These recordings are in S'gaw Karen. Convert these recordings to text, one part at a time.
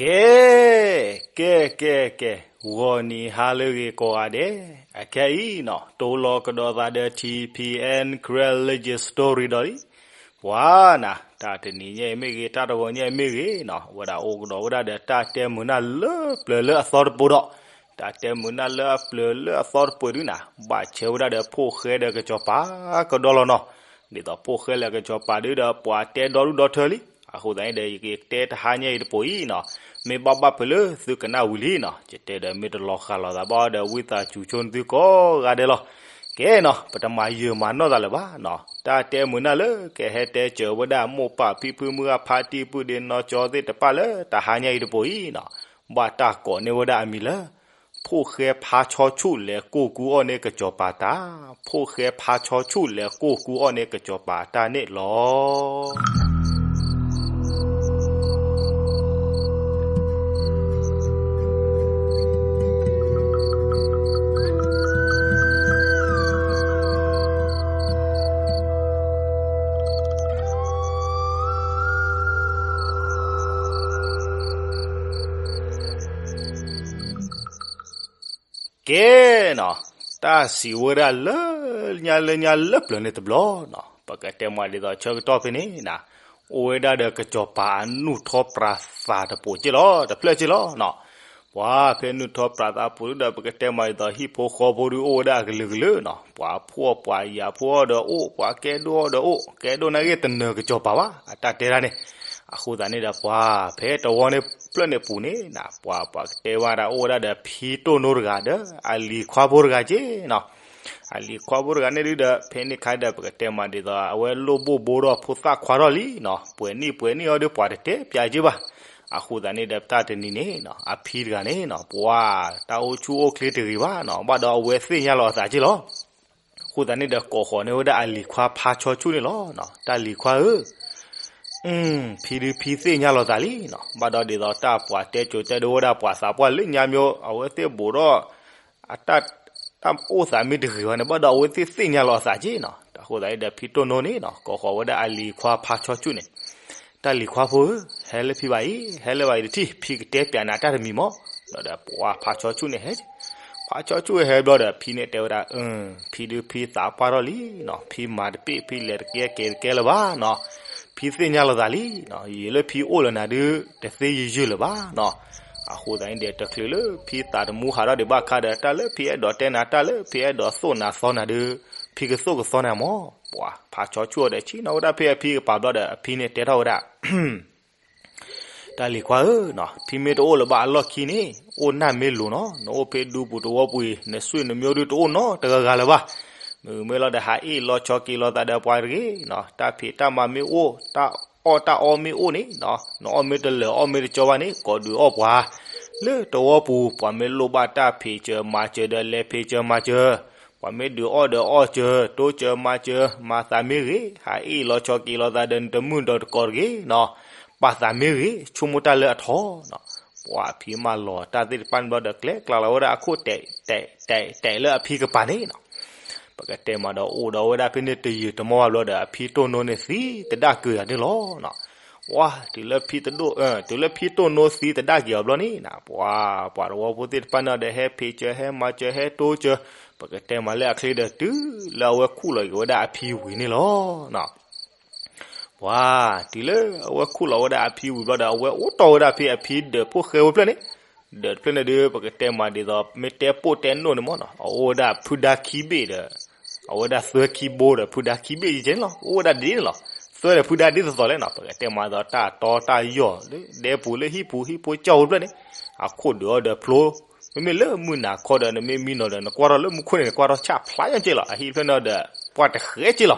ကဲ, ကဲ, ကဲ, ကဲ, ဂီၤနံၤဟါလၢအဂ့ၤကိးဂၤဒဲး, အခဲအံၤနီၤ တိလီၤကဒီးသးဒီး ထံၣ်ဖံးအဲၣ် Karen Legend Story ဒီးလံ. ပှၤနၤ တၢ်တနံၤညါအံၤမ့ၢ်ဂ့ၤ တၢ်တဂီၤညါအံၤမ့ၢ်ဂ့ၤနီၤ အဝဲဒၣ်အိၣ်ကဒီးဝဲဒၣ်ဒီးတၢ်တဲမုာ်နၢ်လၢပျၢၤလၢအသီတပိၤဒီး တၢ်တဲမုာ်နၢ်လၢအပျၢၤလၢအသီတပိၤဒုနီၤ ဘၣ်ဆဲးဝဲဒၣ်ဒီးဖိၣ်ဃဲဒီးကစီၤပၤကဒီးလီၤနီၤ. ဒ်သိးဖိၣ်ဃဲလၢကစီၤပၤဒုဒီးပှၤတဲဒီဒူၣ်ဒီထၢလံ. အဃိသတးန့ၣ်ဒီး ယကတဲတဟါညါအံၤတပိၤအံၤနီၤ မ့ၢ်ဘၣ်ဘၣ်ဖုးလၢသုကနၣ်ဝံၤလံနီၤ ယတဲဒီးမ့ၢ်တလီၤဃာ်လိာ်သးဘၣ်ဒီး ဝံသးစူၤဆိသုကိးဂၤဒဲးလီၤ. ကဲနီၤ ပတမၤယၢၤမၤနီၢ်သးလၢၤဘၣ်နီၤ တၢ်တဲမုာ်နၢ်လၢကဟဲတဲစၢၤဝဲဒၣ်မိၢ်ပၢ်ဖံဖုမုၢ်ဂၢ်ဖါတံၢ်ပုၢ်ဒ့နီၢ်ကၠီသ့ၣ်တဖၣ်လၢတဟါညါအံၤတပိၤအံၤနီၤ ဘၣ်တၢ်ကိးန့ၢ်ဝဲဒၣ်အမံၤလၢ ဖိၣ်ဃဲဖါဆီဆူၣ်လဲၤကိၢ်ကူအီၣ်န့ၢ်ကစီၤပၤတၢ်, ဖိၣ်ဃဲဖါဆီဆူၣ်လဲၤကိၢ်ကူအီၣ်န့ၢ်ကစီၤပၤတၢ်န့ၣ်လီၤ. ကဲနီၤ, တၢ်စံးဝဲဒၣ်လၢညါလၢညါလၢပျၢၤန့ၣ်တဘျီနီၤ, ပကတဲမးဒ်သိးဆၢကတီၢ်ဖဲန့ၣ်နီၤ, အိၣ်ဝဲဒၣ်ဒီးကစီၤပၤအနူၢ်ထီပြးသးတပိၤက့ၢ်လီၤ, တဖျၢၣ်က့ၢ်လီၤနီၤ. ပှၤဖဲနူၢ်ထီပြးသးပိၤဒုဒီး ပကတဲမးဒ်သိးဟံၣ်ဖိဃီဖိဒုအိၣ်ဝဲဒၣ်အကလုာ်ကလုာ်နီၤ, ပှၤဖှီၣ်ပှၤယာ်ဖှီၣ်ဒီးအိၣ်ပှၤကဲဒိၣ်ဒီးအိၣ် ကဲဒိၣ်နာ်က့တနၢၤကစီၤပၤဘၣ် အတၢ်တဲဒၣ်န့ၣ်. အဃိသတးန့ၣ်ဒီးပှၤဖဲတဝီန့ၣ်ဖျၢၣ်န့ၣ်ပူၤန့ၣ်နီၤ, ပှၤပှၤကတဲဝဲဒၣ်အိၣ်ဝဲဒၣ်ဒီးဖံတိၢ်နိတဂၤဒီး အလံၤခွါဖိတဂၤက့ၢ်နီၤ. အလံၤခွါဖိတဂၤန့ၣ်ဒုဒီး ဖဲန့ၣ်ခါဒီး ပကတဲမးဒ်သိး အဝဲလိၣ်ဘိၣ်ဘိထီၣ်ဖိသၣ်ခွါထီၣ်လံနီၤ, ပှဲၤနံၣ်ပှဲၤနံၣ်အီၤဒီးပှၤတတဲပၠးက့ၢ်ဘၣ်. အဃိသတးန့ၣ်ဒီး တၢ်တနံၤန့ၣ်နီၤ, အဖံတဂၤန့ၣ်နီၤ, ပှၤတၢ်အိၣ်ဆူၣ်အိၣ်ချ့တဂ့ၤဘၣ်နီၤ, ဘၣ်ဒီးအဝဲသ့ၣ်ညါလီၤအသးက့ၢ်လီၤ. အဃိသတးန့ၣ်ဒီး ကိးဃီၤန့ၢ်ဝဲဒၣ်အလံၤခွါဖါဆီဆူၣ်န့ၣ်လီၤ. တၢ်လံၤခွါဧၢ, ဖံဒုဖံသ့ၣ်ညါလီၤသးလံနီၤ, ဘၣ်ဒီးဒ်သိးတၢ်ပှၤတဲကိၤတဲဒိဝဲဒၣ်ပှၤသးပှၢ်လၢညါမ့ၢ် အဝဲသ့ၣ်ဘူးထီၣ် အတၢ် တၢ်အိၣ်သးမ့ၢ်တဂ့ၤဘၣ်န့ၣ် ဘၣ်ဒီးအဝဲသ့ၣ်သ့ၣ်ညါလီၤအသးက့ၢ်နီၤ. အဃိသတးန့ၣ်ဒီး ဖံတိၢ်နိန့ၣ်နီၤ, ကိးဃီၤဝဲဒၣ်အလံၤခွါဖါဆီဆူၣ်န့ၣ်, တၢ်လံၤခွါဖိဧၢ, ဟဲလၢဖံဘၣ်အံၤ, ဟဲလၢဘၣ်အံၤတထံၣ်, ဖံကတဲပၠးနၤတၢ်တမံၤမး. ဒီးပှၤဖါဆီဆူၣ်န့ၣ်ဟဲ ဖါဆီဆူၣ်ဟဲဘျီဒီး ဖံန့ၣ်တဲဝဲဒၣ်, ဖံဒုဖံသးပှၢ်ထီၣ်လံနီၤ, ဖံမၤတပ့ၢ် ဖံလဲၤတကဲကဲတကဲလၢၤဘၣ်နီၤ, ဖံသ့ၣ်ညါလီၤသးလံနီၤ, ယံာ်လၢဖံအိၣ်လၢနၤဒု တသ့ယုၢ်ယုၢ်လၢၤဘၣ်နီၤ. အဃိသတးန့ၣ်ဒီး တချုးလၢဖံသးတမူဟးထီၣ်ဒံးဘၣ်အခါဒီး တၢ်လၢဖံအဲၣ်ဒိးတဲနၤ တၢ်လၢဖံအဲၣ်ဒိးသိၣ်နၤသီနၤဒု ဖံကသိၣ်ကသီနၤမး. ပှၤဖါဆီဆူၣ်အီၤဒီး ဆံးနီၤဝဲဒၣ်ဖဲအဖံကပၤဘျီဒီး အဖံန့ၣ်တဲထီၣ်ဝဲဒၣ် တၢ်လံၤခွါဧၢ, ဖံမ့ၢ်တအိၣ်လၢၤဘၣ်အလီၢ်ခံန့ၣ် အိၣ်နၢ်မ့ၢ်လိၤနီၤ, နအိၣ်ဖဲဒူပူၤတဝီပူၤအံၤ နဆွေနမျိုးဒုတအိၣ်နီတဂၤဂၤလၢၤဘၣ်. မ့မ့ၢ်လီၤဒီးဟးအ့ၣ်လီၤဆီက့ၤလိာ်သးဒီးပှၤတဂ့ၤနီၤ, တၢ်ဖံးတၢ်မၤမ့ၢ်အိၣ် တၢ်အီၣ်တၢ်အီမ့ၢ်အိၣ်န့ၣ်နီၤ, နအီၣ်မ့ၢ်တလၢာ်အီၣ်မ့ၢ်တကၠီဘၣ်န့ၣ် ကိးဒုးအီၣ်ပှၤ လၢတဝီပူၤ ပှၤမ့ၢ်လိၣ်ဘၣ်တၢ်ဖံးစၢၤမၤစၢၤဒီးလဲၤဖံးစၢၤမၤစၢၤ, ပှၤမ့ၢ်ဒုးအီၣ်ဒီးအီၣ်စၢၤ တိစၢၤမၤစၢၤ, မၤသးမ့ၢ်ဂ့ၤ, ဟးအ့ၣ်လီၤဆီက့ၤလိာ်သးဒီးနတမုၢ်ဒီးတကိးတဂ့ၤနီၤ, ပာ်သးမ့ၢ်ဂ့ၤ, ဆိကမိၣ်တၢ်လၢအထီနီၤ. ပှၤအဖံမၤလီၤတၢ်သ့ၣ်တဖၣ်န့ၣ်ဘျီဒီး ကျဲကျါလီၤဝဲဒၣ်အခိၣ်တဲာ်တဲာ်တဲာ်လၢအဖံကပၤန့ၣ်နီၤ. ပကတဲမးဒီးအိၣ်ဒီးဝဲဒၣ်ဖဲန့ၣ်တယုၢ်တမီၢ်ဘၣ်ဘျီဒီး အဖံတိၢ်နိန့ၣ်သံတဒၣ်က့ၤအီၤန့ၣ်လီၤ. ဝါ, တုၤလၢဖံတိၢ်, တုၤလၢဖံတိၢ်နိသံတဒၣ်က့ၤအီၤဘျီန့ၣ်နီၤ, ပှၤ, ပှၤတဝီဖိသ့ၣ်တဖၣ်န့ၣ်ဒီး ဟဲဖံးစၢၤ ဟဲမၤစၢၤဟဲတိစၢၤ, ပကတဲမးလၢအချ့ဒီး တုၤလၢအဝဲခူၣ်လီၤက့ၤဝဲဒၣ်အဖံဝံၤန့ၣ်လီၤ. ပှၤ, တုၤလၢအဝဲခူၣ်လီၤဝဲဒၣ်အဖံဝံၤဘျီဒီး အဝဲအိၣ်တီၢ်ဝဲဒၣ်ဖဲအဖံဒၢးဖိၣ်ဃဲဝဲဖျၢၣ်န့ၣ်, ဒၢးတဖျၢၣ်န့ၣ်ဒီး ပကတဲမးဒ်သိး မ့ၢ်တဲပိၢ်တဲနိၣ်န့ၣ်မးနီၤ, အအိၣ်ဝဲဒၣ်ဖုဒါခံဘ့ၣ်ဒီး အဝဲဒၣ်သွဲခံဘိဒီးဖုဒါခံဘ့ၣ်ယဲန့ၣ်လီၤ. အိၣ်ဝဲဒၣ်ဒ်န့ၣ်လီၤ. သွဲဒီးဖုဒါဒ်သိးသိးလဲၣ်နီၤ, ပကတဲမးဒ်သိးတၢ်တီတၢ်ယီၢ် ဒဲပူၤလၢဟံၣ်ပူၤ ဟံၣ်ဖိကၠီၣ်ဝဲဖျၢၣ်န့ၣ်, အခိၣ်ဒုးအီၣ်ဒီးဖျိ, မ့မ့ၢ်လၢမုၢ်နၤခီဒီး နမ့ၢ်မံနီၤဒီး နကွၢ်ထီၣ်လၢမူခိၣ်န့ၣ် နကွၢ်ထီၣ်ဆၣ်ဖျါညါက့ၢ်လီၤ. အဟံၣ်ဖျၢၣ်န့ၣ်ဒီး ပှၢ်တဃဲက့ၢ်လီၤ.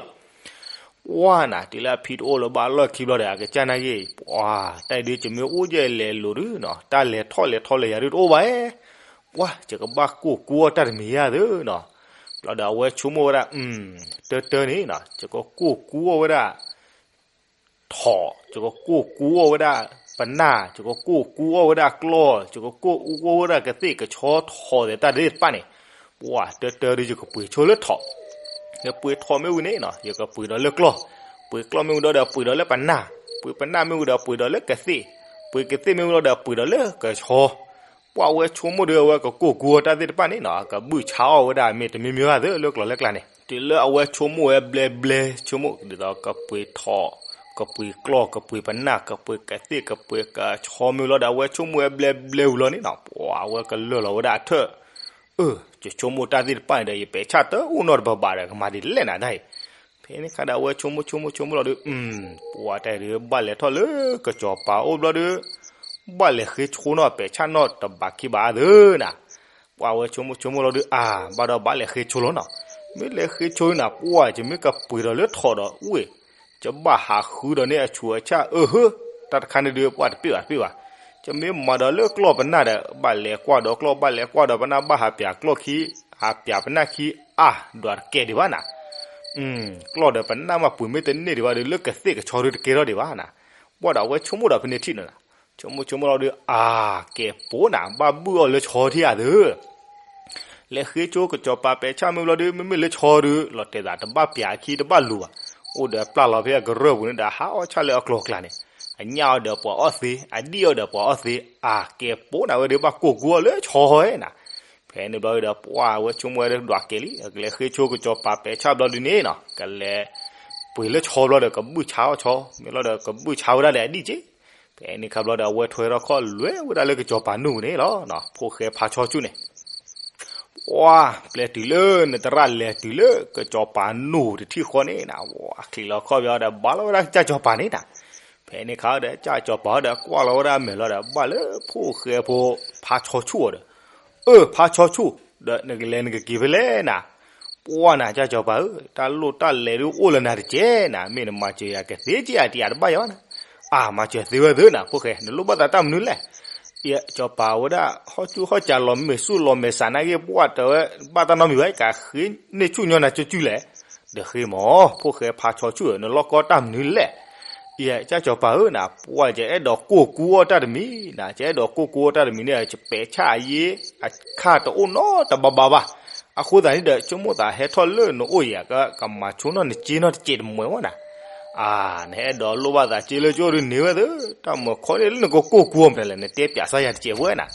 ပှၤနၤ တုၤလၢအဖံတအိၣ်လၢၤဘၣ်အလီၢ်ခံဘျီဒီး အကစၢ်နာ်က့ၢ်, ပှၤ, တၢ်အံၤဒုးယမ့ၢ်အိၣ်ယဲၢ်လဲၤလိၤဒုနီၤ, တၢ်လဲၤထီၣ်လဲၤထီလဲၤယၤဒုတအိၣ်ဘၣ်ဧါ. ပှၤ, ယကဘၣ်ကိၢ်ကူအီၣ်တၢ်တမံၤယါသုနီၤ. ဘျီဒီးအဝဲဆိကမိၣ်ဝဲဒၣ်, တၢတၢန့ၣ်နီၤ, ယကကိၢ်ကူအီၣ်ဝဲဒၣ် ထိး, ယကကိၢ်ကူအီၣ်ဝဲဒၣ်ပနၢ်, ယကကိၢ်ကူအီၣ်ဝဲဒၣ်ကျီၢ်, ယကကိၢ်ကူအီၣ်ဝဲဒၣ်ကသ့ၣ်ကဆီထိးသဲးတၢ်သ့ၣ်တဖၣ်န့ၣ်, ပှၤတၢတၢဒီးယကပှ့ၤဆိလၢထိး, ယပှ့ၤထိးမ့ၢ်ဝံၤန့ၣ်နီၤ ယကပှ့ၤဒီးလၢကျီၢ်, ပှ့ၤကျီၢ်မ့ၢ်ဝံၤဒီးပှ့ၤဒီးလၢပနၢ်, ပှ့ၤပနၢ်မ့ၢ်ဝံၤဒီးပှ့ၤဒီးလၢကသ့ၣ်, ပ ပှ့ၤကသ့ၣ်မ့ၢ်ဝံၤလီၤဒီး ပှ့ၤဒီးလၢကဆီ ပှၢ်ဝဲဆိကမိၣ်ဒီး အဝဲကကိၢ်ကူအီၤတၢ်သ့ၣ်တဖၣ်န့ၣ်နီၤ ကဘုၣ်ဆါအီၣ်ဝဲဒၣ်မ့ၢ်တမံၤမံၤဘၣ်သ့ၣ်လၢကျိၤလၢကျါန့ၣ် တုၤလၢအဝဲဆိကမိၣ်ဝဲဘျဲဘျဲ ဆိကမိၣ်ဒ်သိးကပှ့ၤထိး ကပှ့ၤကျီၢ် ကပှ့ၤပနၢ် ကပှ့ၤကသ့ၣ် ကပှ့ၤကဆီမ့ၢ်ဝံၤလီၤဒီး အဝဲဆိကမိၣ်ဝဲဘျဲဘျဲဝံၤလီၤန့ၣ်နီၤ ပှၢ်ဝဲကလၢာ်လီၤဝဲဒၣ်အထၢၣ် အၢ ယဆိကမိၣ်တၢ်သ့ၣ်တဖၣ်န့ၣ်ဒီး ယပဲာ်ဆၣ်တအိၣ်နီတဘၣ်ဘၣ်ဒီး ကမၤဒ်လဲၣ်နၤတၢ်အံၤ ဖဲန့ၣ်ခါဒီး အဝဲဆိကမိၣ်ဆိကမိၣ်ဆိကမိၣ်လီၤဒီး အၢ ပှၢ်တၢ်အံၤဒီး ဘၣ်လဲၤထီၣ်လၢကစီၤပၤအိၣ်ဘျီဒီး ဘၣ်လဲၤဃ့ဆိနီၤ ပဲာ်ဆၣ်နီတဘၣ်ခံဘၣ်အါသ့ၣ်နၤ ပှၢ်ဝဲဆိကမိၣ်ဆိကမိၣ်လီၤဒီး အၢ ဘၣ်ဒီးဘၣ်လဲၤဃ့ဆိလီၤနီၤ မ့ၢ်လဲၤဃ့ဆိနၤ ပှၢ် ယမ့ၢ်ကပှ့ၤဒီးလၢထိးဒီးဝ့ၢ် ယဘၣ်ဟးဃုဒီးန့ၢ်အဆူးအဆၣ်အၢဟၢ တၢ်တခါန့ၣ်ဒီး ပှၢ်တပ့ၢ်ဘၣ်တပ့ၢ်ဘၣ် ယမ့ၢ်မၤဒီးလၢကျီၢ်ပနၢ်ဒီး ဘၣ်လဲၤကွၢ်ဒီးကျီၢ် ဘၣ်လဲၤကွၢ်ဒီးပနၢ် ဘၣ်ဟးပၠးကျီၢ်ခံ ဟးပၠးပနၢ်ခံ အါ ဒွးတကဲဒံးဘၣ်နၤ ကျီၢ်ဒီးပနၢ်မးပှ့ၤမ့ၢ်တန့ၢ်ဒံးဘၣ်ဒီး လၢကသ့ၣ်ကဆီဒုတကဲထီၣ်ဒံးဘၣ်နၤ ပှၢ်ဒီးအဝဲဆိကမိၣ်ဒီးဖဲန့ၣ်ထံၣ်နီၤ ဆိကမိၣ်ဆိကမိၣ်လီၤဒီး အၢ ကဲပိၤနၤ ဘၣ်ဘုၣ်အီၤလၢဆီထံၣ်ဧါသ့ၣ် လဲၤဃ့ဆိကစီၤပၤပဲာ်ဆၣ်မ့ၢ်ဘျီဒီး မ့မ့ၢ်လၢဆီဒီး လီၤတဲာ်သးတဘၣ်ပၠးအခံ တဘၣ်လူၤဘၣ် အိၣ်ဒီးပျၢ်လီၤဖဲအကရၢၢ်ပူၤန့ၣ်ဒီး ဟးအီၣ်ဆၣ်လၢအကျိၤအကျဲန့ၣ် အညၣ်အီၤဒီးပှၤအီၣ်သ့ အဒံၣ်အီၤဒီးပှၤအီၣ်သ့ အၢ ကဲပိၤနၤဝဲဒီး ဘၣ်ကိၢ်ကူအီၤလၢဆီဟီဧါနၤ ဖဲန့ၣ်ဘျီဒီး ပှၢ်ဝဲဆိကမိၣ်ဝဲဒၣ်ဒွးကဲလံ ကလဲၤဃ့ဆိကစီၤပၤပဲာ်ဆၣ်ဘျီဒုန့ၣ်နီၤ ကလဲၤပှ့ၤလၢဆီဘျီဒီး ကဘုၣ်ဆါအီၣ်ဆီ မ့ၢ်လီၤဒီးကဘုၣ်ဆါဝဲဒၣ်ဒီးအဒံၣ်က့ ဖဲန့ၣ်ခါဘျီဒီး အဝဲထွဲထီၣ်ခီၣ်လွဲဝဲဒၣ်လၢကစီၤပၤနူၢ်ပူၤန့ၣ်လီၤ. ဖိၣ်ဃဲဖါဆီဆူၣ်န့ၣ် ပှၢ် ပျဲတုၤလၢနသရၣ်လဲၤတုၤလၢကစီၤပၤနူၢ်ပူၤတထံၣ်ဃီန့ၣ် အချံးလီၤခီၣ်ဘျီဒီး ဘၣ်လီၤဝဲဒၣ်ကစၢ်စီၤပၤန့ၣ်နၤ. ဖဲန့ၣ်ခါဒီး ကစၢ်စီၤပၤဒီးကွၢ်လီၤဝဲဒၣ်အမဲာ်လီၤဒီး ဘၣ်လၢဖိၣ်ဃဲဖိဖါဆီဆူၣ်အီၤဒီး အၢ ဖါဆီဆူၣ် ဒီးနကလဲၤနကက့ၤဖဲလဲၣ်နၤ. ပှၢ်နၤ ကစၢ်စီၤပၤဧၢ, တၢ်လိၣ်တၢ်လဲၤဒုးအိၣ်လၢနၤတက့ၢ်နၤ, မ့ၢ်နမၤစၢၤယၤကသ့က့ၢ်ဧါ တယၤတဘၣ်ယၤဘၣ်နၤ. အၢ မၤစၢၤသ့ဝဲသ့နၤ ဖိၣ်ဃဲ, နလိၣ်ဘၣ်သးတၢ်မနုၤလဲၣ်. အၢ စီၤပၤဝဲဒၣ် ဟီၣ်ဆူၣ်ဟီၣ်စးလီၤမဲာ်ဆူၣ်လီၤမဲာ်ဆးနာ်က့ ပှၢ်တဲဝဲ ဘၣ်တၢ်နီတမံၤဘၣ် ကဃ့န့ၢ်ဆူၣ်ညီနၤကၠူကၠူလဲၣ်. ဒီးဃ့မး ဖိၣ်ဃဲဖါဆီဆူၣ်ဧၢ, နလိၣ်ကီတၢ်မနုၤလဲၣ်. အၢ ကစၢ်စီၤပၤဧၢနၤ, ပှၢ်ယအဲၣ်ဒိးကိၢ်ကူအီၣ်တၢ်တမံၤနၤ, ယအဲၣ်ဒိးကိၢ်ကူအီၣ်တၢ်တမံၤန့ၣ် ယပဲာ်ဆၣ်အယ့ၢ် အခၣ်တအိၣ်နီတဘၣ်ဘၣ်ဘၣ်. အဃိသတးန့ၣ်ဒီး ဆိကမိၣ်သးဟဲထီၣ်လၢနအိၣ်ယၤ ကမၤဆိနီၢ်နစ့နီၢ်တစဲးတမှဲၤမးနၤ. အၢ နဟဲဒိးလိၣ်ဘၣ်သးစ့လၢကၠိဒုးန့ၢ်ဝဲသ့, တၢ်မၤခီန့ၣ်လၢနကကိၢ်ကူအီၣ်မနုၤလဲၣ် နတဲပျးစၢ်ယၤတစဲးဝဲနၤ.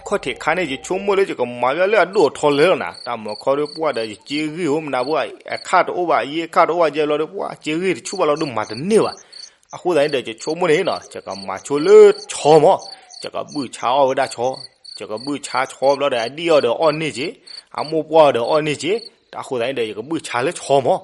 ခီၣ်ထံးခါန့ၣ် ယဆိကမိၣ်လၢယကမၤဘၣ်လၢအဒိၣ်အထီလၢာ်လီၤနၤ, တၢ်မၤခီဒုးပှၢ်ဒီး ယစ့ဂံၢ်ဧိၤမနုၤဘၣ် အခၣ်တအိၣ်ဘၣ် ယ့ၢ်အခၣ်တအိၣ်ဘၣ် ယဲဘျီဒီး ပှၢ်စ့ဂံၢ်တဆူၣ်ဘၣ်လီၤဒုးမၤတန့ၢ်ဘၣ်. အဃိသတးန့ၣ်ဒီး ယဆိကမိၣ်န့ၣ်နီၤ ယကမၤဆိလၢဆီမး, ယကဘုၣ်ဆါအီၣ်ဝဲဒၣ်ဆီ, ယကဘုၣ်ဆါဆီဘျီဒီး အဒံၣ်အီၤဒီးအီၣ်န့ၢ်က့ၤ, အမိၢ်ပှၢ်အီၤဒီးအီၣ်န့ၢ်က့ၤ, တၢ်အဃိသတးန့ၣ်ဒီး ယကဘုၣ်ဆါလၢဆီမး.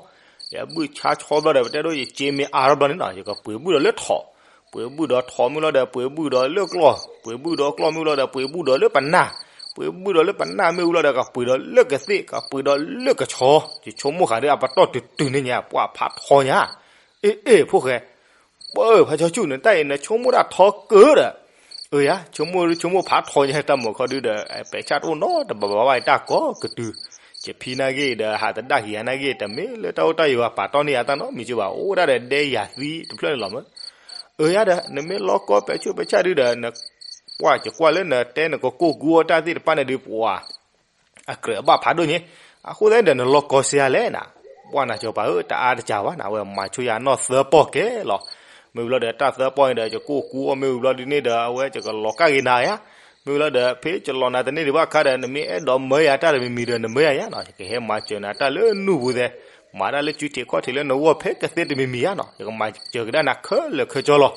ယဘုၣ်ဆါဆီဘျီဒီး ပတဲဒိ ယစ့မ့ၢ်အါထီၣ်ဘျီန့ၣ်နီၤ ယကပှ့ၤဘုၣ်ဒီးလၢထိး, ပှ့ၤဘုၣ်ဒီးထိးမ့ၢ်လီၤဒီး ပှ့ၤဘုၣ်ဒီးလၢကျီၢ်, ပှ့ၤဘုၣ်ဒီးကျီၢ်မ့ၢ်လီၤဒီး ပှ့ၤဘုၣ်ဒီးလၢပနၢ်, ပှ့ၤဘုၣ်ဒီးလၢပနၢ်မ့ၢ်ဝံၤလီၤဒီး ကပှ့ၤဒီးလၢကသ့ၣ် ကပှ့ၤဒီးလၢကဆီ, ယဆိကမိၣ်ဃာ်ဒီးအပတီၢ်တုၤတုၤန့ၣ်ညါ ပှၢ်ဖးထီညါ အ့ အ့ ဖိၣ်ဃဲ, ပၢ် ဖါဆီဆူၣ်န့ၣ် တၢ်အံၤနဆိကမိၣ်တၢ်ထီကၢဒီး, အၢ ယၤ ဆိကမိၣ်ဆိကမိၣ်ဖးထီညါ တၢ်မၤခီဒုးဒီး ပဲာ်ဆၣ်တအိၣ်နီတဘၣ်ဘၣ်ဘၣ် တၢ်ကိးကတုၤ, ယဖံနာ်ဂ့ၢ်ဒီး ဟးသဒၣ်က့ၤယၤနာ်ဂ့ၢ် တမ့ၢ်လၢတၢ်အိၣ်တၢ်ယၢၤဘၣ် ပာ်တီၢ်န့ၢ်ယၤတၢ်နီတမံၤက့ဘၣ် အိၣ်ဝဲဒၣ်ဒီးဒဲယၤသံတဖျၢၣ်န့ၣ်လီၤမး. အၢ ယၤဒီး နမ့ၢ်လီၢ်ကီပဲာ်ဆူၣ်ပဲာ်ဆၣ်ဒုးဒီး န ပှၢ် ယကွၢ်လၢနတဲနကကိၢ်ကူအီၣ်တၢ်သ့ၣ်တဖၣ်န့ၣ်ဒုး ပှၢ် အကြၢးအဘၣ်ဖးဒိၣ်ညါ, အဃိသတးန့ၣ်ဒီး နလီၢ်ကီစ့ဧါလဲၣ်နၤ. ပှၢ်နၤ စီၤပၤဧၢ, တအါတစှၤဘၣ်နၤ, အဝဲမၤဆိယၤနီၢ်သၢပီၢ်ကဲလီၤ. မ့ၢ်ဝံၤလီၤဒီး တၢ်သၢပီၢ်န့ၣ်ဒီး ယကကိၢ်ကူအီၣ်မ့ၢ်ဝံၤဘျီဒုးန့ၣ်ဒီး အဝဲယကလီၤကၢ်က့ၤနၤယၤ, မ့ၢ်ဝံၤလီၤဒီး ဖဲယလီၤနၤတန့ၢ်ဒံးဘၣ်အခါဒီး နမ့ၢ်အဲၣ်ဒိးမၢယၤတၢ်တမံၤမံၤဒီး နမၢယၤယၤနီၤ, ယကဟဲမၤစၢၤနၤတၢ်လၢနူၢ်ပူၤသဲး, မၤတၢ်လၢစုထံးခီၣ်ထံးလၢနဂီၢ်ဖဲကသ့တမံၤမံၤယၤနီၤ, ယကမၤစၢၤကဒါနၤခဲလၢာ်ခဲဆ့လီၤ.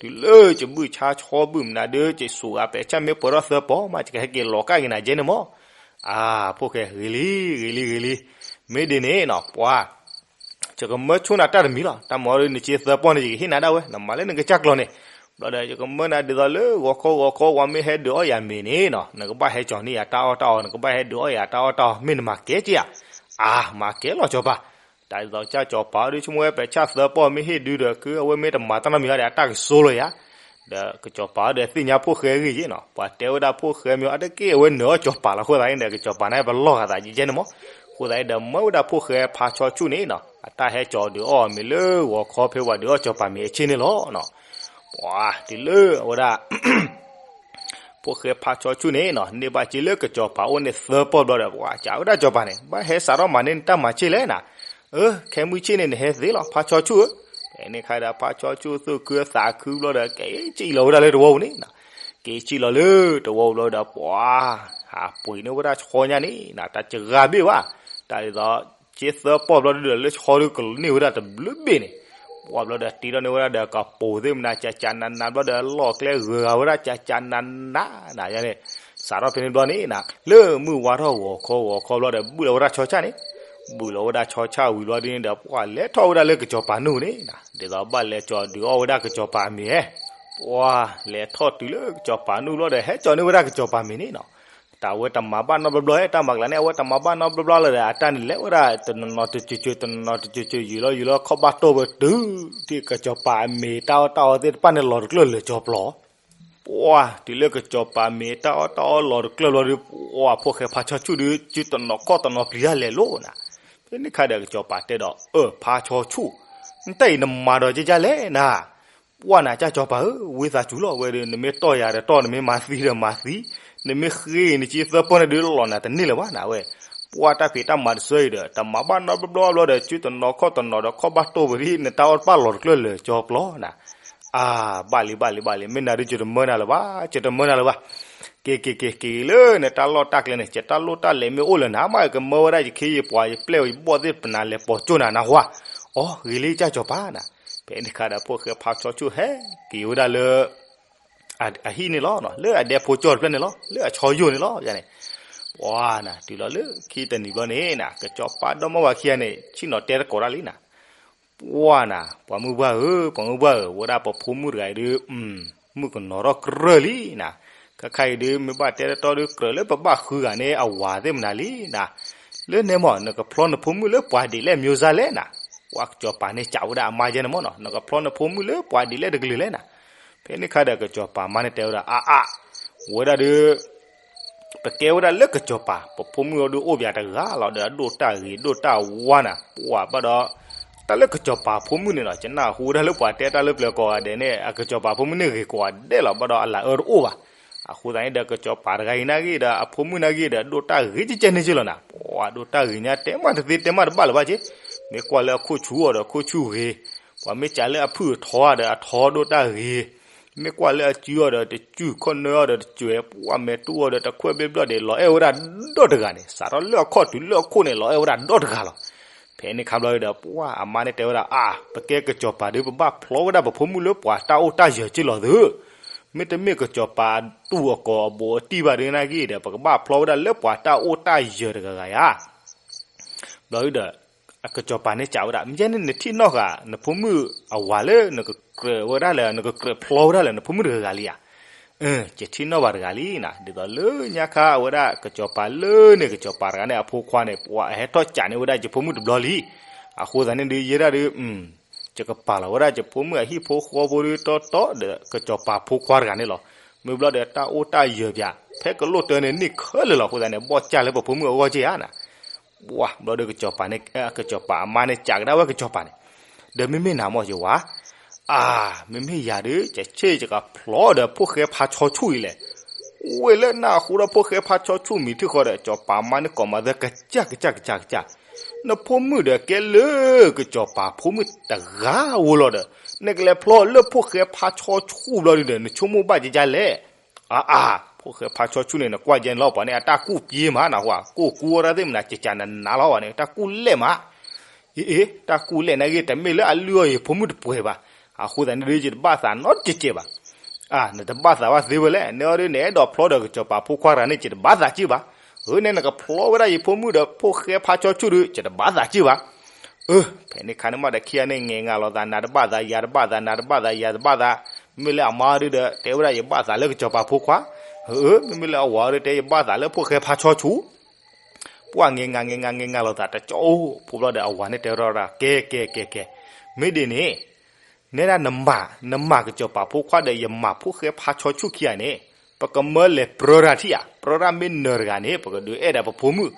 တုၤလၢယဘုၣ်ဆါဆီဘုၣ်မနုၤဒီး ယစူးဂၤပဲာ်ဆၣ်မ့ၢ်ပှဲၤထီၣ်သၢပီၢ်မး ယကဟဲက့ၤလီၤကၢ်က့ၤနၤယဲန့ၣ်မး. အၢ ဖိၣ်ဃဲ ဂ့ၤလံ ဂ့ၤလံ ဂ့ၤလံ, မ့ၢ်ဒ်န့ၣ်နီၤ ပှၢ် ယကမၢဆိနၤတၢ်တမံၤလီၤ. တၢ်မၤဒီး နစ့သၢပီၢ်န့ၣ် ယကဟ့ၣ်နၤဒၣ်ဝဲ, နမၤလၢနကစၢ်ကျီၤန့ၣ်, ဘျီဒီး ယကမၢနၤဒ်သိးလၢဂီၤခီဂီၤခီ ပှၤမ့ၢ်ဟဲဒုးအီၣ်ယၤမ့ၤန့ၣ်နီၤ, နကဘၣ်ဟဲကၠီၤန့ၢ်ယၤတၢ်အီၣ်တၢ်အီ, နကဘၣ်ဟဲဒုးအီၣ်ယၤတၢ်အီၣ်တၢ်အီ, မ့ၢ်နမၤကဲက့ဧါ. အၢ မၤကဲလီၤ စီၤပၤ. တၢ်ဒ်သိးကစၢ်စီၤပၤဒီး ဆိကမိၣ်ဝဲပဲာ်ဆၣ်သၢပီၢ်မ့ၢ်ဟ့ၣ်ဒုးဒီး ကအဝဲမ့ၢ်တမၤတၢ်နီတမံၤဘၣ်ဒီး အတၢ်ကစိလီၤယၤ. ဒီးကစီၤပၤဒီးသ့ၣ်ညါဖိၣ်ဃဲအဂ့ၢ်က့နီၤ, ပှၤတဲဝဲဒၣ်ဖိၣ်ဃဲမ့ၢ်အါတက့ၢ် အဝဲနၢၤအီၣ်စီၤပၤလီၤ. အဃိသတးန့ၣ်ဒီး ကစီၤပၤန့ၣ် ပလီၢ်ဂာ်သးယဲန့ၣ်မး. အဃိသတးဒီး မၢဝဲဒၣ်ဖိၣ်ဃဲဖါဆီဆူၣ်န့ၣ်နီၤ, အတၢ်ဟဲကၠီၤဒုးအီၣ်မ့ၤလၢဂီၤခီ ဖဲပှၤဒုးအီၣ်စီၤပၤမ့ၤအဆ့ၣ်န့ၣ်လီၤ. ပှၤ တုၤလၢအဝဲဒၣ် ဖိၣ်ဃဲဖါဆီဆူၣ်န့ၣ်နီၤ န့ၢ်ဘၣ်စ့လၢကစီၤပၤအိၣ်န့ၣ်သၢပီၢ်ဘျီဒီး ပှၤစံးဝဲဒၣ်စီၤပၤန့ၣ် ဘၣ်ဟဲစးထီၣ်မၤန့ၢ်နတၢ်မၤဆ့ၣ်လဲၣ်နၤ. အၢ ခဲမုၢ်ဆ့ၣ်န့ၣ် နဟဲသ့လီၤ ဖါဆီဆူၣ်ဧၢ. ဖဲန့ၣ်ခါဒီး ဖါဆီဆူၣ်သူၣ်ခုသးခုဘျီဒီး က့ၤစံၣ်လီၤဝဲဒၣ်လၢတဝီပူၤန့ၣ်နီၤ. က့ၤစံၣ်လီၤလၢတဝီပူၤဘျီဒီး ပှၤ ဟးပှ့ၤန့ၢ်ဝဲဒၣ်ဆီညါန့ၣ်နီၤ, တၢ်စှၤဘ့ၣ်ဘၣ်, တၢ်ဒ်သိး က့သၢပီၢ်ဘျီဒုဒီး လၢဆီဒုကလီၤန့ၢ်ဝဲဒၣ်တဘျုးဘ့ၣ်န့ၣ်, ပှၤဘျီဒီးတ့ထီၣ်န့ၢ်ဝဲဒၣ်ဒီးကပိၤသ့ၣ်မနၤ ကကနးနးဘျီဒီး လီၢ်ကျဲဂုၤဂၤဝဲဒၣ်ကကနးနးနၤန့ၣ်, ယန့ၣ် စးထီၣ်ဖဲန့ၣ်ဘျီန့ၣ်နီၤ, လၢမုၢ်ဝါထီၣ်ဂီၤခီဂီၤခီဘျီဒီး ဘုၣ်လီၤဝဲဒၣ်ဆီဆၣ်န့ၣ်, ဘုၣ်လီၤဝဲဒၣ်ဆီဆၣ်ဝံၤဘျီဒ်န့ၣ်ဒီး ပှၤလဲၤထီၣ်ဝဲဒၣ်လၢကစီၤပၤနူၢ်န့ၣ်နီၤ, ဒ်သိးဘၣ်လဲၤကၠီၤဒုးအီၣ်ဝဲဒၣ်ကစီၤပၤအမ့ၤဧါ, ပှၤလဲၤထီၣ်တုၤလၢကစီၤပၤနူၢ်ဘျီဒီး ဟဲကၠီၤန့ၢ်ဝဲဒၣ်ကစီၤပၤမ့ၤန့ၣ်နီၤ. တၢ်ဝဲတမၤဘၣ်နီတဘျီဘျီဧါ, တၢ်မၤကလၤန့ၣ် အဝဲတမၤဘၣ်နီတဘျီဘျီလၢၤဒီး အတၢ်န့ၣ်လဲၤဝဲဒၣ်တနီၤနီၤတကၠိကၠိ တနီၤနီၤတကၠိကၠိ ယံာ်လီၤယံာ်လီၤ ခီၣ်ဘၣ်တိၢ်ဝဲတုၤ ထံၣ်ကစီၤပၤအမ့ၤ တၢ်အီၣ်တၢ်အီသ့ၣ်တဖၣ်န့ၣ် လီၤတကျၢၢ်လၢာ်ကၠီၤပျီ ပှၤတုၤလၢကစီၤပၤမ့ၤ တၢ်အီၣ်တၢ်အီလီၤတကျၢၢ်ဘျီဒီး ပှၤဖိၣ်ဃဲဖါဆီဆူၣ်ဒီး စုတနီၤခီၣ်တနီၤပျံၤတၢ်လဲၤလိၤနၤ. ဖဲန့ၣ်ခါဒီးကစီၤပၤတဲဒီး အၢ ဖါဆီဆူၣ်, နတၢ်အံၤနမၤဒီးကကလဲၣ်နၤ. ပှၤနၤ ကၢ်ကစီၤပၤဧၢ, ဝံသးစူၤလီၤဝဲဒီး နမ့ၢ်တီၢ်ယၤဒီးတီၢ်, နမ့ၢ်မၤသံဒီးမၤသံ, နမ့ၢ်ဃ့နက့သၢပီၢ်န့ၣ်ဒီး လီၤနၤတန့ၢ်လၢၤဘၣ်နၤဝဲ. ပှၤတၢ်ဖံးတၢ်မၤတဆၢအံၤဒီး တမၤဘၣ်နီတဘျီဘျီဒီး စုတနီၤခီၣ်တနီၤဒီး ခီၣ်ဘၣ်တိၢ်ဝဲဒၣ် နတၢ်အီၣ်တဖၣ်လီၤတကျၢၢ်လၢာ်ကၠီၤပျီနၤ. အၢ ဘၣ်လံ ဘၣ်လံ ဘၣ်လံ, မ့ၢ်နၤဒုး ယတမၢနၤလၢၤဘၣ်, ယတမၢနၤလၢၤဘၣ်. က့ၤက့ၤက့ၤက့ၤလၢနတၢ်လီၢ်တၢ်ကျဲန့ၣ်, ယတၢ်လိၣ်တၢ်လဲၤမ့ၢ်အိၣ်လၢၤနၤ မ့ၢ်ကမၢဝဲဒၣ်ယခ့ယပှၤ ယပျဲၢ်ယဘီၣ်သ့ၣ်တဖၣ် ပနၤလဲၤပိာ်ကၠိနၤနၢ်ဟူဧါ. အိ ဂ့ၤလံ ကၢ်ကစီၤပၤနၤ. ဖဲန့ၣ်ခါဒီး ဖိၣ်ဃဲဖါဆီဆူၣ်ဟဲက့ၤဝဲဒၣ်လၢ အဟံၣ်န့ၣ်လီၤ, လၢအဒဲဖိကၠီၣ်တဖျၢၣ်န့ၣ်လီၤ, လၢအဆီယိာ်န့ၣ်လီၤ. ယန့ၣ် ပှၤနၤ တုၤလီၤလၢခံတနံၤဘျီန့ၣ်နၤ, ကစီၤပၤဒီမါဝၤခံဂၤန့ၣ် ဆ့ၣ်နီၤတဲသကိးတၢ်လံနၤ. ပှၤနၤ ပှၤမုၣ်ပှၢ်ဧၢ, ပှၤမုၣ်ပှၢ်ဧၢ, ဝဲဒၣ်ပဖိမုၣ်တဂၤအံၤဒီး မုၣ်ကနီၤထီၣ်ကြၢၢ်လံနၤ. ခဲခါအံၤဒီး မ့ၢ်ဘၣ်တဲတတီဒီး ကြၢးလၢပဘၣ်ဃုဂၤန့ၣ် အဝၤသ့ၣ်မနၤလံနၤ. လၢန့ၣ်မ့ၢ် နကဖျီနဖိမုၣ်လၢပှၤဒ်လဲၣ် မျိုးစားလဲၣ်နၤ. ပှၤကစီၤပၤန့ၣ်စံးဝဲဒၣ်အမါယဲန့ၣ်မ့ၢ်နီၤ, နကဖျီနဖိမုၣ်လၢပှၤဒ်လဲၣ်တကလုာ်လဲၣ်နၤ. ဖဲန့ၣ်ခါဒီး ကစီၤပၤမါန့ၣ်တဲဝဲဒၣ် အါအါ, ဝဲဒၣ်ဒီး ပကဲဝဲဒၣ်လၢကစီၤပၤ ပဖိမုၣ်အီၤဒုးအိၣ်ပၠးတဂၤလီၤဒီး အဒိၣ်တၢ်ဂ့ၤဒိၣ်တၢ်ဝါနၤ. ပှၤဘၣ်ဒီး တၢ်လၢကစီၤပၤဖိမုၣ်န့ၣ်နီၤ, ယနၢ်ဟူဝဲဒၣ်လၢပှၤတဲတၢ်လၢပျၢၤကိးဂၤဒဲးန့ၣ် အကစီၤပၤဖိမုၣ်န့ၣ်ဂ့ၤကိးဂၤဒဲးလီၤ, ဘၣ်ဒီးအလၤအၢတအိၣ်ဘၣ်. အဃိသတးန့ၣ်ဒီး ကစီၤပၤတဂၤအံၤနာ်ဂ့ၤဒီး အဖိမုၣ်နာ်ဂ့ၤဒီး အဒိၣ်တၢ်ဂ့ၤကဲကဲန့ၣ်က့လီၤနၤ. ပှၤဒိၣ်တၢ်ဂ့ၤညါ တဲမးတသ့တဲမးတဘၣ်လၢၤဘၣ်က့. မ့ၢ်ကွၢ်လၢအခိၣ်ဆူၣ်အီၤဒီး ခိၣ်ဆူၣ်ဂ့ၤ, ပှၤမ့ၢ်စံးလၢအဖုၣ်အထီဒီး အထီဒိၣ်တၢ်ဂ့ၤ, မ့ၢ်ကွၢ်လၢအစုအီၤဒီး တစုၣ်ခီၣ်နၢအီၤဒီးတစဲး, ပှၤမဲာ်တူၢ်အီၤဒီးတခွဲးဘျ့ဘျီဒီး လီၤအဲၣ်ဝဲဒၣ်ဒီတဂၤန့ၣ်, စးထီၣ်လၢအခီၣ်တုၤလၢအခိၣ်န့ၣ် လီၤအဲၣ်ဝဲဒၣ်ဒီတဂၤလီၤ. ဖဲန့ၣ်ခါဘျီဒီး ပှၤအမါန့ၣ်တဲဝဲဒၣ် အါ, ပကဲကစီၤပၤဒီး ပဘၣ်ဖျီဝဲဒၣ်ပဖိမုၣ်လၢပှၤတၢ်အိၣ်တၢ်ယၢၤက့လီၤသု. မ့တမ့ၢ်ကစီၤပၤတူၢ်အကိာ်အဘူးအတံၢ်ဘၣ်ဒီးနာ်ဂ့ၤဒီး ပကဘၣ်ဖျီဝဲဒၣ်လၢပှၤတၢ်အိၣ်တၢ်ယၢၤတဂၤဂၤဧါ. ဘျီဒီး အကစီၤပၤန့ၣ်စံးဝဲဒၣ် မ့ၢ်ယဲန့ၣ် နထံၣ်နီၣ်ဃာ်နဖိမုၣ်အဝၤလၢနကကြၢးဝဲဒၣ်လၢ နကကြၢးဖျီဝဲဒၣ်လၢနဖိမုၣ်တဂၤဂၤလံဧါ. အၢ ယထံၣ်နီၣ်ဘၣ်တဂၤလံနၤ, ဒ်သိးလၢညါခါအဝဲဒၣ်ကစီၤပၤလၢန့ၣ် ကစီၤပၤတဂၤန့ၣ်အဖိခွါန့ၣ် ပှၤအဟဲထီၣ်ကးန့ၢ်ဝဲဒၣ်ယဖိမုၣ်တဘျီလံ. အဃိသတးန့ၣ်ဒီး ယဲဒၣ်ဒီး ယကပာ်လီၤဝဲဒၣ်ယဖိမုၣ်အဟံၣ်ဖိဃီဖိဒီးတီတီဒီး ကစီၤပၤဖိခွါတဂၤန့ၣ်လီၤ. မ့ၢ်ဘျီဒီးတၢ်အိၣ်တၢ်ယၢၤပၠး ဖဲကလိၣ်တၢန့ၣ် န့ၢ်ခဲလၢာ်လီၤ. အဃိသတးန့ၣ် ဘီၣ်ကၢ်လၢပဖိမုၣ်အဂီၢ်က့ဧါနၤ. ပှၤဘျီဒီးကစီၤပၤန့ၣ် ကစီၤပၤအမါန့ၣ် စံးကဒါဝဲကစီၤပၤန့ၣ်, ဒီးမ့မ့ၢ်နၤမ့ၢ်ယဝၤ, အါ, မ့မ့ၢ်ယၤဒီး ကဆ့ၣ်ယကဖျီဒီးဖိၣ်ဃဲဖါဆီဆူၣ်အံၤလဲၣ်. ဝ့ၢ်လၢနၢ်ဟူဒီးဖိၣ်ဃဲဖါဆီဆူၣ်မံၤထံၣ်ဃီဒီး ကစီၤပၤအမါန့ၣ်ကိးမၤသၢ ကစၢ်ကစၢ်ကစၢ်, နဖိမုၣ်ဒီးကဲလၢကစီၤပၤဖိမုၣ်တဂၤဧိၤလီၤဒီး နကလဲၤဖျီလၢဖိၣ်ဃဲဖါဆီဆူၣ်ဘျီဒုဒီး နဆိကမိၣ်ဘၣ်ကကလဲၣ်. အါအါ, ဖိၣ်ဃဲဖါဆီဆူၣ်န့ၣ် နကွၢ်ကဲန့ၣ်လီၤ ပှၤန့ၣ် အတၢ်ကူၣ်ပှ့ၤမးနဟူဧါ, ကိၢ်ကူအီၣ်တၢ်သ့ၣ်မနၤ ကကနနလီၤ ပှၤန့ၣ် တၢ်ကူၣ်လဲၣ်မး. အ့အ့, တၢ်ကူၣ်လဲၣ်နာ်ဂ့ၤ တမ့ၢ်လၢအလုၢ်အီၣ်ယဖိမုၣ်တပှဲၤဘၣ်. အဃိသတးန့ၣ်ဒီး ယတဘၣ်သးနီတစဲးဘၣ်. အါ, နတဘၣ်သးဘၣ်သ့ဝဲလဲၣ်, နဲအီၤဒီး နအဲၣ်ဒိးဖျီဒီးကစီၤပၤဖိခွါတဂၤန့ၣ် ယတဘၣ်သးက့ဘၣ်. အၢ နဲနကဖျီဝဲဒၣ်ယဖိမုၣ်ဒီးဖိၣ်ဃဲဖါဆီဆူၣ်ဒီး ယတဘၣ်သးက့ဘၣ်. အၢ ဖဲန့ၣ်ခါန့ၣ်မးဒီး ခံဂၤန့ၣ် ငဲၤငါလိာ်သး နၤတဘၣ်သး ယၤတဘၣ်သး နၤတဘၣ်သး ယၤတဘၣ်သး, မ့မ့ၢ်လၢအမါဒုဒီး တဲဝဲဒၣ် ယဘၣ်သးလၢကစီၤပၤဖိခွါ, အၢ မ့မ့ၢ်လၢအဝၤဒုတဲ ယဘၣ်သးလၢဖိၣ်ဃဲဖါဆီဆူၣ်. ပှၤငဲၤငါ ငဲၤငါ ငဲၤငါလိာ်သး တကၠီအိၣ်ဖိဘျီဒီး အဝၤန့ၣ်တဲဝဲဒၣ် ကဲ ကဲ ကဲ ကဲ, မ့ၢ်ဒ်န့ၣ် နဲဒၣ်နမၤ နမၤကစီၤပၤဖိခွါဒီး ယမၤဖိၣ်ဃဲဖါဆီဆူၣ်ခံဂၤန့ၣ် ပကမၢလဲၤပြၢတၢ်ထံၣ်ဧါ. ပြၢတၢ်မ့ၢ်နၢၤတဂၤန့ၣ် ပကဒုးအဲၣ်ဒၣ်ပဖိမုၣ်,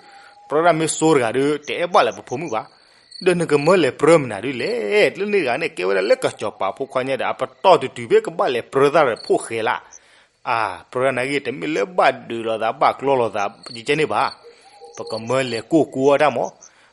ပြၢတၢ်မ့ၢ်စိတဂၤဒီး တအဲၣ်ဘၣ်လၢပဖိမုၣ်ဘၣ်. ဒီးနကမၢလဲၤပြၢမနုၤဒ်လဲၣ်. လၢန့ၣ်တဂၤန့ၣ် ကဲဝဲဒၣ်လၢကစီၤပၤဖိခွါညါဒီး အပတီၢ်တုၤတုၤဖဲကဘၣ်လဲၤပြၢတၢ်ဒီးဖိၣ်ဃဲလၢ်. အါ, ပြၢတၢ်နာ်ဂ့ၤ တမ့ၢ်လၢဘၣ်ဒုးလိာ်သး ဘၣ်ကျီလိာ်သး ကကဲန့ၣ်ဘၣ်. ပကမၢလဲၤကိၢ်ကူအီၣ်တၢ်မး.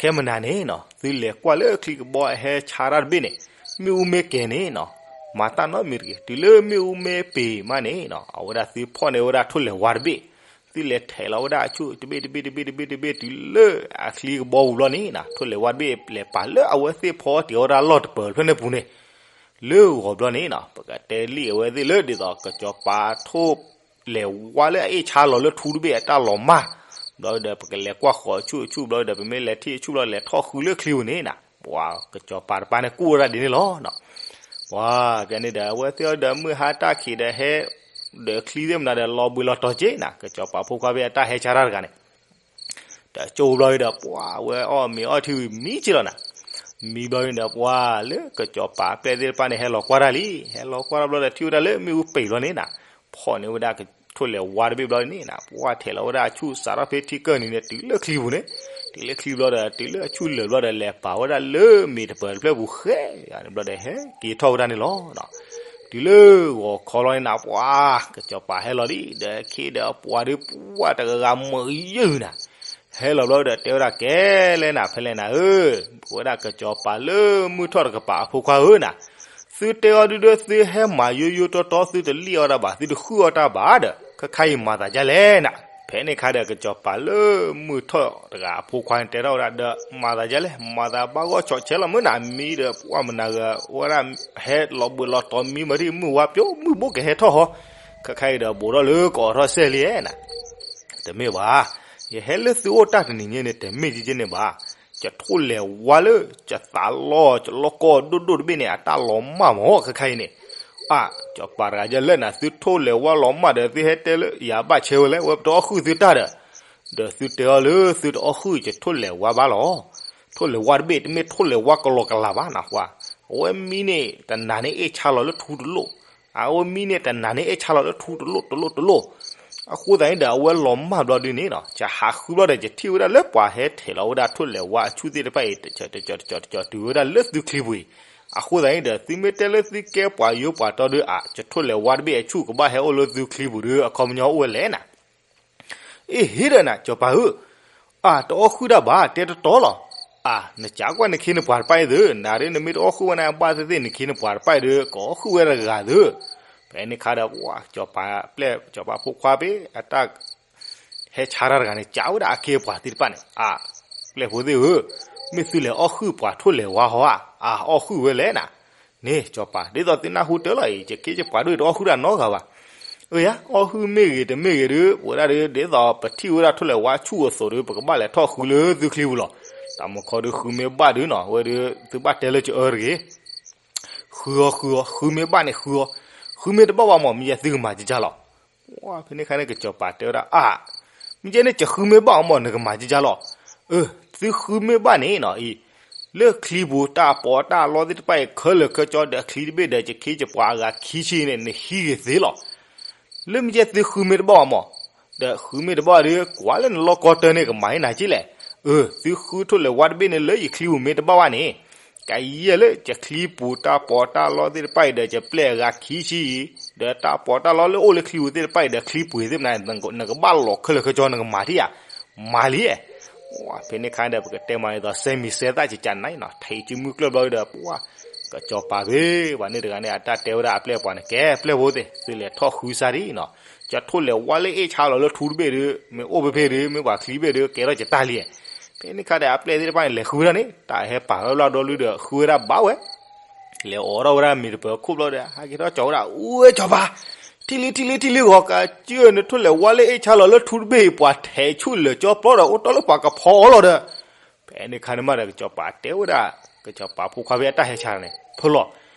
ခဲမုၢ်နၤန့ၣ်နီၤ သုလဲၤကွၢ်လၢချံကဘီအဟဲဆါတၢ်တဘ့ၣ်န့ၣ်, မ့ၣ်အူမ့ၢ်ကဲၤန့ၣ်နီၤ, မၤတၢ်နီတမံၤတဂ့ၤ. တုၤလၢမ့ၣ်အူမ့ၢ်ပ့ၤမးန့ၣ်နီၤ, အဝဲဒၣ်သုဖီၣ်န့ၢ်ဝဲဒၣ်ထိၣ်လဲၤဝါတဘ့ၣ်, သုလဲၤထဲးလီၤဝဲဒၣ်အဆူၣ်တဘ့ၣ်တဘ့ၣ်တဘ့ၣ်တဘ့ၣ်တဘ့ၣ် တုၤလၢအချံကဘီပူၤဘျီန့ၣ်နီၤ, ထိၣ်လဲၤဝါတဘ့ၣ်လဲၤပာ်လၢအဝဲသ့ၣ်ဖီတ့ၢ်ဝဲဒၣ်လီၢ်တပၢၤတဖျၢၣ်န့ၣ်ပူၤန့ၣ် လၢဂီၤဘျီန့ၣ်နီၤ, ပကတဲလံအဝဲသ့ၣ်လၢဒ်သိးကစီၤပၤထိၣ်လဲၤဝါလၢအအ့ၣ်ဆါလီၤလၢထူတဘ့ၣ်အတၢ်လီၤမၢ်, ဘျီဒီး ပကလဲၤကွၢ်ဃီၤအဆူၣ်အဆူၣ်ဘျီဒီး ပမ့ၢ်လဲၤထံၣ်အဆူၣ်ဘျီ လဲၤထီၣ်ဃုလၢချံပူၤန့ၣ်နီၤ, ပှၤကစီၤပၤတပၢ်န့ၣ်ကူၣ်ဝဲဒၣ်ဒ်န့ၣ်လီၤ. ပှၤကန့ၣ်ဒီး အဝဲသ့ၣ်အီၤဒီးမုၢ်ဟါတၢ်ခံးဒီးဟဲ ဒီးချံသ့ၣ်မနုၤဒီးလီၤဘှံးလီၤတီၤက့ၤနီၤ, ကစီၤပၤဖိခွါဖဲအတၢ်ဟဲဆါတၢ်တဂၤန့ၣ် တကၠိဘျီဒီး ပှၤဝဲအီၣ်မ့ၤအီထံဝံၤမံက့ၤလီၤနၤ. မံဘျီန့ၣ်ဒီး ပှၤလၢကစီၤပၤအပျဲၢ်သ့ၣ်တဖၣ်န့ၣ် ဟဲလီၤကွၢ်တၢ်လံ, ဟဲလီၤကွၢ်တၢ်ဘျီဒီး ထံၣ်ဝဲဒၣ်လၢမ့ၣ်အူပ့ၤဘျီန့ၣ်နၤ, ဖီၣ်န့ၢ်ဝဲဒၣ်ထိၣ်လဲၤဝါတဘ့ၣ်ဘျီန့ၣ်နၤ, ပှၤထဲးလီၤဝဲဒၣ်အဆူၣ်စးထီၣ်ဖဲထံကၢၢ်နံၤန့ၣ် တုၤလၢချံပူၤန့ၣ်, တုၤလၢချံဘျီဒီး တုၤလၢအဆူၣ်လၢာ်ဘျီဒီး လဲၤပာ်ဝဲဒၣ်လၢမ့ၤတပၢၤတဖျၢၣ်ပူၤဃဲ, န့ၣ်ဘျီဒီး ဟဲက့ၤထီၣ်ဝဲဒၣ်န့ၣ်လီၤ. တုၤလၢဂီၤခီလီၤန့ၣ်နၤ, ပှၤကစီၤပၤဟဲလီၤဒံး ဒီးခ့ဒီးပှၤဒီး ပှၤတဂၤဂၤမုာ်ယုၢ်နၤ, ဟဲလီၤဘျီဒီး တဲဝဲဒၣ်ကဲလဲၣ်နၤ ဖဲလဲၣ်နၤဧၢ, ပဝဲဒၣ်ကစီၤပၤလၢမုၢ်ထီၣ်တကပၤအဖိခွါဧၢနၤ, သုတဲအီၤဒုဒီး သုဟဲမၤယိယိတီတီ သုတလံၣ်အီၣ်တၢ်ဘၣ် သုတဃုအီၣ်တၢ်ဘၣ်ဒီး ခဲခါအံၤမၤသးဒ်လဲၣ်နၤ. ဖဲန့ၣ်ခါဒီး ကစီၤပၤလၢမုၢ်ထီၣ်တဂၤအဖိခွါန့ၣ် တဲထီၣ်ဝဲဒၣ်ဒီး မၤသးဒ်လဲၣ်, မၤသးဘၣ်ဂီၢ်ဆီးဆဲးလီၤမုၢ်နၤ, မံဒီးပှၤမနၤဂၤ ဝဲဒၣ်ဟဲလီၤဘှံးလီၤတီၤမံမၤဒံး မုၢ်ဝါပျိမုၢ်ဘိကဟဲထီၣ်ဟီ, ခဲခါအံၤဒီး ဘူးထီၣ်လၢကအိးထီၣ်စဲၣ်လံဧါနၤ. တမ့ၢ်ဘၣ်, ယဟဲလၢသုအိၣ်တၢ်တနံၤညါန့ၣ် တမ့ၢ်ကက့န့ၣ်ဘၣ်, ယထိၣ်လဲၤဝါလၢ ယသးလီၤ ယလီၢ်ကီၢ်ဒိၣ်ဒိၣ်တဘ့ၣ်န့ၣ် အတၢ်လီၤမၢ်မၢ် ခဲခါအံၤန့ၣ်, အါ စီၤပၤတဂၤယဲလဲၣ်နၤ သုထိၣ်လဲၤဝါလီၤမၢ်ဒီး သုဟဲတဲလၢယၤဘၣ်ဆဲဝဲလဲၣ် ဝဲပတအီၣ်ဃုာ်သုတၢ်ဒီး, ဒီးသုတဲအီၤလၢ သုတအီၣ်ဃုာ်ယထိၣ်လဲၤဝါဘၣ်လီၤ. ထိၣ်လဲၤဝါတဘ့ၣ် တမ့ၢ်ထိၣ်လဲၤဝါကလီကလးဘၣ်နၢ်ဟူဧါ, အဝဲမံန့ၣ် တနၤန့ၣ်အ့ၣ်ဆါလီၤလၢထူတလိၣ်, အဝဲမံန့ၣ် တနၤန့ၣ်အ့ၣ်ဆါလီၤလၢထူတလိၣ်တလိၣ်တလိၣ်, အဃိသတးန့ၣ်ဒီး အဝဲလီၤမၢ်ဘျီဒုန့ၣ်နီၤ ယဟးဃုဘျီဒီး ယထံၣ်ဝဲဒၣ်လၢပှၤဟဲထဲးလီၤဝဲဒၣ်ထိၣ်လဲၤဝါအဆူၣ်သ့ၣ်တဖၣ်အံၤ တကၠီၤတကၠီၤတကၠီၤတကၠီၤတုၤဝဲဒၣ်လၢသုချံပူၤအံၤ, အဃိသတးန့ၣ်ဒီး သုမ့ၢ်တဲလၢသုကဲပှၤယိပှၤတီဒုး အါ ယထိၣ်လဲၤဝါတဘ့ၣ်အဆူၣ်ကဘၣ်ဟဲအိၣ်လၢသုချံပူၤဒုး အခီပညီအိၣ်ဝဲလဲၣ်နၤ အ့ ဟ့ၣ်ဒီးနၤ စီၤပၤဧၢ, အါ တအီၣ်ဃုာ်တၢ်ဘၣ် တဲတတီလီၤ, အါ နကးကွၢ်နခ့နပှၤတဖၣ်အံၤသု, နၤဒ်နမ့ၢ်တအီၣ်ဃုာ်ဝဲန့ၣ် ဘၣ်သ့ၣ်သ့ၣ်နခ့နပှၤတဖၣ်အံၤဒီး ကအီၣ်ဃုာ်ဝဲတဂၤသု, ဖဲန့ၣ်ခါဒီး ပှၤစီၤပၤပျဲၢ် စီၤပၤဖိခွါဖဲအတၢ် ဟဲဆါတၢ်တဂၤန့ၣ် ကးဝဲဒၣ်အခ့အပှၤသ့ၣ်တဖၣ်န့ၣ်, အါ ပျဲၢ်ဖိသ့ၣ်ဧၢ, မ့ၢ်သုလဲၤအီၣ်ဃုာ်ပှၤထိၣ်လဲၤဝါဟီဧါ, အါ အီၣ်ဃုာ်ဝဲလဲၣ်နၤ, န့ၣ် စီၤပၤ ဒ်သိးသုနၢ်ဟူတၢ်လီၤအံၤ ယခ့ယပှၤဒိၣ်တအီၣ်ဃုာ်တၢ်နီတဂၤဘၣ်, အၢယါ အီၣ်ဃုာ်မ့ၢ်ဂ့ၤတမ့ၢ်ဂ့ၤဒုး ပဝဲဒၣ်ဒုး ဒ်သိးပထံၣ်ဝဲဒၣ်ထိၣ်လဲၤဝါဆူၣ်အသိးဒီး ပကဘၣ်လဲၤထီၣ်ဃုလၢသုချံပူၤလီၤ, တၢ်မုၢ်ခီဒုးဃုမ့ၢ်ဘၣ်ဒုးနီၤ ဝဲဒုး သုဘၣ်တဲလၢကအၢတဂ့ၤ ဃုအီၤ ဃုအီၤ ဃုမ့ၢ်ဘၣ်န့ၣ်ဃုအီၤ, ဃုမ့ၢ်တဘၣ်ဘၣ်မး မ့ၢ်ယဲသုကမၤကကၢ်လီၤ, ဖဲန့ၣ်ခါန့ၣ် ကစီၤပၤတဲဝဲဒၣ် အါ မ့ၢ်ကဲန့ၣ် ယဃုမ့ၢ်ဘၣ်အီၤမး နကမၤကကၢ်လီၤ, အၢ သုဃုမ့ၢ်ဘၣ်န့ၣ်နီၤအံၤ, လၢချံပူၤတၢ်ပီးတၢ်လီသ့ၣ်တဖၣ်အံၤ ခဲလၢာ်ခဲဆ့ဒီးချံတဘ့ၣ်ဒီး ယခ့ယပှၤအဂၤခံဆံန့ၣ် နဟံးဂ့ၤသ့လီၤ လၢမ့ၢ်ကဲသုဃုမ့ၢ်တဘၣ်ဘၣ်မး, ဒီးဃုမ့ၢ်တဘၣ်ဒီး ကွၢ်လၢနလီၢ်ကီတၢၢ်န့ၣ် ကမၤအံၤနၤက့လဲၣ်, အၢ သုဃုထိၣ်လဲၤဝါတဘ့ၣ်န့ၣ် လၢယချံပူၤမ့ၢ်တဘၣ်ဘၣ်န့ၣ်, ကယဲၢ်လၢယချံပူၤတၢ်ပီးတၢ်လီသ့ၣ်တဖၣ်အံၤဒီး ယပျဲၢ်အဂၤခံဆံအံၤ, ဒီးတၢ်ပီးတၢ်လီလၢအိၣ်လၢချံပူၤသ့ၣ်တဖၣ်အံၤဒီး ချံပှ့ၤသ့ၣ်မနုၤ နကဘၣ်လီၤခဲလၢာ်ခဲဆ့ နကမၤထံၣ်ဧါ, မၤလံ, ဖဲန့ၣ်ခါဒီး ပကတဲမးဒ်သိး စဲမံၤစဲသၣ်ကကနၤနီၤ ထဲးစုမုၢ်ကျၢၢ်ဘျီဒီး ပှၤ ကစီၤပၤဖဲ ပှၤန့ၣ်တဂၤန့ၣ် အတၢ်တဲဝဲဒၣ်အပျဲၢ်ပှၤန့ၣ် ကဲပျဲၢ်ဖိသ့ၣ် သုလဲၤထီၣ်ဃုစၢ်ဒံးနီၤ, ယထိၣ်လဲၤဝါလၢအ့ၣ်ဆါလီၤလၢထူတဘ့ၣ်ဒီး မ့ၢ်အိၣ်ဖဲဖဲဒီး မ့ၢ်ပှၤချံဘ့ၣ်ဒီး ကဲထီၣ်ယတၢ်လံ, ဖဲန့ၣ်ခါဒီးအပျဲၢ်သ့ၣ်တဖၣ်န့ၣ် လဲၤဃုဝဲဒၣ်န့ၣ် တၢ်ဟဲပာ်ဝဲဘျီဒီး ဃုဝဲဒၣ်ဘၣ်ဝဲ လဲၤအိးထီၣ်ဝဲဒၣ်မ့ၤတပၢၤခိၣ်ဘျီဒီး ဟဲက့ၤထီၣ်ကၠီဝဲဒၣ် အူဝဲစီၤပၤ, ထံၣ်လံထံၣ်လံထံၣ်လံဂီၤ ကစၢၢ်နထိၣ်လဲၤဝါလၢအ့ၣ်ဆါလီၤလၢထူတဘ့ၣ်အံၤ ပှၤထဲးဆူၣ်လၢာ်ကၠီပျီဒီး အိၣ်တီၢ်လၢပှၤကဖီအီၤလီၤဒီး, ဖဲန့ၣ်ခါန့ၣ်မးဒီး ကစီၤပၤတဲဝဲဒၣ် ကစီၤပၤဖိခွါဖဲအတၢ်ဟဲဆါန့ၣ် ဖုလီၤ,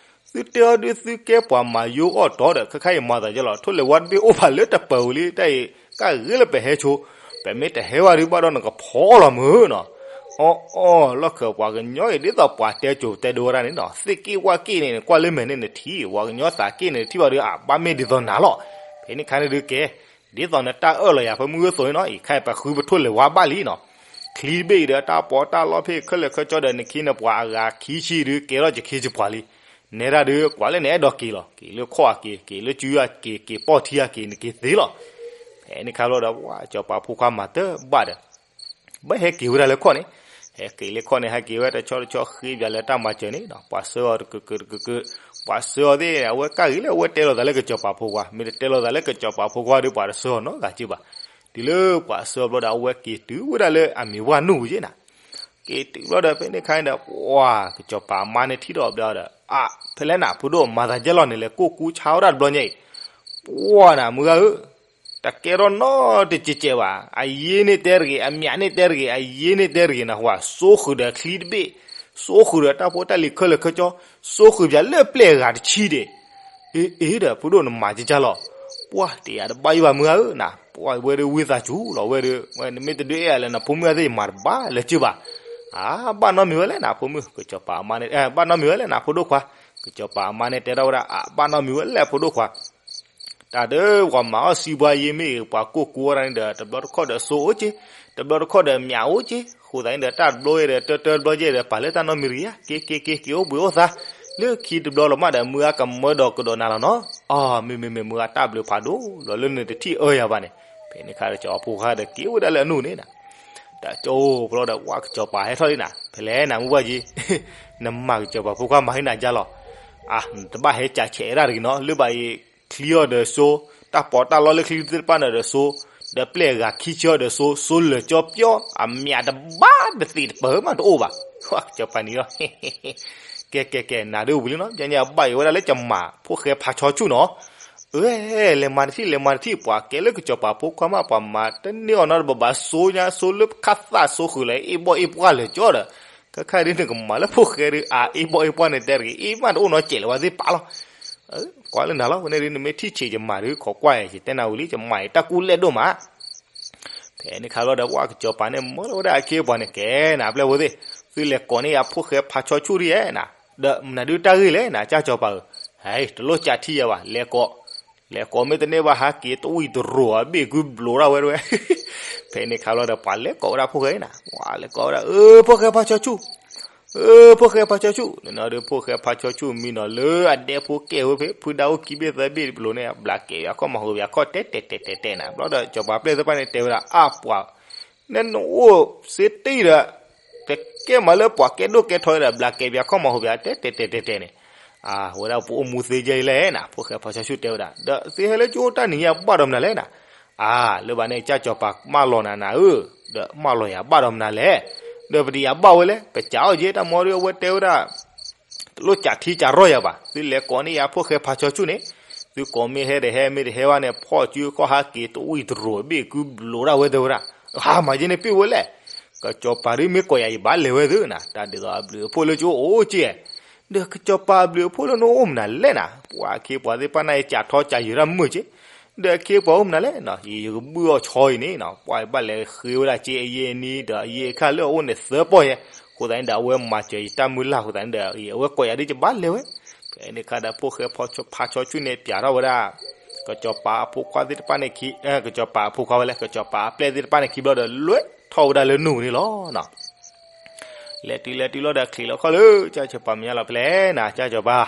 သုတဲအီၤဒုး သုကဲပှၤမၤယိအီၣ်တီဒီး ခဲခါအံၤမၤသးဒ်လဲၣ်, ထိၣ်လဲၤဝါတဘ့ၣ်အိၣ်ဖးလၢတပၢၤဝံၤလံ တၢ်အံၤ ကၣ်ဂ့ၤလၢပဟဲဆိ, ပမ့ၢ်တဟဲဝဲဒုးဘၣ်ဒီး နကဖီလီၤမုၢ်နီၤ အီၣ်အီၣ် လီၢ်ခၢၣ်ပှၤကညီအံၤ ဒ်သိးပှၤတဲကိၤတဲဒိဝဲဒၣ်န့ၣ်နီၤ, သ့ၣ်က့ၣ်ဝၣ်က့ၣ်န့ၣ် နကွၢ်လၢမဲာ်န့ၣ်နထံၣ်, ပှၤကညီသးက့ၣ်န့ၣ် နထံၣ်ဘၣ်ဒီး အဘၣ်မ့ၢ်ဒ်သိးနၤလီၤ. ဖဲန့ၣ်ခါန့ၣ်ဒုးကဲ, ဒ်သိးနတၢ်အၢၣ်လီၤယၤ ဖဲမုၢ်ဂၢၢ်သိးန့ၣ်နီၤ, အံၤခဲအံၤပဃုပထိၣ်လဲၤဝါဘၣ်လံနီၤ, ချံတဘ့ၣ်အံၤဒီး တၢ်ပီးတၢ်လီဖဲခဲလၢာ်ခဲဆ့ဒီး နခ့နပှၤအဂၤခံဆံဒုး ကဲထီၣ်ယခ့ယပှၤလံ. နဲဒၣ်ဒုး ကွၢ်လၢနအဲၣ်ဒိးက့ၤလီၤ, က့ၤလၢခီၣ်အက့ၤ, က့ၤလၢစုအက့ၤ, က့ၤပီၢ်ထံအက့ၤ, နက့ၤသ့လီၤ. ဖဲန့ၣ်ခါဘျီဒီး ပှၤစီၤပၤဖိခွါမၤတၢ်ဘၣ်ဒီး ဘၣ်ဟဲက့ၤဝဲဒၣ်လၢခီၣ်န့ၣ်, ဟဲက့ၤလၢခီၣ်န့ၣ် ဟဲက့ၤဝဲတဆီတဆီဃ့ပၠးလၢတၢ်မၤစၢၤန့ၣ်နီၤ, ပှၤဆှၢအီၤတကကၢၢ်တကကၢၢ်, ပှၤဆှၢအီၤသ့ၣ် အဝဲကၣ်ဂ့ၤလၢအဝဲတဲလိာ်သးလၢကစီၤပၤဖိခွါ, မ့ၢ်တတဲလိာ်သးလၢကစီၤပၤဖိခွါဒီး ပှၤတဆှၢအီၤနီတဂၤက့ဘၣ်. တုၤလၢပှၤဆှၢအီၤဘျီဒီး အဝဲက့ၤတုၤဝဲဒၣ်လၢအမံၤဝၢ်နူၢ်ပူၤက့နီၤ. က့ၤတုၤဘျီဒီး ဖဲန့ၣ်ခါန့ၣ်ဒီး ပှၤကစီၤပၤအမါန့ၣ်ထံၣ်ဒီးဘျီဒီး အါ ဖဲလဲၣ်နၤ ဖိဒိၣ်မၤသးဒ်လဲၣ်န့ၣ် လဲၤကိၢ်ကူဆါဝဲဒၣ်တဘျီညါအံၤ, ပှၤနၤမုၢ်ဂၤဧၢ တကဲထီၣ်နီတစဲးစဲးဘၣ်, အယ့န့ၣ်တဲတဂ့ၤ, အမၠးန့ၣ်တဲတဂ့ၤ, အယ့န့ၣ်တဲတဂ့ၤနဟူဧါ, စိဃုာ်ဒီးချံတဘ့ၣ်, စိဃုာ်ဒီးတၢ်ဖိတၢ်လံၤခဲလၢာ်ခဲဆ့, စိဃုာ်ပၠးလၢပျဲၢ်အဂၤတဆံဒံး. အ့ အ့ဒီး ဖိဒိၣ်နမၤကကၢ်လီၤ. ပှၤတယာ်တဘၣ်ယိၣ်ဘၣ်မုၢ်ဂၤဧၢနၤ, ပှၤဝဲဒၣ်ဝံသးစူၤလီၤဝဲဒီး နမ့ၢ်တဒုးအဲၣ်ယၤလၢနဖိမုၣ်ဂၤသ့ၣ် ယမၤတဘၣ်လၢၤကၢဘၣ်. အါ ဘၣ်နီတမံၤဝဲလဲၣ်နၤ ဖိမုၣ်, ကစီၤပၤအမါန့ၣ် ဘၣ်နီတမံၤဝဲလဲၣ်နၤ ဖိဒိၣ်ခွါ, ကစီၤပၤအမါန့ၣ်တဲထီၣ်ဝဲဒၣ် အါ ဘၣ်နီတမံၤဝဲလဲၣ်ဖိဒိၣ်ခွါ တၢ်ဒီးပှၤမၤအီၣ်စံးဘှါယ့မ့ၢ်ဂ့ၤ ပှၤကိၢ်ကူအီၣ်တၢ်န့ၣ်ဒီး တဘျီတခီၣ်ဒီးစိအိၣ်က့, တဘျီတခီၣ်ဒီးမၠးအိၣ်က့, အဃိသတးန့ၣ်ဒီး တၢ်တဘျီဝဲဒီး တၢတၢတဘျီကဲဒီး ပာ်လၢတၢ်နီတမံၤတဂ့ၤဧါ, က့ၤ က့ၤ က့ၤ က့ၤအိၣ်ဘှံးအိၣ်သါ, လၢခံတဘျီလီၤမးဒီး မုၢ်ဂၤကမၢဒီးကဒီးနၤလီၤနီၤ. အီ မ့မ့မ့ၢ်မုၢ်ဂၤတၢ်ဘျုးဖးဒိၣ်လီၤ လၢနတထံၣ်အၢယၤဘၣ်န့ၣ်, ဖဲန့ၣ်ခါဒီး ကစီၤပၤဖိခွါဒီးက့ၤဝဲဒၣ်လၢအနူၢ်န့ၣ်နၤ တၢ်ကၠိဖိလီၤဒီး ဝဲကစီၤပၤဟဲထီၣ်လံနၤ, ဖဲလဲၣ်နၤမုၢ်ဘၣ်က့ၤ, နမၤကစီၤပၤဖိခွါမၤဟံးနၤကၢ်လီၤ. အါ နတဘၣ်ဟဲကးဆဲးဒၣ်တဂ့ၤနီၤ, လၢဘၣ်အံၤ ချံအီၤဒီးစိ, တၢ်ပီးတၢ်လီလၢချံသ့ၣ်တဖၣ်န့ၣ်ဒီးစိ, ဒီးပျဲၢ်အဂၤခံဆံအီၤဒီးစိ, စိလၢာ်ကၠီပျီ, အမၠးတဘၣ်တသ့ၣ်တပၢၢ်မးတအိၣ်ဘၣ်. ဝဲကစီၤပၤန့ၣ်လီၤ ကဲ ကဲ ကဲ နၤဒုးဝံၤလံနီၤ, ကညါဘၣ်အံၤဝဲဒၣ်လၢကမၤဖိၣ်ဃဲဖးဆီဆူၣ်နီၤ. အၢ လဲၤမၤတထံၣ် လဲၤမၤတထံၣ် ပှၤကဲလၢကစီၤပၤဖိခွါမး ပှၤမၤတန့ၢ်အီၤနီတဘျီဘၣ် စိညါ စိလၢခၣ်သၣ်စိဃုာ်လၢအ့ၣ်ဘီၣ်အ့ၣ်ပှၢ်လၢာ်ကၠီဒီး, ခဲခါဒ်နကမၤလၢဖိၣ်ဃဲဒီး အအ့ၣ်ဘီၣ်အ့ၣ်ပှၢ်န့ၣ်တဲတဂ့ၤ အ့ၣ်မးတအိၣ်နီတစဲးလၢၤဝဲသ့ၣ်ပာ်လီၤ. ကွၢ်လၢနၤလီၤ ဝဲန့ၣ်ဒ်နမ့ၢ်ထံၣ်ဆံးယမၤဒုး ခိးကွၢ်ယၤ ယတဲနၤဝံၤလံ ယမၤအံၤတၢ်ကူၣ်လဲၣ်ဒိၣ်မး ဖဲန့ၣ်ခါဘျီဒီး ပှၤကစီၤပၤန့ၣ် မၢလီၤဝဲဒၣ်အခ့အပှၤန့ၣ် ကဲနၤပျဲၢ်ဖိသ့ၣ်, သုလဲၤကိးန့ၢ်ယၤဖိၣ်ဃဲဖးဆီဆူၣ်ဒ်ယဲနၤ, ဒီးမနုၤဒုးတၢ်ဂ့ၢ်လဲၣ်နၤ ကၢ်ကစီၤပၤဧၢ, ဟဲ တလိၣ်ကးထံယၤဘၣ် လဲၤကိး, လဲၤကိးမ့ၢ်တန့ၢ်ဘၣ် ဟးက့ၤတဝံၣ်တရိၤအဘ့ၣ်ကုဘျိးဒၣ်ဝဲတဝဲ ဖဲန့ၣ်ခါဘျီဒီး ပှၤလဲၤကိးဝဲဒၣ်ဖိၣ်ဃဲနၤ, ပှၤလဲၤကိးဝဲဒၣ် အၢ ဖိၣ်ဃဲဖးဆီဆူၣ် အၢ ဖိၣ်ဃဲဖးဆီဆူၣ်, နနီၤဒုးဖိၣ်ဃဲဖးဆီဆူၣ်မံနီၤလၢအဒဲဖိကဲဝဲဖဲ ဖုဒါအိၣ်ခံဘ့ၣ်သၢဘ့ၣ်တဘျိးန့ၣ် ဘျးကဲပၠးခီၣ်မၤဟူးပၠးခီၣ်တဲတဲတဲတဲတဲနၤ, ဘျီဒီးကစီၤပၤပျဲၢ်သ့ၣ်တဖၣ်န့ၣ်တဲဝဲဒၣ် အါပှၤ, နဲနအိၣ်စ့တံၢ်ဒီး တကဲမးလၢပှၤကဲဒိၣ်ကဲထီဒီး ဘျးကဲပၠးခီၣ်မၤဟူးပၠးတဲတဲတဲတဲတဲန့ၣ်, အဝဲဒၣ်ပအိၣ်မူသ့ယဲအံၤလဲၣ်နၤ, ဖိၣ်ဃဲဖးဆီဆူၣ်တဲဝဲဒၣ်, ဒီးသုဟဲလၢကၠိတၢ်နံၤညါဘၣ်ဒီးမနုၤလဲၣ်နၤ, အါ လၢဘၣ်န့ၣ် ကၢ်ကစီၤပၤမၢလီၤနၤနၤဧၢ, ဒီးမၢလီၤယၤဘၣ်ဒီးမနုၤလဲၣ်, ဒီးပတယၤဘၣ်ဝဲလဲၣ် ပစံးအီၤက့ တၢ်မီဒီးအဝဲတဲဝဲဒၣ် တလိၣ်ကးထံကးရီၢ်ယၤဘၣ်, သုလဲၤကိးန့ၢ်ယၤဖိၣ်ဃဲဖးဆီဆူၣ်န့ၣ်, သုကိးမ့ၢ်ဟဲဒီးဟဲ မ့ၢ်တဟဲဘၣ်န့ၣ် ဖီၣ်စုခီၣ်ဟးက့ၤတဝံၣ်တရိၤဘ့ၣ်ကုဘျိးဒၣ်ဝဲတဲဝဲဒၣ်, ဟါမၤယဲန့ၣ်ပ့ၢ်ဝဲလဲၣ်, ကစီၤပၤဒ်မ့ၢ်ကိးယၤယဘၣ်လဲၤဝဲသုနၤ, တၢ်ဒ်သိးအဘျုးအဖှိၣ်လၢကၠိအိၣ်က့, ဒီးကစီၤပၤအဘျုးအဖှိၣ်လၢနအိၣ်မနုၤလဲၣ်နၤ, ပှၤအခ့ပှၤသ့ၣ်တဖၣ်န့ၣ် ကးထီကးယုာ်တၢ်မုာ်က့ ဒီးအခ့ပှၤအိၣ်မနုၤလဲၣ်, ယကဘုၣ်အီၣ်ဆီအံၤန့ၣ် ပှၤဘၣ်လဲၤဃ့ဝဲဒၣ်က့အယံာ်အနံၤ ဒီးအယံာ်အခါလၢအအိၣ်န့ၣ်သၢပီၢ်ယဲ, အဃိသတးန့ၣ်ဒီး အဝဲမၤစၢၤယတၢ်မုၢ်လၢ်အဃိသတးန့ၣ်ဒီး အဝဲကိးယၤဒ်ယဘၣ်လဲၤဝဲ, ဖဲန့ၣ်အခါဒီးဖိၣ်ဃဲဖးဆီဆူၣ်န့ၣ် ပျးထီၣ်ဝဲဒၣ် ကစီၤပၤအဖိခွါသ့ၣ်တဖၣ်န့ၣ်ခံ, ကစီၤပၤအဖိခွါဝဲလဲၣ် ကစီၤပၤအပျဲၢ်သ့ၣ်တဖၣ်န့ၣ်ခံဘျီဒီး လွဲထီၣ်ဝဲဒၣ်လၢနူၢ်ပူၤန့ၣ်လီၤ. လဲၤတုၤလဲၤတုၤလီၤဒီးချံးလီၤခီၣ်လၢ ကၢ်ကစီၤပၤမဲာ်ညါလီၤ ဖဲလဲၣ်နၤ ကၢ်ကစီၤပၤ,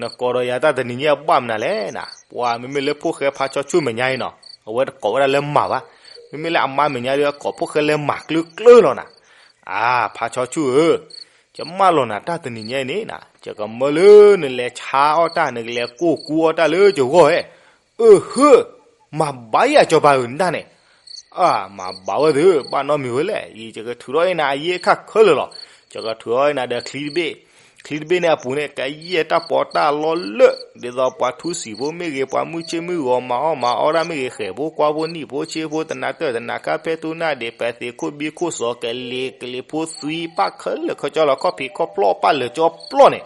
နကိးဒီးယၤတၢ်တနံၤညါဘၣ်မနုၤလဲၣ်နၤ, ပှၤမ့မ့ၢ်လၢဖိၣ်ဃဲဖးဆီဆူၣ်မဲာ်ညါအံၤနီၤ အဝဲတကိးဝဲဒၣ်လၢမၤဘၣ်, မ့မ့ၢ်လၢအမါမဲာ်ညါဒီး ကိးဖိၣ်ဃဲလၢမၤကျၢၤကျၢၤလီၤနၤ, အါ ဖးဆီဆူၣ်ဧၢ, ယမၢလီၤနၤတၢ်တနံၤညါအံၤန့ၣ်နၤ ယကမၢလၢနလဲၤဆါအီၣ်တၢ် နကလဲၤကိၢ်ကူအီၣ်တၢ်လၢယဂီၢ်ဧဲ, အၢ ဟၢ မၤဘၣ်ယၤကစီၤပၤဧၢ နတၢ်န့ၣ်, အါ မၤဘၣ်ဝဲသု ဘၣ်နီတမံၤဝဲလဲၣ် ယကထုးထီၣ်အံၤနၤအယံၤအခါခဲလၢာ်လီၤ, ယကထုးထီၣ်အံၤနၤဒီးချံတဘ့ၣ်, ချံတဘ့ၣ်န့ၣ်အပူၤန့ၣ် ကယဲၢ်တၢ်ပီးတၢ်လီလၢ ဒ်သိးပှၤထူစံာ်ဖိမ့ၢ်ဂ့ၤ ပှၤမုၢ်ဆ့ၣ်မုၢ်ဂီၤမၤအီၣ်မၤအီတၢ်မ့ၢ်ဂ့ၤ ဃဲၤဖိကွၢ်ဖိနံၣ်ဖိဆ့ဖိ တနၤတၢၢ်တနၤခါ ဖဲထူနၢ်ဒံး ပသ့းခိၣ်ဘံခိၣ်စီၤ ကလ့ၤကလ့ၤဖိသွံ ပၣ်ခဲလၢာ်ခဲဆ့လီၤ ခီၣ်ဖံးခီၣ်ဖျီၣ် ပၣ်လၢာ်ကၠီပျီန့ၣ်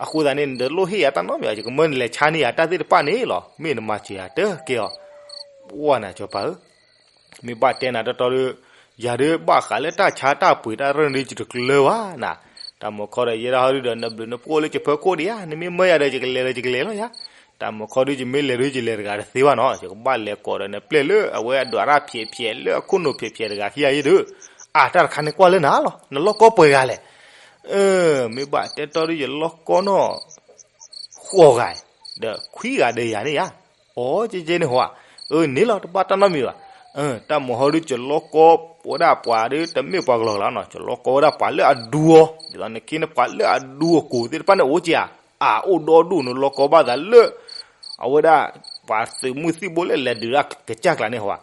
အဃိသတးန့ၣ် နတလိၣ်ဟ့ၣ်ယၤတၢ်နီတမံၤ ယကမၢနလဲၤဆါန့ၢ်ယၤတၢ်သ့ၣ်တဖၣ်န့ၣ်လီၤ. မ့ၢ်နမၤစၢၤယၤတက့ၢ်အီၤ, ပှၢ်နၤကစီၤပၤဧၢ, မ့ၢ်ဘၣ်တဲနၤတီတီဒီး ယၤဒုးဘၣ်ဃးလၢတၢ်ဆါတၢ်ပှ့ၤတၢ်ရၢၢ်န့ၣ် ယတကျၢၤဘၣ်နၤ, တၢ်မုၢ်ခီဒီးယဲဒၣ်ဟီဒုဒီး နဘျုးနဖှိၣ်လၢယဖၢခိၣ်ဒံးဧါ, နမ့ၢ်မၢယၤဒီး ယကလဲၤဒီးယကလဲၤလီၤယၤ, တၢ်မုၢ်ခီဒုး ယမ့ၢ်လဲၤဒုး ယလဲၤတဂၤတသ့ဘၣ်နီၤ, ယကဘၣ်လဲၤကိးဒီးနပျဲၢ်လၢအဝဲအဒွးတၢ်ဖျဲးဖျဲးလၢအခိၣ်နူာ်ဖျဲးဖျဲးတဂၤခံဂၤအံၤဒုး, အါ တၢ်တခါန့ၣ်ကွၢ်လၢနၤလီၤ, နလီၢ်ကီပှဲၤဂၤလဲၣ် မ့ၢ်ဘၣ်တဲတီဒီးယလီၢ်ကီနီၤ ဃိးဂၤ, ဒီးခွံဂၤဒီးယၤန့ၣ်ဧါ, အိ ကဲကဲန့ၣ်ဟီဧါ, အၢ န့ၣ်လီၤ တဘၣ်တၢ်နီတမံၤဘၣ်, တၢ်မုၢ်ဟီဒုး ကၠလီကီဝဲဒၣ်ပှၤဒုး တမ့ၢ်ပှၤကလီကလီနီၤ, ကၠလီကီဝဲဒၣ်ပှၤလၢအဒူအီၤ, ဒ်သိးန့ၣ်က့န့ၣ် ပှၤလၢအဒူအကိၢ်သ့ၣ်တဖၣ်န့ၣ် အိၣ်က့ဧါ, အအိၣ်ဒီဒူၣ်န့ၣ် လီကီဘၣ်သးလၢ အဝဲဒၣ် ပှၤသုးမုၢ်သံၣ်ဘိလၢလဲၤဒုးတၢ်ကစၢ်ကျါန့ၣ်ဟီဧါ.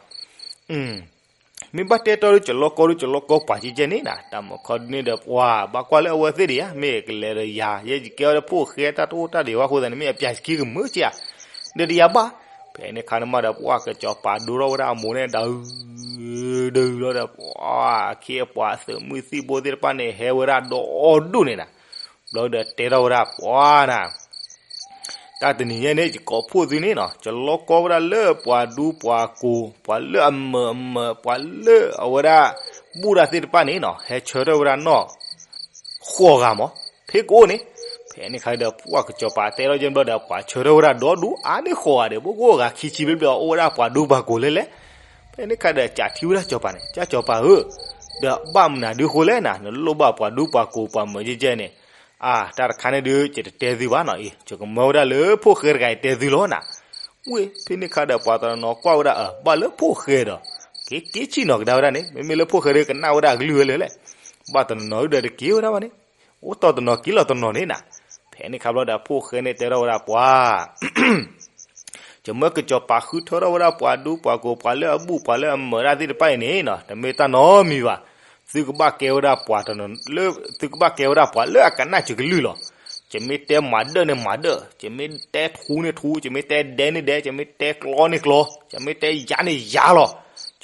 မ့ၢ်ဘၣ်တဲတီဒုး ကၠလီကီဒုး ကၠလီကီပှၤကဲကဲန့ၣ်နီၤ, တၢ်မုၢ်ခီဒုးန့ၣ်ဒီး ပှၤဘၣ်ကွၢ်လၢအဝဲသ့ၣ်ဒံးဧါ, မ့ၢ်ကလဲၤဒီးယၤ ယဲယကဲဝဲဒၣ်ဖိၣ်ဃဲ တၢ်တအိၣ်တၢ်ဒံးဘၣ်အဃိသတးန့ၣ် မ့ၢ်အပျၢ်စခံကမုာ်က့ဧါ. ဒီးတယၤဘၣ်, ဖဲန့ၣ်ခါန့ၣ်မးဒီး ပှၤကစီၤပၤဒိထီၣ်ဝဲဒၣ်အမိၢ်န့ၣ်ဒီး ဒုးလီၤဒီး ပှၤအခ့အပှၤသုးမုၢ်သံၣ်ဘိသ့ၣ်တဖၣ်န့ၣ် ဟဲဝဲဒၣ်ဒီဒူၣ်န့ၣ်နီၤ, ဘျီဒီးတဲထီၣ်ဝဲဒၣ်ပှၤနီၤ တၢ်တနံၤညါန့ၣ် ယကိးဖှိၣ်သုန့ၣ်နီၤ, ကၠလီကီဝဲဒၣ်လၢပှၤဒူပှၤကိၢ် ပှၤလၢအမုာ်အမုာ် ပှၤလၢအဝဲဒၣ် ဘူၣ်တၢ်သ့ၣ်တဖၣ်န့ၣ်နီၤ, ဟဲဆၢထၢၣ်ဝဲဒၣ်နီၢ် ဃိးဂၤမး, ဖဲကအိၣ်န့ၣ်. ဖဲန့ၣ်ခါဒီး ပှၤကစီၤပၤတဲထီၣ်ကဲဘျီဒီး ပှၤဆၢထၢၣ်ဝဲဒၣ်ဒီဒူၣ် အါန့ၢ်ဃိးဂၤဒီး ပှၤကိးဂၤခံဆံဘျဲၣ်ဘျဲၣ် အိၣ်ဝဲဒၣ်ပှၤဒူပှၤကိၢ်လဲၣ်လဲၣ်. ဖဲန့ၣ်ခါဒီး ကးထံၣ်ဝဲဒၣ်စီၤပၤန့ၣ် ကၠၢ်စီၤပၤဧၢ, ဒီးဘၣ်မနုၤဒုးဃိလဲၣ်နီၤ, နလိၣ်ဘၣ်ပှၤဒူပှၤကိၢ်ပှၤမုာ်ကဲကဲန့ၣ်, အါ တၢ်တခါန့ၣ်ဒုး ယတတဲသုဘၣ်နီၤအံၤ, ယကမၢဝဲဒၣ်လၢဖိၣ်ဃဲတဂၤအံၤတဲသုလီၤနီၤ. ဝ့ၢ် ဖဲန့ၣ်ခါဒီး ပှၤတနီၤနီၤကွၢ်ဝဲဒၣ် အၢ ဘၣ်လၢဖိၣ်ဃဲဒီး က့ၤက့ၤဆ့ၣ်နီၤကဒါဝဲဒၣ်န့ၣ်, မ့မ့ၢ်လၢဖိၣ်ဃဲဒီး ကနၣ်ဝဲဒၣ်အကလုၢ်ဝဲလၢာ်လဲၣ်. ဘၣ်တနီၤနီၤဒုးဒီး တက့ၤဝဲဒၣ်ဘၣ်န့ၣ်, အိၣ်တီၢ်တနီၤက့ၤလီၤတနီၤန့ၣ်နီၤ. ဖဲန့ၣ်ခါဘျီဒီး ဖိၣ်ဃဲန့ၣ်တဲထီၣ်ဝဲဒၣ်ပှၤ ယမၢကစီၤပၤဃုထၢထီၣ်ဝဲဒၣ်ပှၤဒူပှၤကိၢ် ပှၤလၢအဘူၣ်ပှၤလၢအမုာ်တၢ်သ့ၣ်တဖၣ်အံၤန့ၣ်နီၤ, တမ့ၢ်တၢ်နီတမံၤဘၣ်. သုကဘၣ်ကဲဝဲဒၣ်ပှၤတနီၤလၢ သုကဘၣ်ကဲဝဲဒၣ်ပှၤလၢအကနၣ်စၢၤကလုၢ်လီၤ. ယမ့ၢ်တဲမၤဒၢၣ်န့ၣ်မၤဒၢၣ်, ယမ့ၢ်တဲထူန့ၣ်ထူ, ယမ့ၢ်တဲဒဲန့ၣ်ဒဲ, ယမ့ၢ်တဲကျီန့ၣ်ကျီ, ယမ့ၢ်တဲယၤန့ၣ်ယၤလီၤ.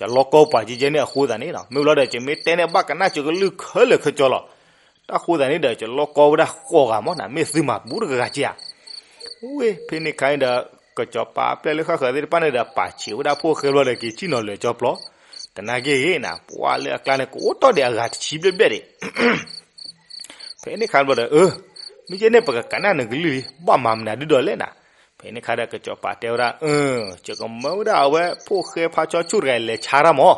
ယလီကီပှၤကဲကဲန့ၣ်အဃိသတးန့ၣ်နီၤ, မ့ၢ်ဘျီဒီး ယမ့ၢ်တဲန့ၣ်ဘၣ်ကနၣ်စၢၤကလုၢ်ခဲလၢာ်ခဲဆ့လီၤ. တၢ်ဃိသတးန့ၣ်ဒီး ယလီကီဝဲဒၣ်ဃိးဂၤမးနီၤ, မ့ၢ်သုမၤဘူးတဂၤက့ဧါ. ဝ့ၢ် ဖဲန့ၣ်ခါန့ၣ်ဒီး ကစီၤပၤအပျဲၢ်လၢဃၣ်ဃၢၤသ့ၣ်တဖၣ်န့ၣ်ဒီး ပာ်ဆံးဝဲဒၣ်ဖိၣ်ဃဲဘျီဒီး က့ၤဆ့ၣ်နီၤလၢာ်ကၠီပျီ, တနာ်က့ဂ့ၤနီၤ, ပှၤလၢအကျါန့ၣ် ကအိၣ်တီၢ်ဒံးအဂၤတဆံဘျဲၣ်ဘျဲၣ်ဒံး ဖဲန့ၣ်ခါဘျီဒီး အၢ မ့ၢ်ကဲန့ၣ် ပကကနၣ်နကလုၢ်လံ, ဘၣ်မၤမနုၤဒုဒီးလဲၣ်နီၤ. ဖဲန့ၣ်ခါဒီး ကစီၤပၤတဲဝဲဒၣ် အၢ ယကမၢဝဲဒၣ်အဝဲဖိၣ်ဃဲဖါဆီဆူၣ်တဂၤလဲၤဆါတၢ်မး,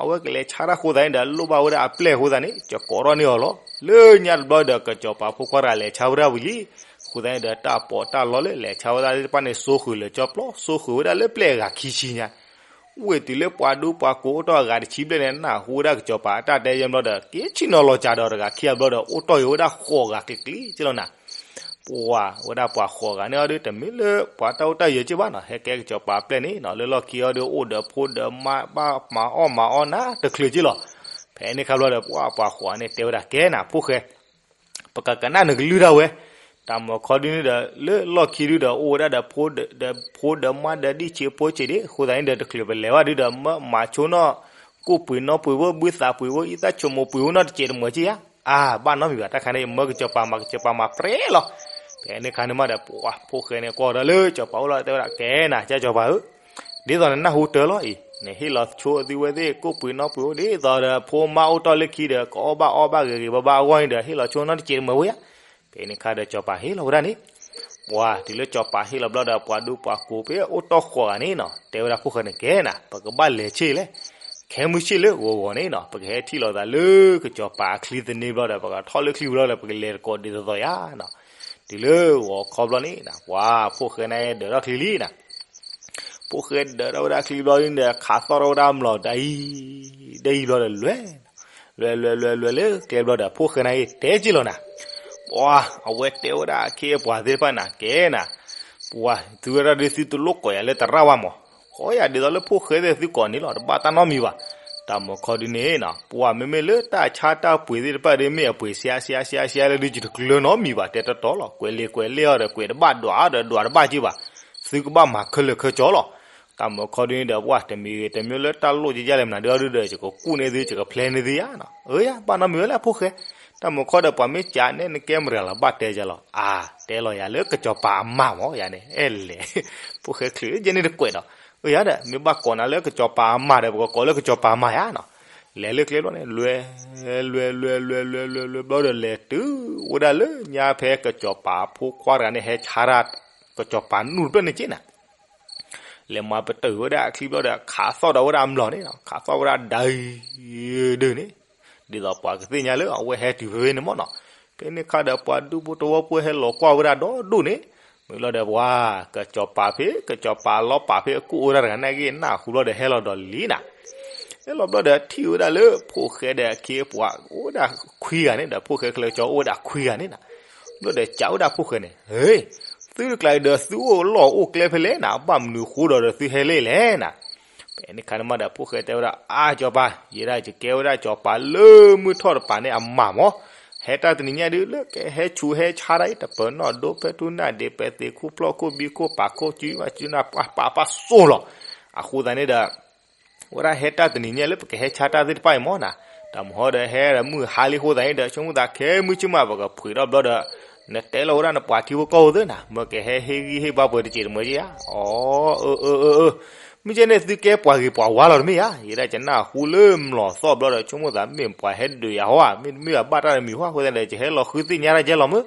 အဝဲကလဲၤဆါတၢ်ဃိသတးန့ၣ်ဒီး လိၣ်ဘၣ်ဝဲဒၣ်အပျဲၢ်အဃိသတးန့ၣ် ယကိးထီၣ်န့ၢ်အီၤလီၤ. လၢညါတဘျီဒီး ကစီၤပၤဖိခွါတဂၤလဲၤဆါဝဲဒၣ်ဝံၤလံ. အဃိသတးန့ၣ်ဒီး တၢ်ပီးတၢ်လီလၢလဲၤဆါဝဲဒၣ်သ့ၣ်တဖၣ်န့ၣ် စိဃုာ်လၢာ်ကၠီပျီ, စိဃုာ်ဝဲဒၣ်လၢပျဲၢ်အဂၤခံဆံညါ ဝ့ၢ်တုၤလၢပှၤဒူပှၤကိၢ်အိၣ်တီၢ်အဂၤတဆံဘျဲၣ်န့ၣ် နၢ်ဟူဝဲဒၣ်ကစီၤပၤအတၢ်တဲယဲၢ်ဘျီဒီး က့ၤဆ့ၣ်နီၤလီၤကၢ်ဒီးတဂၤခံဂၤဘျီဒီး အိၣ်တီၢ်ဂ့ၤဝဲဒၣ်ဃိးဂၤကျ့ကျ့က့လီၤနၤ. ပှၤဝဲဒၣ်ပှၤဃိးဂၤန့ၣ်အီၤဒုး တမ့ၢ်လၢပှၤတၢ်အိၣ်တၢ်ယၢၤက့ဘၣ်နီၤ, ဟဲကဲကစီၤပၤအပျဲၢ်န့ၣ်နီၤ, လၢလီၢ်ခံအီၤဒုး အိၣ်ဒီးဖိဒီးမါ ဘၣ်မၤအီၣ်မၤအီနၤတချုးက့လီၤ. ဖဲန့ၣ်ခါဘျီဒီး ပှၤပှၤဃိးဂၤန့ၣ် တဲဝဲဒၣ်ကဲနၤဖိၣ်ဃဲ ပကကနၣ်နကလုၢ်ဒၣ်ဝဲ. တၢ်မုၢ်ခီဒုန့ၣ်ဒီး လၢလီၢ်ခံဒုဒီး အိၣ်ဝဲဒၣ်ဒီး ဖိဒီးမါဒီးဒံၣ်ဆံးဖိဆံးဒံး အဃိသတးန့ၣ်ဒီး တချုးပလဲၤဘၣ်ဒုဒီး မၢမၤဆိနီၢ် ကိၣ်ပှ့ၤနီၣ်ပှ့ၤဝဲ ဘုသးပှ့ၤဝဲ အံသၣ်ဆိမိၣ်ပှ့ၤဝဲနီၢ်တစဲးတမၢၤက့ဧါ. အါ ဘၣ်နီတမံၤဘၣ် တၢ်ခါန့ၣ် ယမၢကစီၤပၤမၤ ကစီၤပၤမၤပြဲလီၤ. ဖဲန့ၣ်ခါန့ၣ်မးဒီး ပှၤဖိၣ်ဃဲန့ၣ် ကွၢ်ဒီးလၢစီၤပၤအိၣ်လီၤ တဲဝဲဒၣ် ကဲနၤ ကၢ်စီၤပၤဧၢ ဒ်သိးနနၢ်ဟူတၢ်လီၤအံၤ နဟ့ၣ်လီၤဆိအသုဝဲသ့ၣ် ကိၣ်ပှ့ၤနီၣ်ပှ့ၤအိၣ် ဒ်သိးဒီးဖိမါအိၣ်တီၢ်လၢခံဒီး ကအီၣ်ဘၣ်အီဘၣ်ဂ့ၤဂ့ၤဘၣ်ဘၣ်အဂီၢ်န့ၣ်ဒီး ဟ့ၣ်လီၤဆိနီၢ်တစဲးတမၢၤဝဲဧါ. ဖဲန့ၣ်ခါဒီးစီၤပၤဟ့ၣ်လီၤဝဲဒၣ်န့ၣ် ပှၤတုၤလၢစီၤပၤဟ့ၣ်လီၤဘျီဒီး ပှၤဒူပှၤကိၢ်ဖဲအိၣ်တီၢ်ဃိးဂၤန့ၣ်နီၤ တဲဝဲဒၣ်ဖိၣ်ဃဲန့ၣ် ကဲနၤ ပကဘၣ်လဲၤဆ့ၣ်လဲၣ်. ခဲမုၢ်ဆ့ၣ်လၢဂီၤဂီၤန့ၣ်နီၤ ပကဟဲထံၣ်လိာ်သးလၢကစီၤပၤအချံသန့ဘျီဒီး ပကထီၣ်လၢချံဝံၤလီၤဒီး ပကလဲၤတကိးဒ်သိးသိးယါနီၤ. တုၤလၢဂီၤခီဘျီန့ၣ် ပှၤဖိၣ်ဃဲန့ၣ်ဒၢးထီၣ်ချံလံနီၤ ဖိၣ်ဃဲဒၢးထီၣ်ဝဲဒၣ်ချံဘျီန့ၣ်ဒီး ခးသီၣ်ထီၣ်ဝဲဒၣ်အမျိာ်ဒ်အံၤ ဒ်အံၤဘျီဒီး လဲၤ လဲၤ လဲၤ လဲၤ လဲၤ လဲၤလၢကျဲဘျီဒီး ဖိၣ်ဃဲန့ၣ်အံၤတဲက့ၤလီၤနၤ. ပှၤ အဝဲတဲဝဲဒၣ်အခ့အပှၤသ့ၣ်တဖၣ်နၤ ကဲနၤ ပှၤ သုဝဲဒၣ်ဒ်သုတလိၣ်ကိးယၤလၢသရၣ်ဘၣ်မး, ကိးယၤဒ်သိးလၢဖိၣ်ဃဲသ့ၣ်သုကိးန့ၣ်လီၤ တဘၣ်တၢ်နီတမံၤဘၣ်. တၢ်မုၢ်ခီဒုန့ၣ်နီၤ ပှၤမ့မ့ၢ်လၢတၢ်ဆါတၢ်ပှ့ၤသ့ၣ်တဖၣ်ဒ်မ့ၢ်အပှ့ၤဆံးဆံးဆံးဆံးလၢဒုး ယတကျၢၤနီတမံၤဘၣ် တဲတီတီလီၤ. ကွဲးလ့ကွဲးလ့အီၤဒီး ကွဲးတဘၣ်ဒွးဒီးဒွးတဘၣ်က့ဘၣ်. သုကဘၣ်မၤခဲလၢာ်ခဲဆ့လီၤ. တၢ်မုၢ်ခီဒုန့ၣ်ဒီး ပှၤတမံၤဂ့ၤ တမံၤလၢတၢ်လိၣ်ကယဲၢ်လဲၣ်မနုၤဒုဒီး ယကကူၣ်န့ၢ်သု ယကဖျဲန့ၢ်သုယါနီၤ. အၢယါ ဘၣ်နီတမံၤဝဲလၢအဖိၣ်ဃဲ. တၢ်မုၢ်ခီဒီး ပှၤမ့ၢ်ကးနဲၣ်နကဲမရၤလီၤ ဘၣ်တဲယါလီၤ. အါ တဲလီၤယၤလၢကစီၤပၤအမါမး ယၤန့ၣ် အဲလဲၣ် ဖိၣ်ဃဲချုးယဲန့ၣ်တကွဲးဒီး အၢယါဒီး မ့ၢ်ဘၣ်ကိးနၤလၢကစီၤပၤအမါဒီး ပကကိးလၢကစီၤပၤအမါယါနီၤ. လဲၤလၢကျဲဘျီန့ၣ် လွဲ လွဲ လွဲ လွဲ လွဲ လွဲ လွဲ ဘျီဒီး လဲၤတုၤဝဲဒၣ်လၢညါဖဲကစီၤပၤဖိခွါတဂၤန့ၣ် ဟဲဆါတၢ် ကစီၤပၤနူၢ်တဖျၢၣ်န့ၣ်က့နၤ လဲၤမၤပတုာ်ဝဲဒၣ်အချံဘျီဒီး ခးသီၣ်ဒီးဝဲဒၣ်မျိာ်န့ၣ်နီၤ ခးသီၣ်ဝဲဒၣ်ဒၣ်ဒၣ်န့ၣ် ဒ်သိးပှၤကသ့ၣ်ညါလၢအဝဲဟဲတုၤဖဲဖဲန့ၣ်မးနီၤ. ဖဲန့ၣ်ခါဒီးပှၤဒူဖိတဝီဖိဟဲလီၤကွၢ်ဝဲဒၣ်ဒီဒူၣ်န့ၣ် မုၢ်လီၤဒီးပှၤ ကစီၤပၤဖဲ ကစီၤပၤလီၤပာ်ဖဲအကူၣ်အိၣ်တၢ်တဂၤန့ၣ်က့ၤ နၢ်ဟူဘျီဒီးဟဲလီၤဒီးလံနၤ, ဟဲလီၤဘျီဒီးထံၣ်ဝဲဒၣ်လၢဖိၣ်ဃဲဒီးအခ့အပှၤ အိၣ်ဝဲဒၣ်ခွံဂၤန့ၣ်ဒီး ဖိၣ်ဃဲကျဲကၠီအိၣ်ဝဲဒၣ်ခွံဂၤန့ၣ်နၤ, ဘျီဒီးစံးဝဲဒၣ်ဖိၣ်ဃဲန့ၣ်, သုတကျါအံၤဒီးသုအိၣ်လီၢ်အိၣ်ကျဲဖဲလဲၣ်နၤ, ဘၣ်မနုၤဃိဒီးဒီးသုဟဲလဲၣ်လဲၣ်နၤ, ဖဲန့ၣ်ခါန့ၣ်မးဒီးဖိၣ်ဃဲတဲဝဲဒၣ် အါစီၤပၤ ယဲဒၣ်ယကဲဝဲဒၣ်စီၤပၤလၢမုၢ်ထီၣ်တပၤန့ၣ်အမးမး, ဟဲတၢ်တနံၤညါဒုးလၢကဟဲဆူးဟဲဆါတၢ်အံၤ တပၢၤနီၣ်ဒိပဲတူနၢ်ဒ့ပဲသ့ခိၣ်ဖျီၣ်ခိၣ်ဘံခိၣ်ပာ်ခိၣ်စုဘၣ်စုနၢ်ပှၢ်ပာ်ပာ်စိၣ်လီၤ, အဃိသတးန့ၣ်ဒီး ဝဲဒၣ်ဟဲတၢ်တနံၤညါလၢပကဟဲဆါတၢ်သ့ၣ်တဖၣ်အံၤမးနၤ, တၢ်မဟီဒီးဟဲဒီးမုၢ်ဟါလံအဃိသတးန့ၣ်ဒီး ဆိကမိၣ်သးခဲမုၢ်ဆ့ၣ်မး ပကဖှ့းထီၣ်ဘျီဒီး နတဲလီၤဝဲဒၣ်နပှၤထံဖိကီၢ်ဖိသ့ၣ်နၤ, မ့ၢ်ကဟဲဟ့ၣ်ဂံၢ်ဟ့ၣ်ဘါပှၤတစဲးတမှဲၤက့ဧါ, အီ အၢ အၢ အၢ အၢ, မ့ၢ်ကဲန့ၣ်သုကဲပှၤဂ့ၤပှၤဝါလီၤတမ့ၢ်ဧါ, ယဲဒၣ်ယနၢ်ဟူလၢမျိာ်သီၣ်ဘျီဒီး ဆိကမိၣ်သးမ့ၢ်ပှၤဟဲဒုးယၤဟီဧါ, မ့တမ့ၢ်အဘၣ်တၢ်တမံၤဟီ အဃိသတးဒီး ယဟဲလီၤဃုသ့ၣ်ညါတၢ်ကဲလီၤမ့ၢ်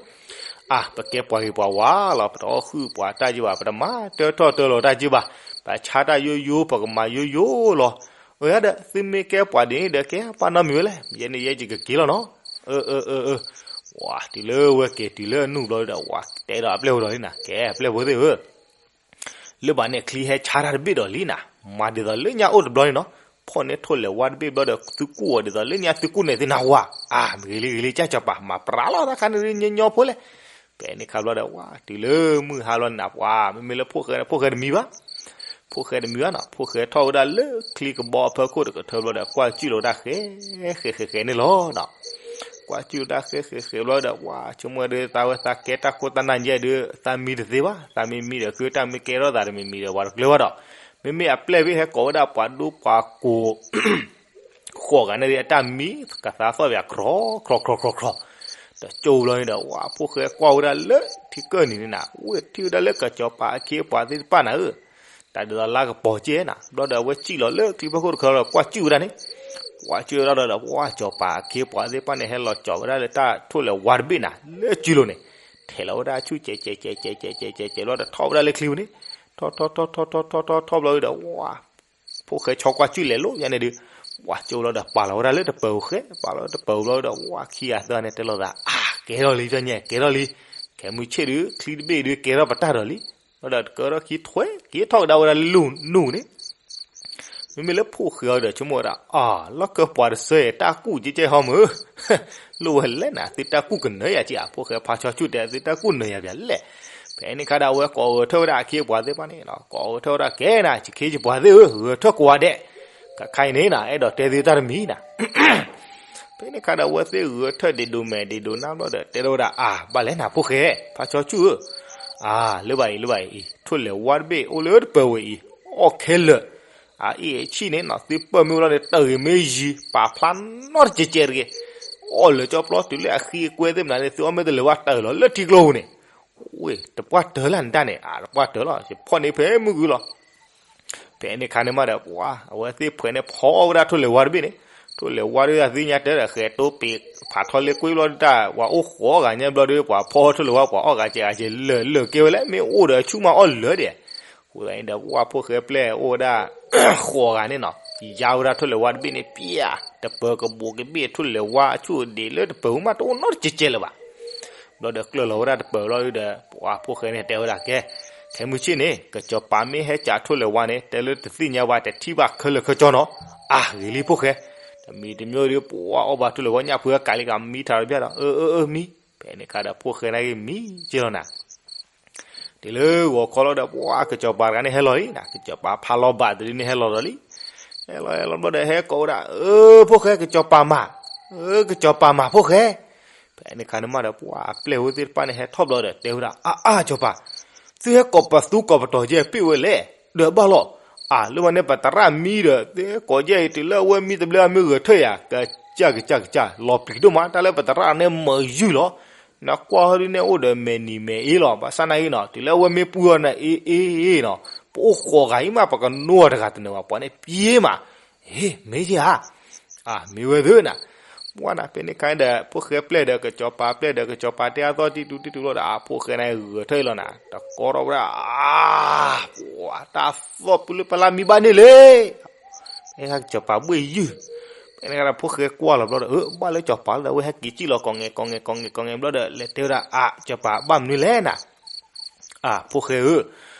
အါ ပကဲပှၤဂ့ၤပှၤဝါလီၤ, ပတအီၣ်ဃုာ်ပှၤတၢ်က့ဘၣ်, ပတမၤတၢထီၣ်တၢလီၤတၢ်က့ဘၣ်, ပဆါတၢ်ယိယိ ပကမၤယိယိလီၤ, အၢ ယဒီး သုမ့ၢ်ကဲပှၤဒ်န့ၣ်ဒီး ကဲပာ်နီတမံၤဝဲလဲၣ်, ယဲန့ၣ်ယဲယကက့ၤလီၤနီၤ, အၢ အၢ အၢ အၢ, ဝၤ တုၤလၢဝဲက့ၤတုၤလၢအနူၢ်ဘျီဒီး ဝၤ တဲဒီးအပျဲၢ်ဖိဒီးလံနၤ, ကဲပျဲၢ်ဖိသ့ၣ်ဧၢ လၢဘၣ်န့ၣ် ချံဟဲဆါတၢ်တဘ့ၣ်ဒီးလံနၤ, မၤဒ်သိးလၢညါအိၣ်တဘျီန့ၣ်နီၤ, ဖီၣ်န့ၢ်ထိၣ်လဲၤဝါတဘ့ၣ်ဘျီဒီး သုကူၣ်အီၤဒ်သိးလၢညါသုကူၣ်န့ၣ်သ့ၣ်နၤဝါ, အါ ဂ့ၤလံဂ့ၤလံ ကၢ်စီၤပၤ မၤပြးလီၤတၢ်ခါန့ၣ်ဒုးညီညီဖိလဲၣ်, ဖဲန့ၣ်ခါဘျီဒီး ဝၤတုၤလၢမုၢ်ဟါဘျီန့ၣ်နၤ ပှၤ မ့မ့ၢ်လၢဖိၣ်ဃဲန့ၣ် ဖိၣ်ဃဲတမံၤဘၣ် ဖိၣ်ဃဲတမံၤဘၣ်နီၤ, ဖိၣ်ဃဲထီၣ်ဝဲဒၣ်လၢချံကဘီအဖီခိၣ်တကထၢဘျီဒီး ကွၢ်ကၠုၣ်လီၤဝဲဒၣ်ဃဲ ဃဲဃဲဃဲန့ၣ်လီၤနီၤ, ကွၢ်ကၠုၣ်လီၤဝဲဒၣ်ဃဲဃဲဃဲဘျီဒီး ပှၤဆိကမိၣ်ဒုး သးဝဲသးကဲတၢ်ခိၣ်တၢ်နၢ်ယဲၢ်ဒုး သးမံတသ့ဘၣ်, သးမံမံဒီး ဃုတၢ်မ့ၢ်ကဲထီၣ်သးတမံၤမံဒီး ပှၤတကျၢၤဘၣ်ဒီး, မ့မ့ၢ်အပျဲၢ်ဖဲဟဲကိးဝဲဒၣ်ပှၤဒိပှၤကိး ဃိးဂၤန့ၣ်ဒုး အတၢ်မံကသါသီၣ်ပၠး ခြီ ခြီ ခြီ ခြီ ခြီ, တကၠိဘျီန့ၣ်ဒီး ဝၤ ဖိၣ်ဃဲကွၢ်ဝဲဒၣ်လၢထံကၢၢ်နံၤန့ၣ်နၤ, ဝဲထံၣ်ဝဲဒၣ်လၢကစီၤပၤအခ့အပှၤသ့ၣ်တဖၣ်နၤဧၢ, တၢ်ဒ်သိးလၢကပီၤကဲနၤ, ဘျီဒီးအဝဲစံၣ်လီၤလၢချံဖီခိၣ်တခါဒီး ကွၢ်ကၠုၣ်ဝဲဒၣ်န့ၣ်, ကွၢ်ကၠုၣ်ဝဲဒၣ်ဒီး ဝၤကစီၤပၤအခ့အပှၤသ့ၣ်တဖၣ်န့ၣ် ဟဲလီၤကၠီၤဝဲဒၣ်လၢတၢ်ထိၣ်လဲၤဝါတဘ့ၣ်နၤ လၢကၠုၢ်လိၤန့ၣ်, ထဲးလီၤဝဲဒၣ်ဆူၣ် ကဲးကဲးကဲးကဲးကဲးကဲးကဲးကဲးဘျီဒီး ထီၣ်ဝဲဒၣ်လၢချံပူၤန့ၣ်, ထီၣ်ထီၣ်ထီၣ်ထီၣ်ထီၣ်ထီၣ်ထီၣ်ထီၣ်ဘျီဒီး ဝၤ ဖိၣ်ဃဲဆီကွၢ်ကၠုၣ်လဲၤလိာ်ယါန့ၣ်ဒုး, ဝၤကၠိလီၤဒီးပာ်လီၤဝဲဒၣ်လၢတပၢၤဃဲ, ပာ်လီၤလၢတပၢၤဘျီဒီး ဝၤခံဂၤသၢဂၤန့ၣ်တဲလိာ်သး အါ ကဲထီၣ်လံ ကၠီညါ ကဲထီၣ်လံ, ခဲမုၢ်ဆ့ၣ်ဒုး ချံတဘ့ၣ်ဒုး ကဲထီၣ်ပတၢ်ဒီးလံ, ဘျီဒီးတကၢထီၣ်ခံထွဲ က့ၤထီၣ်ကဒါဝဲဒၣ်လၢလူၢ်နူၢ်န့ၣ် မ့မ့ၢ်လၢဖိၣ်ဃဲအီၤဒီး ဆိကမိၣ်ဝဲဒၣ် အါ လီၢ်ကၢပှၤတစၢအံၤ တၢ်ကူၣ်ကဲကဲဟီမုၢ်, လိၣ်ဝဲလဲၣ်နၤ သုတၢ်ကူၣ်ကနၢၤယၤက့ၤဧါ, ဖိၣ်ဃဲဖါဆီဆူၣ်တဲ သုတၢ်ကူၣ်နၢၤယၤပၠးလဲၣ်, ဖဲန့ၣ်ခါဒီး အဝဲကိးဂဲၤထၢၣ်ဝဲဒၣ်အခ့အပှၤသ့ၣ်တဖၣ်န့ၣ်လီၤ, ကိးဂဲၤထၢၣ်ဝဲဒၣ်ကဲနၤ ယခ့ယပှၤသ့ၣ်ဧၢ ဂဲၤထၢၣ်ကိးဂၤဒဲး, ခါခါအံၤန့ၣ်နၤ အဲၣ်ဒိးတဲသုတၢ်တမံၤနၤ ဖဲန့ၣ်ခါဒီး အဝဲသ့ၣ်ဂဲၤထၢၣ်ဒံးဒိၣ်မဲာ်ဒံးဒိၣ်နါဘျီဒီး တဲထီၣ်ဝဲဒၣ် အါ ဘၣ်လဲၣ်နၤ ဖိၣ်ဃဲ ဖါဆီဆူၣ်ဧၢ, အါ လၢဘၣ်အံၤ လၢဘၣ်အံၤအံၤ ထိၣ်လဲၤဝါတဘ့ၣ် အိၣ်လၢတပၢၤဝဲအံၤ အီၣ်ခဲလၢာ်, အအံၤအဆံၣ်န့ၣ်နီၤ သုပၢၢ်မ့ၢ်ဝဲလီၤန့ၣ် တၢ်ဂ့ၤမ့ၢ်ယံၤ ပာ်ဖျါနီတကဲးကဲးတဂ့ၤ, အီၣ်လၢာ်ကၠီပျီတုၤလၢအဃံအကွဲသ့ၣ်မနုၤန့ၣ် သုအီၣ်မ့ၢ်တလၢၤဘၣ် တၢ်အၢၣ်လီၤလၢထံကျိပူၤန့ၣ်, ဝ့ၢ် တပှၢ်တၢၢ်လၢနတၢ်န့ၣ် အါ တပှၢ်တၢၢ်လီၤ ယဖီၣ်န့ၢ်ဖဲမုၢ်ဂုၤလီၤ ဖဲန့ၣ်ခါန့ၣ်မးဒီး ပှၤ အဝဲသ့ၣ်ဖှဲးန့ၣ် ဖီၣ်ဝဲဒၣ်ထိၣ်လဲၤဝါတဘ့ၣ်န့ၣ်, ထိၣ်လဲၤဝါတဘ့ၣ်သ့ၣ်ညါတဲဒီး ဃဲးတိပ့ၤ ဖးထီလၢကွ့ဘျီဒုးတၢ် ပှၤအိၣ်ဃိးဂၤညါဘျီဒီး ပှၤဖီၣ်ထိၣ်လဲၤဝါ ပှၤအီၣ်ဂၤကဲးဂၤကဲး လၢာ်လၢာ်ကဲဝဲလဲၣ် မ့ၢ်အိၣ်ဒီးဆူၣ်မးအီၣ်လၢာ်ဒဲး, အဃိသတးန့ၣ်ဒီး ပှၤဖိၣ်ဃဲပျဲၢ်အိၣ်ဝဲဒၣ် ဃိးဂၤန့ၣ်နီၤ ယါဝဲဒၣ်ထိၣ်လဲၤဝါတဘ့ၣ်န့ၣ် ပျဲၢ် တပၢၤကဘိးကဘ့ၣ် ထိၣ်လဲၤဝါအဆူၣ်ဒံးလၢတပၢၤမး တအိၣ်နီတကဲးကဲးလၢၤဘၣ် ဘျီဒီးကျၢၢ်လီၤဝဲဒၣ်တပၢၤလီၤဒီး ပှၤဖိၣ်ဃဲန့ၣ်တဲဝဲဒၣ်ကဲ, ခဲမုၢ်ဆ့ၣ်န့ၣ် ကစီၤပၤမ့ၢ်ဟဲကးထိၣ်လဲၤဝါန့ၣ် တဲလၢတသ့ၣ်ညါဘၣ် တထံၣ်ဘၣ်ခဲလၢာ်ခဲဆ့နီၤ, အါ ဂ့ၤလံဖိၣ်ဃဲ, တမံၤတမံၤဒီး ပှၤအီၣ်ဘၣ်ထိၣ်လဲၤဝါညၣ်ဖုအကးလံကမံထါတဘျီဒီး အၢ အၢ အၢ မံ, ဖဲန့ၣ်ခါဒီးဖိၣ်ဃဲန့ၣ်ဂ့ၤမံက့လီၤနၤ တုၤလၢဂီၤခီလီၤဒီး ပှၤကစီၤပၤတဂၤန့ၣ်ဟဲလီၤလံနၤ, ကစီၤပၤဖးလီၤဘၣ်တဒုန့ၣ်ဟဲလီၤဒီးလံ, ဟဲလီၤဟဲလီၤဘျီဒီးဟဲကိးဝဲဒၣ် အၢ ဖိၣ်ဃဲကစီၤပၤမၤ, အၢ ကစီၤပၤမၤဖိၣ်ဃဲ, ဖဲန့ၣ်ခါန့ၣ်မးဒီး ပှၤအပျဲၢ်ဝဲသ့ၣ်တဖၣ်န့ၣ်ဟဲထီၣ်ဘျီဒီးတဲဝဲဒၣ် အါအါစီၤပၤ, သုဟဲကိးပသူကိးပတီၤယဲၢ်ပ့ၢ်ဝဲလဲၣ်, ဒီးဘၣ်လီၤ, အၢ လၢမ့ၢ်န့ၣ်ပသရၣ်မံဒီး သုဟဲကိးယဲၢ်အံၤ တုၤလၢအဝဲမံတဘျီအမ့ၢ်ဂဲၤထၢၣ်ယၤ ကစၢ်ကစၢ်ကစၢ် လီၤပျံၤဒိၣ်မး တၢ်လၢပသရၣ်န့ၣ်မၤယုၢ်လီၤ နကွၢ်ဟီဒုးန့ၣ်အိၣ်ဒီးမဲာ်နံၤမဲာ်အ့လီၤ ဘၣ်ဆၣ်နာ်က့နီၤ တုၤလၢအဝဲမ့ၢ်ပှံၢ်အီၤန့ၣ် အ့အ့အ့နီၤ ပအိၣ်ဃိးဂၤအံၤမး ပကနိအီၤတဂၤတနၢၤဘၣ် ပှၤန့ၣ်ပျ့ၤမး, ဟ့ မ့ၢ်ယဲဧါ, အမ့ၢ်ဝဲသ့ၣ်နၤ, ပှၤနၤဖဲန့ၣ်ခါဒီး ဖိၣ်ဃဲပျဲၢ်ဒီးကစီၤပၤပျဲၢ်ဒီးကစီၤပၤတဲအသီၣ်တံၢ်တူတံၢ်တူလီၤဒီး အဖိၣ်ဃဲန့ၣ်ဂဲၤထၢၣ်အံၤလီၤနၤ တကီထီၣ်ဝဲဒၣ်, အါ, ပှၤတၢ်သီၣ်ပူၤလၢပလၢ်မံဘၣ်န့ၣ်လံ အဲၣ်ကစီၤပၤဘှ့ၣ်ယုၢ်, ဖဲန့ၣ်ခါဒီးဖိၣ်ဃဲကွၢ်လီၤဘျီဒီး အၢ ဘၣ်လၢစီၤပၤလၢအဝဲဟဲက့ၤစံၣ်လီၤကိးငဲၤကိးငဲၤကိးငဲၤကိးငဲၤဘျီဒီး လဲၤတဲဝဲဒၣ် အါ စီၤပၤဘၣ်မနုၤလဲၣ်နၤ, အဖိၣ်ဃဲဧၢ,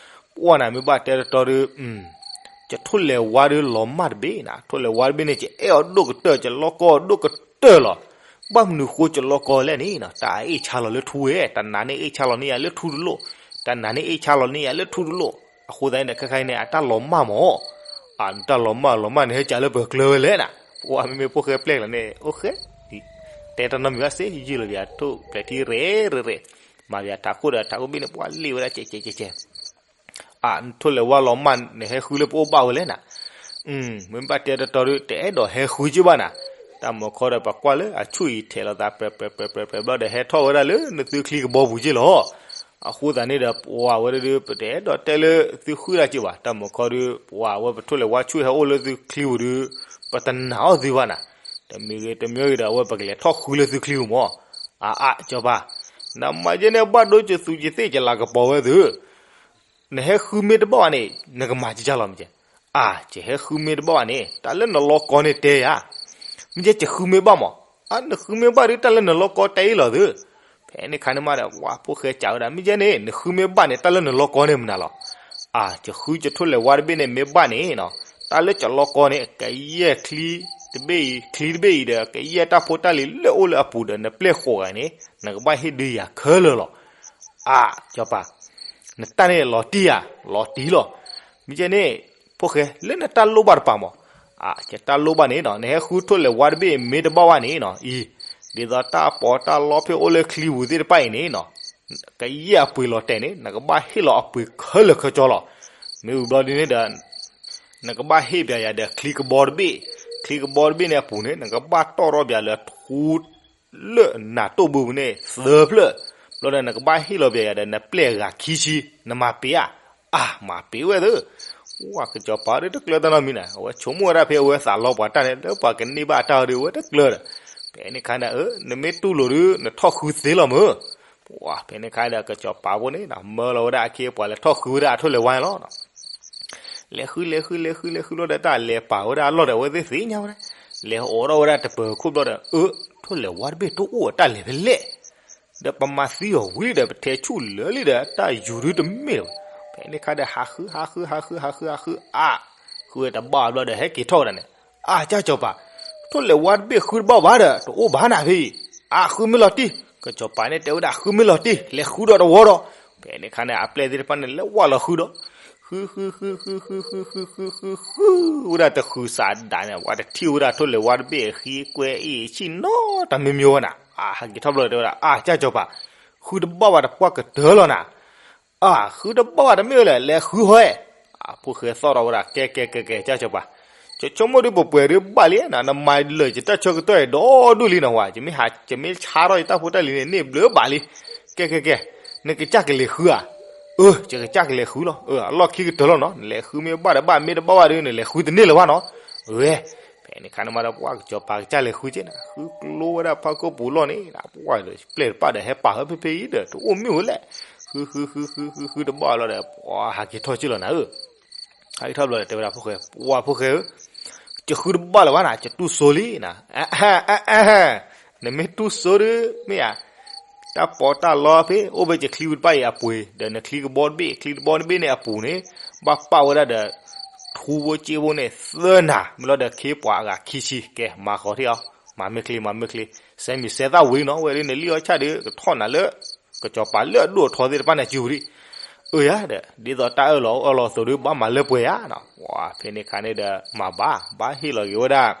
ပှၢ်နၤမ့ၢ်ဘၣ်တဲတတီဒုး, ကထိၣ်လဲၤဝါဒုးလီၤမၢ်တဘ့ၣ်နၤ, ထိၣ်လဲၤဝါတဘ့ၣ်န့ၣ် ကအဲၣ်အီၤဒိၣ်ကတၢၢ် ကလီကီအီၤဒိၣ်ကတၢၢ်လီၤ. ဘၣ်မနုၤဃိကလီကီလဲၣ်န့ၣ်, တၢ်အအ့ၣ်ဆါလီၤလၢထူဝဲ, တၢ်နါန့ၣ်အ့ၣ်ဆါလီၤန့ၢ်ယၤလၢထူတလိၣ်, တၢ်နါန့ၣ်အ့ၣ်ဆါလီၤန့ၢ်ယၤလၢထူတလိၣ်, အဃိသတးန့ၣ်ဒီး ခဲခါအံၤန့ၣ် အတၢ်လီၤမၢ်မၢ်, အတၢ်လီၤမၢ်လီၤမၢ်န့ၣ် ဟဲကးလၢပှဲၤကျၢၤဝဲလဲၣ်နၤ, ပှၢ်မ့မ့ၢ်ဖိၣ်ဃဲပျဲၢ်လီၤန့ၣ် အိၣ်ဃဲ တဲတၢ်နီတမံၤဘၣ်စ့ၢ် ယုၢ်လီၤက့ၤအထိၣ်ပျဲၤထံရဲၣ်ရဲၣ်, မၤက့ၤအထးခိၣ်ဒီး ထးခိၣ်ဘ့ၣ်န့ၣ် ပှၢ်လ့ၣ်ဝဲဒၣ်ကဲးကဲးကဲးကဲး, အထိၣ်လဲၤဝါလီၤမၢ် နဟဲဃုလၢပအိၣ်ဘၣ်ဝဲလဲၣ်နၤ, မ့ၢ်ဘၣ်တဲတတီဒုး တအဲၣ်ဒိးဟဲဃုက့ဘၣ်နၤ, တၢ်မီၤခီဒီးပကွၢ်လၢအဆူၣ်အံၤထဲးလိာ်သး ပြဲးပြဲးပြဲးပြဲးပြဲးဘျီဒီး ဟဲထီၣ်ဝဲဒၣ်လၢနသုချံကဘီပူၤက့လီၤ. အဃိသတးန့ၣ်ဒီး ပှၢ်ဝဲဒၣ်ဒုး ပတအဲၣ်ဒိးတဲလၢသုဃုဒၣ်က့ဘၣ်, တၢ်မီၤခီဒုး ပှၢ်ဝဲပထိၣ်လဲၤဝါဆူၣ်ဟဲအိၣ်လၢသုချံပူၤဒုး ပတနာ်အီၤသုဘၣ်နၤ, တမံၤဂ့ၤတမံၤဂ့ၤဒီး အဝဲပကလဲၤထီၣ်ဃုလၢသုချံပူၤမၢ်, အအါကၠီၤပၤ, နမၤယဲန့ၣ်ဘၣ်ဒိကသူကသ့ၣ်ကလၤကပီၤဝဲသု နဟဲဃုမ့ၢ်တဘၣ်ဘၣ်န့ၣ် နကမၤကကၢ်လီၤမ့ၢ်ကဲ, အါ ယဟဲဃုမ့ၢ်တဘၣ်ဘၣ်န့ၣ် တၢ်လၢနလီၤကီန့ၣ်တဲယၤ, မ့ၢ်ကဲယဃုမ့ၢ်ဘၣ်မၢ်, အါ နဃုမ့ၢ်ဘၣ်ဒုး တၢ်လၢနလီၤကီတဲအံၤလီၤသု, ဖဲန့ၣ်ခါန့ၣ်မးဒီး ပှၢ်ဖိၣ်ဃဲကးဝဲဒၣ် မ့ၢ်ကဲန့ၣ် နဃုမ့ၢ်ဘၣ်န့ၣ် တၢ်လၢနလီၤကီန့ၣ်မနုၤလီၤ, အါ ယဃုယထိၣ်လဲၤဝါတဘ့ၣ်န့ၣ်မ့ၢ်ဘၣ်န့ၣ်နီၤ, တၢ်လၢယလီၤကီန့ၣ် ကယဲၢ်ချံတဘ့ၣ်အံၤ ချံတဘ့ၣ်အံၤဒီး ကယဲၢ်တၢ်ဖိတၢ်လံၤလၢအိၣ်လၢအပူၤဒီး နပျဲၢ်ဃိးဂၤန့ၣ် နကဘၣ်ဟ့ၣ်ဒုးယၤခဲလၢာ်လီၤ. အါ ကၠီၤပၤ, နတၢ်န့ၣ်လီၤတံၢ်ဧါ, လီၤတံၢ်လီၤ. မ့ၢ်ကဲန့ၣ် ဖိၣ်ဃဲ လၢနတၢ်လိၣ်ဘၣ်တပၤမၢ်, အါ ယတၢ်လိၣ်ဘၣ်န့ၣ်နီၤ နဟဲဃုထိၣ်လဲၤဝါတဘ့ၣ်မ့ၢ်တဘၣ်ဘၣ်န့ၣ်နီၤ အံၤ, ဒ်သိးတၢ်ပီးတၢ်လီဖဲအိၣ်လၢချံပူၤသ့ၣ်တဖၣ်အံၤန့ၣ်နီၤ ကယဲၢ်အပှ့ၤလီၤတဲာ်န့ၣ် နကဘၣ်ဟ့ၣ်လီၤအပှ့ၤခဲလၢာ်ခဲဆ့လီၤ. မ့ၢ်ဝံၤဘျီဒ်န့ၣ်ဒီး နကဘၣ်ဟ့ၣ်ဘၣ်ယၤဒီးချံကဘီတဘ့ၣ်, ချံကဘီတဘ့ၣ်န့ၣ်အပူၤန့ၣ် နကဘၣ်တီၣ်ထီၣ်ဘၣ်ယၤလၢထူ လၢနၤတိၢ်ဘုပူၤန့ၣ်သၢဖျၢၣ်, ဘျီဒီးနကဘၣ်ဟ့ၣ်လီၤဘၣ်ယၤဒီး နပျဲၢ်ဂၤခံဆံ, နမၤပ့ၤဧါ, အါ မၤပ့ၤဝဲသၢ, ဝဲကစီၤပၤဒီးတကျၢၤတၢ်နီတမံၤန့ၣ် အဝဲဆိကမိၣ်ဝဲဒၣ်ဖဲအဝဲသးလီပှၤတၢ်န့ၣ် လၢပှၤကန့ၢ်ဘၣ်အတၢ်အီၤဒီး အဝဲတကျၢၤဒီး, ဖဲန့ၣ်ခါန့ၣ် နမ့ၢ်တူၢ်လိာ်ဒီး နထီၣ်ဃုသ့လီၤမၢ်, ပှၤ ဖဲန့ၣ်ခါဒီး ကစီၤပၤဖိန့ၣ် မၢလီၤဝဲဒၣ်အခ့အပှၤလဲၤထီၣ်ဃုဝဲဒၣ်အထိၣ်လဲၤဝါန့ၣ်လီၤ. လဲၤဃု လဲၤဃု လဲၤဃု လဲၤဃု ဘျီဒီး တၢ်လဲၤပာ်ဝဲဒၣ်အလီၢ်ဒီး အဝဲသ့ၣ်သ့ၣ်ညါဝဲဒၣ်, လဲၤအိးထီၣ်ဝဲဒၣ်တပၢၤခိၣ်ဘျီဒီး အၢ ထိၣ်လဲၤဝါတဘ့ၣ်တအိၣ်တၢ်လဲၤဖဲလဲၣ်, ဒီးပမၤသံအီၤဝံၤလံဒီး ပထဲဆူၣ်လၢာ်လံဒီး တၢ်ယူၤဒုတမ့ၢ်လၢၤဘၣ်. ဖဲန့ၣ်ခါဒီး ဟးဃု ဟးဃု ဟးဃု ဟးဃု ဟးဃု အါ ဃုဝဲတဘၣ်ဘျီဒီး ဟဲက့ၤထီၣ်ဝဲဒၣ်န့ၣ်, အါ ကၢ်ကစီၤပၤ, ထိၣ်လဲၤဝါတဘ့ၣ်ဃုတဘၣ်ဘၣ်ဒီး တအိၣ်ဘၣ်နၤဖဲအံၤ, အါ ဃုမ့ၢ်လီၤတံၢ်, ကစီၤပၤန့ၣ်တဲဝဲဒၣ် ဃုမ့ၢ်လီၤတံၢ် လဲၤဃုဒီးတဝီဒီး, ဖဲန့ၣ်ခါန့ၣ် အပျဲၢ်သ့ၣ်တဖၣ်န့ၣ် လဲၤဝဲလီၤဃုဒီး ဃု ဃု ဃု ဃု ဃု ဃု ဃု ဃု ဃု ဝဲဒၣ်တဃုစးဒၣ်န့ၣ် ဝဲတထံၣ်ဝဲဒၣ်ထိၣ်လဲၤဝါတဘ့ၣ်အဃံကွဲအ့ၣ်ဆံၣ်နီတမံၤမံၤဝဲနၤ, အါ ဟဲက့ၤထီၣ်ဘျီတဲဝဲဒၣ် အါ ကၢ်ကစီၤပၤ, ဃုတဘၣ်ဘၣ်တပှၢ်ကတၢၢ်လီၤနၤ အါ ဃုတဘၣ်ဘၣ်တမ့ၢ်ဝဲလဲၣ် လဲၤဃုဟီဧဲ, အဖိၣ်ဃဲသီၣ်ထီၣ်ဝဲဒၣ် ကဲ ကဲ ကဲ ကဲ ကၢ်ကစီၤပၤ, ယဆိကမိၣ်ဒုးပပှဲၤဒုးဘၣ်လံနၤ နမၤလၢာ်ယတၢ်ဆၢကတီၢ်အံၤဒီဒူၣ်လံနဟါ, ယမ့ၢ်ဟး ယမ့ၢ်ဆါထီၣ်ယတၢ်ဖိတၢ်လံၤန့ၣ် န့ၢ်ဘျုးဘၣ်လံ, ကဲ ကဲ ကဲ, နကစၢ်ကလဲၤဃုဧါ, အၢ ယကစၢ်ကလဲၤဃုလီၤ, အၢ အလီၢ်ခံကတၢၢ်လီၤနီၤ နလဲၤဃုမ့ၢ်ဘၣ်ဒီးဘၣ် မ့ၢ်တဘၣ်ဘၣ်ဒီး နလဲၤဃုတန့ၢ်လၢၤဘၣ်နီၤ, ဂဲၤ ဖဲန့ၣ်ခါန့ၣ်မးဒီး ပှၢ်ကစီၤပၤကစၢ်လဲၤဃုက့နၤ ဃုကျိဝဲဒၣ်ဖီခိၣ်ပူၤလီၢ်န့ၣ် ပှၢ်ဒီးပျဲၢ်တပၣ်ဒီးဟဲပာ်ဝဲဖဲဖဲအံၤဒီး တအိၣ်မ့ၢ်ဝဲလဲၣ်, ဃု ဃု ဃု ဃု ဃု ဃုတဘၣ်လီၤဒီး ပှၢ်ဟးက့ၤထီၣ်က့လီၤနၤဧၢ, ဟဲက့ၤထီၣ်ဘျီဒီးတဲဝဲဒၣ်ဖိၣ်ဃဲ ပှၢ်ဖိၣ်ဃဲဧၢ, ယဃုတဘၣ်လၢၤဘၣ်နၤ ယတူၢ်စိလံနၤ, နမ့ၢ်တူၢ်စိဒီး မ့ၢ်ဧါ တၢ်ပီးတၢ်လီဖဲ အိၣ်ဖဲယချံပူၤတဖၣ်အံၤအပှ့ၤ ဒီးနချံကဘီတဘ့ၣ် ချံကဘီတဘ့ၣ်န့ၣ်အပူၤန့ၣ် ဘၣ်ပာ်ဝဲဒၣ်ဒီး ထူဖိက့ဖိန့ၣ် သၢနၤ မ့ၢ်လီၤဒီးခ့ပှၤအဂၤခံဆံ ကဲ မၤဃီၤထံၣ်အီၤ မၤမ့ၢ်ချ့ မၤမ့ၢ်ချ့ စဲမံၤစဲသၣ်ဝံၤလံနီၤ ဝဲလၢနလံၣ်အီၣ်ဆၣ်ဒီး ကထီၣ်နၤလၢ ကစီၤပၤလၢအဒိၣ်အထီသ့ၣ်တဖၣ်န့ၣ်စုပူၤလံ အၢယၤဒီး ဒ်သိးတၢ်အၢၣ်လီၤအီလီၤအသိးဒီး ဘၣ်မၤလၢပှဲၤယၤနီၤ ဝဲဖဲန့ၣ်ခါန့ၣ်ဒီး မၤဘၣ် ဘၣ်ဟ့ၣ်လီၤက့ၤဝဲဒၣ်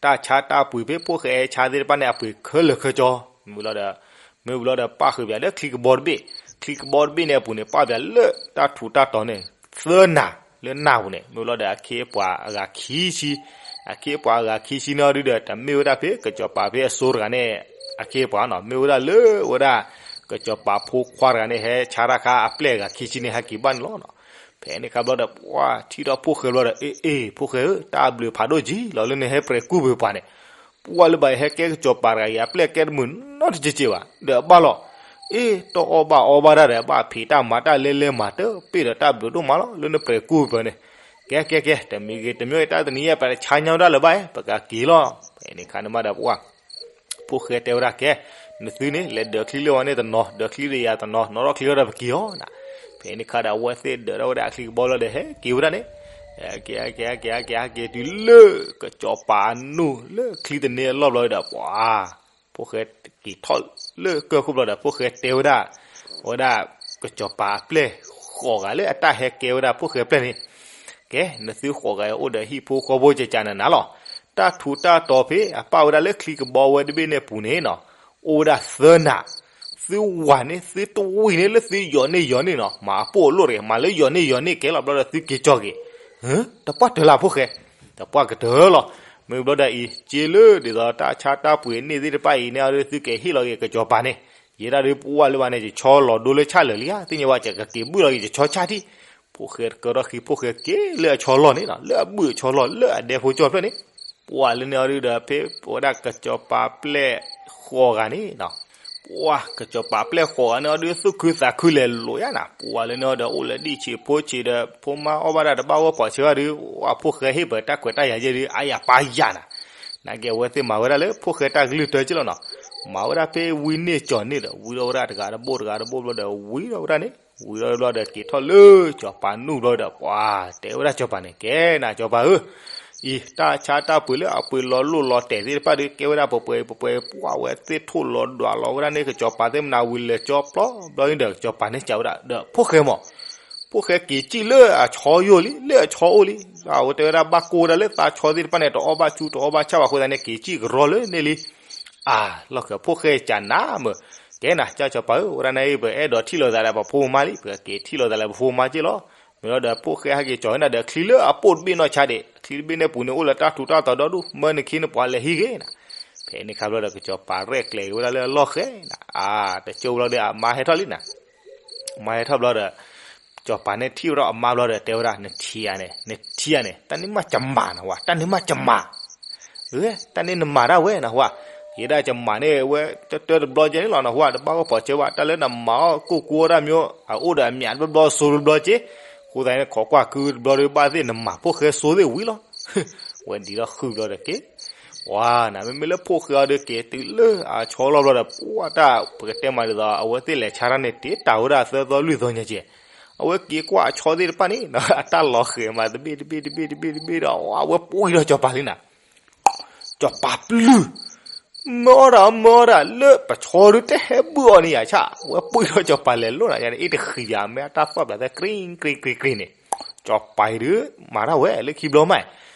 တၢ်ဆါတၢ်ပှ့ၤဖဲဖိၣ်ဃဲဆါသ့ၣ်တဖၣ်န့ၣ် အပှ့ၤခဲလၢာ်ခဲဆ့ မ့ၢ်လီၤဒီး မ့ၢ်ဝံၤလီၤဒီး ပာ်ဃုာ်ပၠးလၢချံကဘီတဘ့ၣ် ချံကဘီတဘ့ၣ်န့ၣ်အပူၤန့ၣ် ပာ်ပၠးလၢတၢ်ထူးတၢ်တီၤန့ၣ် သၢနၤ လၢနၢ်ပူၤန့ၣ် မ့ၢ်ဝံၤလီၤဒီး အခ့အပှၤအဂၤခံဆံ အခ့အပှၤအဂၤခံဆံန့ၣ်ဒုဒီး တမ့ၢ်ဝဲဒၣ်ဖဲကစီၤပၤဖဲအစိၤတဂၤန့ၣ် အခ့အပှၤနီၤ မ့ၢ်ဝဲဒၣ်လၢဝဲဒၣ် ကစီၤပၤဖိခွါတဂၤန့ၣ် ဟဲဆါတၢ်ခါအပျဲၢ်အဂၤခံဆံန့ၣ် ဟဲက့ၤဘၣ်န့ၣ်လီၤ. ဖဲန့ၣ်ခါဘျီဒီး ပှၢ်ထံၣ်ထီၣ်ဖိၣ်ဃဲဘျီဒီး အ့ အ့ ဖိၣ်ဃဲဧၢ, တၢ်ဘျုးဖးဒိၣ်ကံလီၤ လၢနဟဲပြဲၤကူၣ်ပှၤန့ၣ်, ပှၢ်လၢဘၣ်ဟဲကဲကစီၤပၤတဂၤအံၤ အပျဲၢ်ကဲတမုာ်နီတကဲးကဲးဘၣ်, ဒီးအဘၣ်လီၤ. အ့ တအီၣ်ဘၣ်အီဘၣ်ဒၣ်ဒီး ဘၣ်ဖံးတၢ်မၤတၢ်လဲလဲမၤတပ့ၢ်ဒီး တၢ်ဘျုးဒိၣ်မးလီၤ လၢနပြဲၤကူၣ်ပှၤန့ၣ်, ကဲကဲကဲ တမံၤဂ့ၤတမံၤဂ့ၤ တၢ်တနံၤအံၤ ပတဆါညါဝဲဒၣ်လၢၤဘၣ် ပကက့ၤလီၤ. ဖဲန့ၣ်ခါန့ၣ်မးဒီးပှၢ် ဖိၣ်ဃဲတဲဝဲဒၣ် ကဲ နသုန့ၣ် လဲၤဒၢးချံလၢအီၤန့ၣ်တနီၤ, ဒၢးချံဒီးယၤတနီၤ, နီၣ်ထီၣ်ချံဝဲဒီးပက့ၤအီၤနၤ. ဖဲန့ၣ်ခါဒီး အဝဲသ့ၣ်ဒၢးထီၣ်ဝဲဒၣ်အချံကဘီလီၤဒီး ဟဲက့ၤဝဲဒၣ်န့ၣ်, က့ၤ က့ၤ က့ၤ က့ၤ က့ၤတုၤလၢ ကစီၤပၤအနူၢ်လၢချံတန့ၢ်အလီၢ်ဘျီဒီး ပှၤ ဖိၣ်ဃဲက့ၤထီၣ်လၢကၢၢ်ခိၣ်ဘျီဒီး ဖိၣ်ဃဲတဲဝဲဒၣ်, ဝဲဒၣ်ကစီၤပၤအပျဲၢ်ဃိးဂၤလၢအတၢ်ဟဲကဲဝဲဒၣ်ဖိၣ်ဃဲပျဲၢ်န့ၣ်, ကဲ နသုဃိးဂၤအိၣ်ဒီးဟံၣ်ဖိဃီဖိကကနၤနၤလီၤ. တၢ်ထူးတၢ်တီၤဖဲအပာ်ဝဲဒၣ်လၢချံကဘီဝဲတဘ့ၣ်န့ၣ်ပူၤန့ၣ်နီၤ, အိၣ်ဝဲဒၣ်သၢနၤ, သုဝၤန့ၣ် သုတဝံၤန့ၣ်လၢသုယီၤန့ၢ်ယီၤန့ၢ်နီၤ, မၤအပိၢ်အလိၣ်တဂ့ၤ, မၤလၢယီၤန့ၢ်ယီၤန့ၢ်ကဲလီၤဘျီဒီးသုက့ၤကၠီၤက့ၤ, တပှၢ်တၢၢ်လၢဖိၣ်ဃဲ, တပှၢ်ကတၢၢ်လီၤ. မ့ၢ်ဘျီဒီးအံၤ က့လၢဒ်သိးတၢ်ဆါတၢ်ပှ့ၤန့ၢ်သ့ၣ်တဖၣ်အံၤန့ၣ် အီၤဒုးသုကဟ့ၣ်လီၤက့ၤကစီၤပၤန့ၣ်, ယဲဒၣ်ဒုးပှၢ်လၢဘၣ်န့ၣ် ယဆီလီၤဒိလၢဆၣ်လၢာ်လံဧါ, သ့ၣ်ညါဝဲ ယကက့ၤဘုၣ်လီၤက့ၤယဆီဆၣ်ထံၣ်, ဖိၣ်ဃဲတကၢထီၣ်ဃံ ဖိၣ်ဃဲက့ၤလၢအဆီလီၢ်န့ၣ်နီၤ, လၢအဘုၣ်အဆီလီၢ်လၢအဒဲဖိကၠီၣ်ဖျၢၣ်န့ၣ်, ပှၢ်လၢန့ၣ်အီၤဒုးဒီး ဖဲဝဲဒၣ်ကစီၤပၤပျဲၢ်ဃိးဂၤန့ၣ်နီၤ, ပှၢ်ကစီၤပၤပျဲၢ်ဃိးဂၤန့ၣ်အီၤဒုး သူၣ်ခုသးခုလဲၤလိာ်ယါနၤ, ပှၢ်လၢန့ၣ်အီၤဒီး အိၣ်လၢဒံၣ်ဆံးဖိဆံးဒီး ဖိမါအီၣ်ဘၣ်ဒၣ်တဘၣ်ဂီၢ်ပှၤဆၢဘၣ်ဒုး, ပှၢ်ဖိၣ်ဃဲဟ့ၣ်ပတၢ်ခွဲးတၢ်ယာ်ယဲဒုး အါယၤပၢ်ယၤနၤ, နာ်က့အဝဲသ့ၣ်မၤဝဲဒၣ်လၢဖိၣ်ဃဲတၢ်ကလုၢ်တၢက့လီၤနီၤ, မၤဝဲဒၣ်ဖဲဝံန့ၢ်ကၠီၤန့ၢ်ဒီး ဝံထီၣ်ဝဲဒၣ်တဂၤတဘိၣ်တဂၤတဘိၣ်ဘျီဒီး ဝံထီၣ်ဝဲဒၣ်န့ၣ်, ဝံထီၣ်ဘျီဒီးက့ၤထီၣ်လၢစီၤပၤနူၢ်ဘျီဒီး ပှၢ်တဲဝဲဒၣ်စီၤပၤန့ၣ် ကဲနၤစီၤပၤဧၢ, အံၤတၢ်ဆါတၢ်ပှ့ၤလၢအပှ့ၤလီၤလိၣ်လီၤတဲာ်သ့ၣ်တဖၣ်ဒုး ကဲဝဲဒၣ်ပှဲၤပှဲၤပှဲၤပှဲၤ ပှၢ်ဝဲသ့ၣ်ထိၣ်လီၤဒွးလီၤဝဲဒၣ်န့ၣ် ကစီၤပၤသ့ၣ်မနၤဝံၤလဲၤကၠီပျီဘျီန့ၣ်ဒီး ကစီၤပၤန့ၣ်စံးဝဲဒၣ်ဒီးဖိၣ်ဃဲမး, ဖိၣ်ဃဲက့ၤစံၣ်လၢအဆီယိာ်လံ လၢအဆီအိၣ်လံ, အဝဲတဲဝဲဒၣ်ဘၣ်ကိၢ်ဝဲဒၣ်လၢသးဆီသ့ၣ်တဖၣ်န့ၣ် တအီၣ်ဘၣ်ဆူတအီၣ်ဘၣ်ဆၣ်ဘၣ်အဃိသတးန့ၣ် က့ၤစံၣ်ကရီလၢန့ၣ်လံ အါ, လီၢ်ခံဖိၣ်ဃဲစံးနၤမး, ကဲနၤ ကၢ်စီၤပၤဧၢ, ဝဲဒၣ်န့ၣ်အံၤ ပအဲၣ်ဒိးထံၣ်လိာ်သးဒီးပဖိပမါလံ, ပက့ၤထံၣ်လိာ်သးလၢပဖိပမါက့လီၤ. မ့ၢ်လီၤဒီးဖိၣ်ဃဲဟဲက့ၤကၠီၤဝဲနၤဒီးချံလၢအပိၢ်တဘ့ၣ်နီၢ်ဆါဒံး, ချံတဘ့ၣ်န့ၣ်ပူၤန့ၣ်အိၣ်လၢတၢ်ထူးတၢ်တီၤဒီဒူၣ်, မၢနခံနပှၤလဲၤဟံးဂ့ၤနၤ. ဖဲန့ၣ်ခါဘျီဒီး ကစီၤပၤရဲၣ်ကျဲၤက့ၤဝဲဒၣ်လၢအလီၢ်ဃဲနၤ, အါ, တကၠိဘျီဒီးအမါဟဲထီၣ်လံနၤ မါဟဲထီၣ်ဘျီဒီး စီၤပၤန့ၣ်ထံၣ်ဝဲဒၣ်အမါဘျီဒီးတဲဝဲဒၣ် နထံၣ်ဧါန့ၣ် နထံၣ်ဧါန့ၣ် တၢ်န့ၣ်မးကမၤနဝဲ တၢ်န့ၣ်မးကမၤ, တၢ်န့ၣ်နမၤဒၣ်ဝဲနဟူဧါ, ယဲဒၣ်ကမၤန့ၣ်ဝဲ တၢတၢတဘျီကဲန့ၣ်လီၤနဟူဧါ, တဘၣ်ဂီၢ်ပှၤစၢဘၣ် တၢ်လၢနမၤအီၣ်ကိၢ်ကိၢ်ဝဲဒၣ်မ့ၢ် အအိၣ်ဒီးအမၠးတဘျီစိတဘျီက့, အဃိသတးန့ၣ် ခိးကွၢ်ကုတဘျီဒီး ဘၣ်သ့ၣ်နမၤဖိၣ်ဃဲစိသ့ၣ်ဝံၤလီၤ. ဝဲဒ်ဒီးဃုဘျီဒီးက့ၤ ဝါနၤ မ့မ့ၢ်လၢဖိၣ်ဃဲအီၤဒီးက့ၤတုၤလၢအဆီလီၢ်ဘျီဒီး ပှၢ်တၢ်ပကတဲမးဒ်သိး အဝဲသ့ၣ်လဲၤဆါတၢ်န့ၣ် တ့တၢ်ဝဲဒၣ်သၢသီလွံၢ်သီညါက့ၤ, အဝဲက့ၤကွၢ်အဆီသ့ၣ်တဖၣ်န့ၣ် အတၢ်လီၤဃဲၤမး တဘ့ၣ်တဘ့ၣ်တဘ့ၣ်တဘ့ၣ်တဘ့ၣ်ဒီး အဝဲပှံၢ်ထီၣ်စီၤပၤလံနၤ စီၤပၤပျုၢ်, မၢအီၣ်တၢ် မၢအီၣ်တၢ် လၢပဆီဒုတဟဲဘုၣ်အီၤန့ၣ်ယၤဆၣ် ဝဲပှံၢ်ထီၣ်စီၤပၤလဲၤလိၣ်နၤ ယၤန့ၣ် အ့ၣ်တဃံယၤ မ့ၢ်အတၢ်သီၣ်ဘျးသဲ ကြံၣ်ကြံၣ်ကြံၣ်ကြံၣ်န့ၣ်, စီၤပၤအံၤဒုး မၤတၢ်ဝဲလၢခံဘျီမး,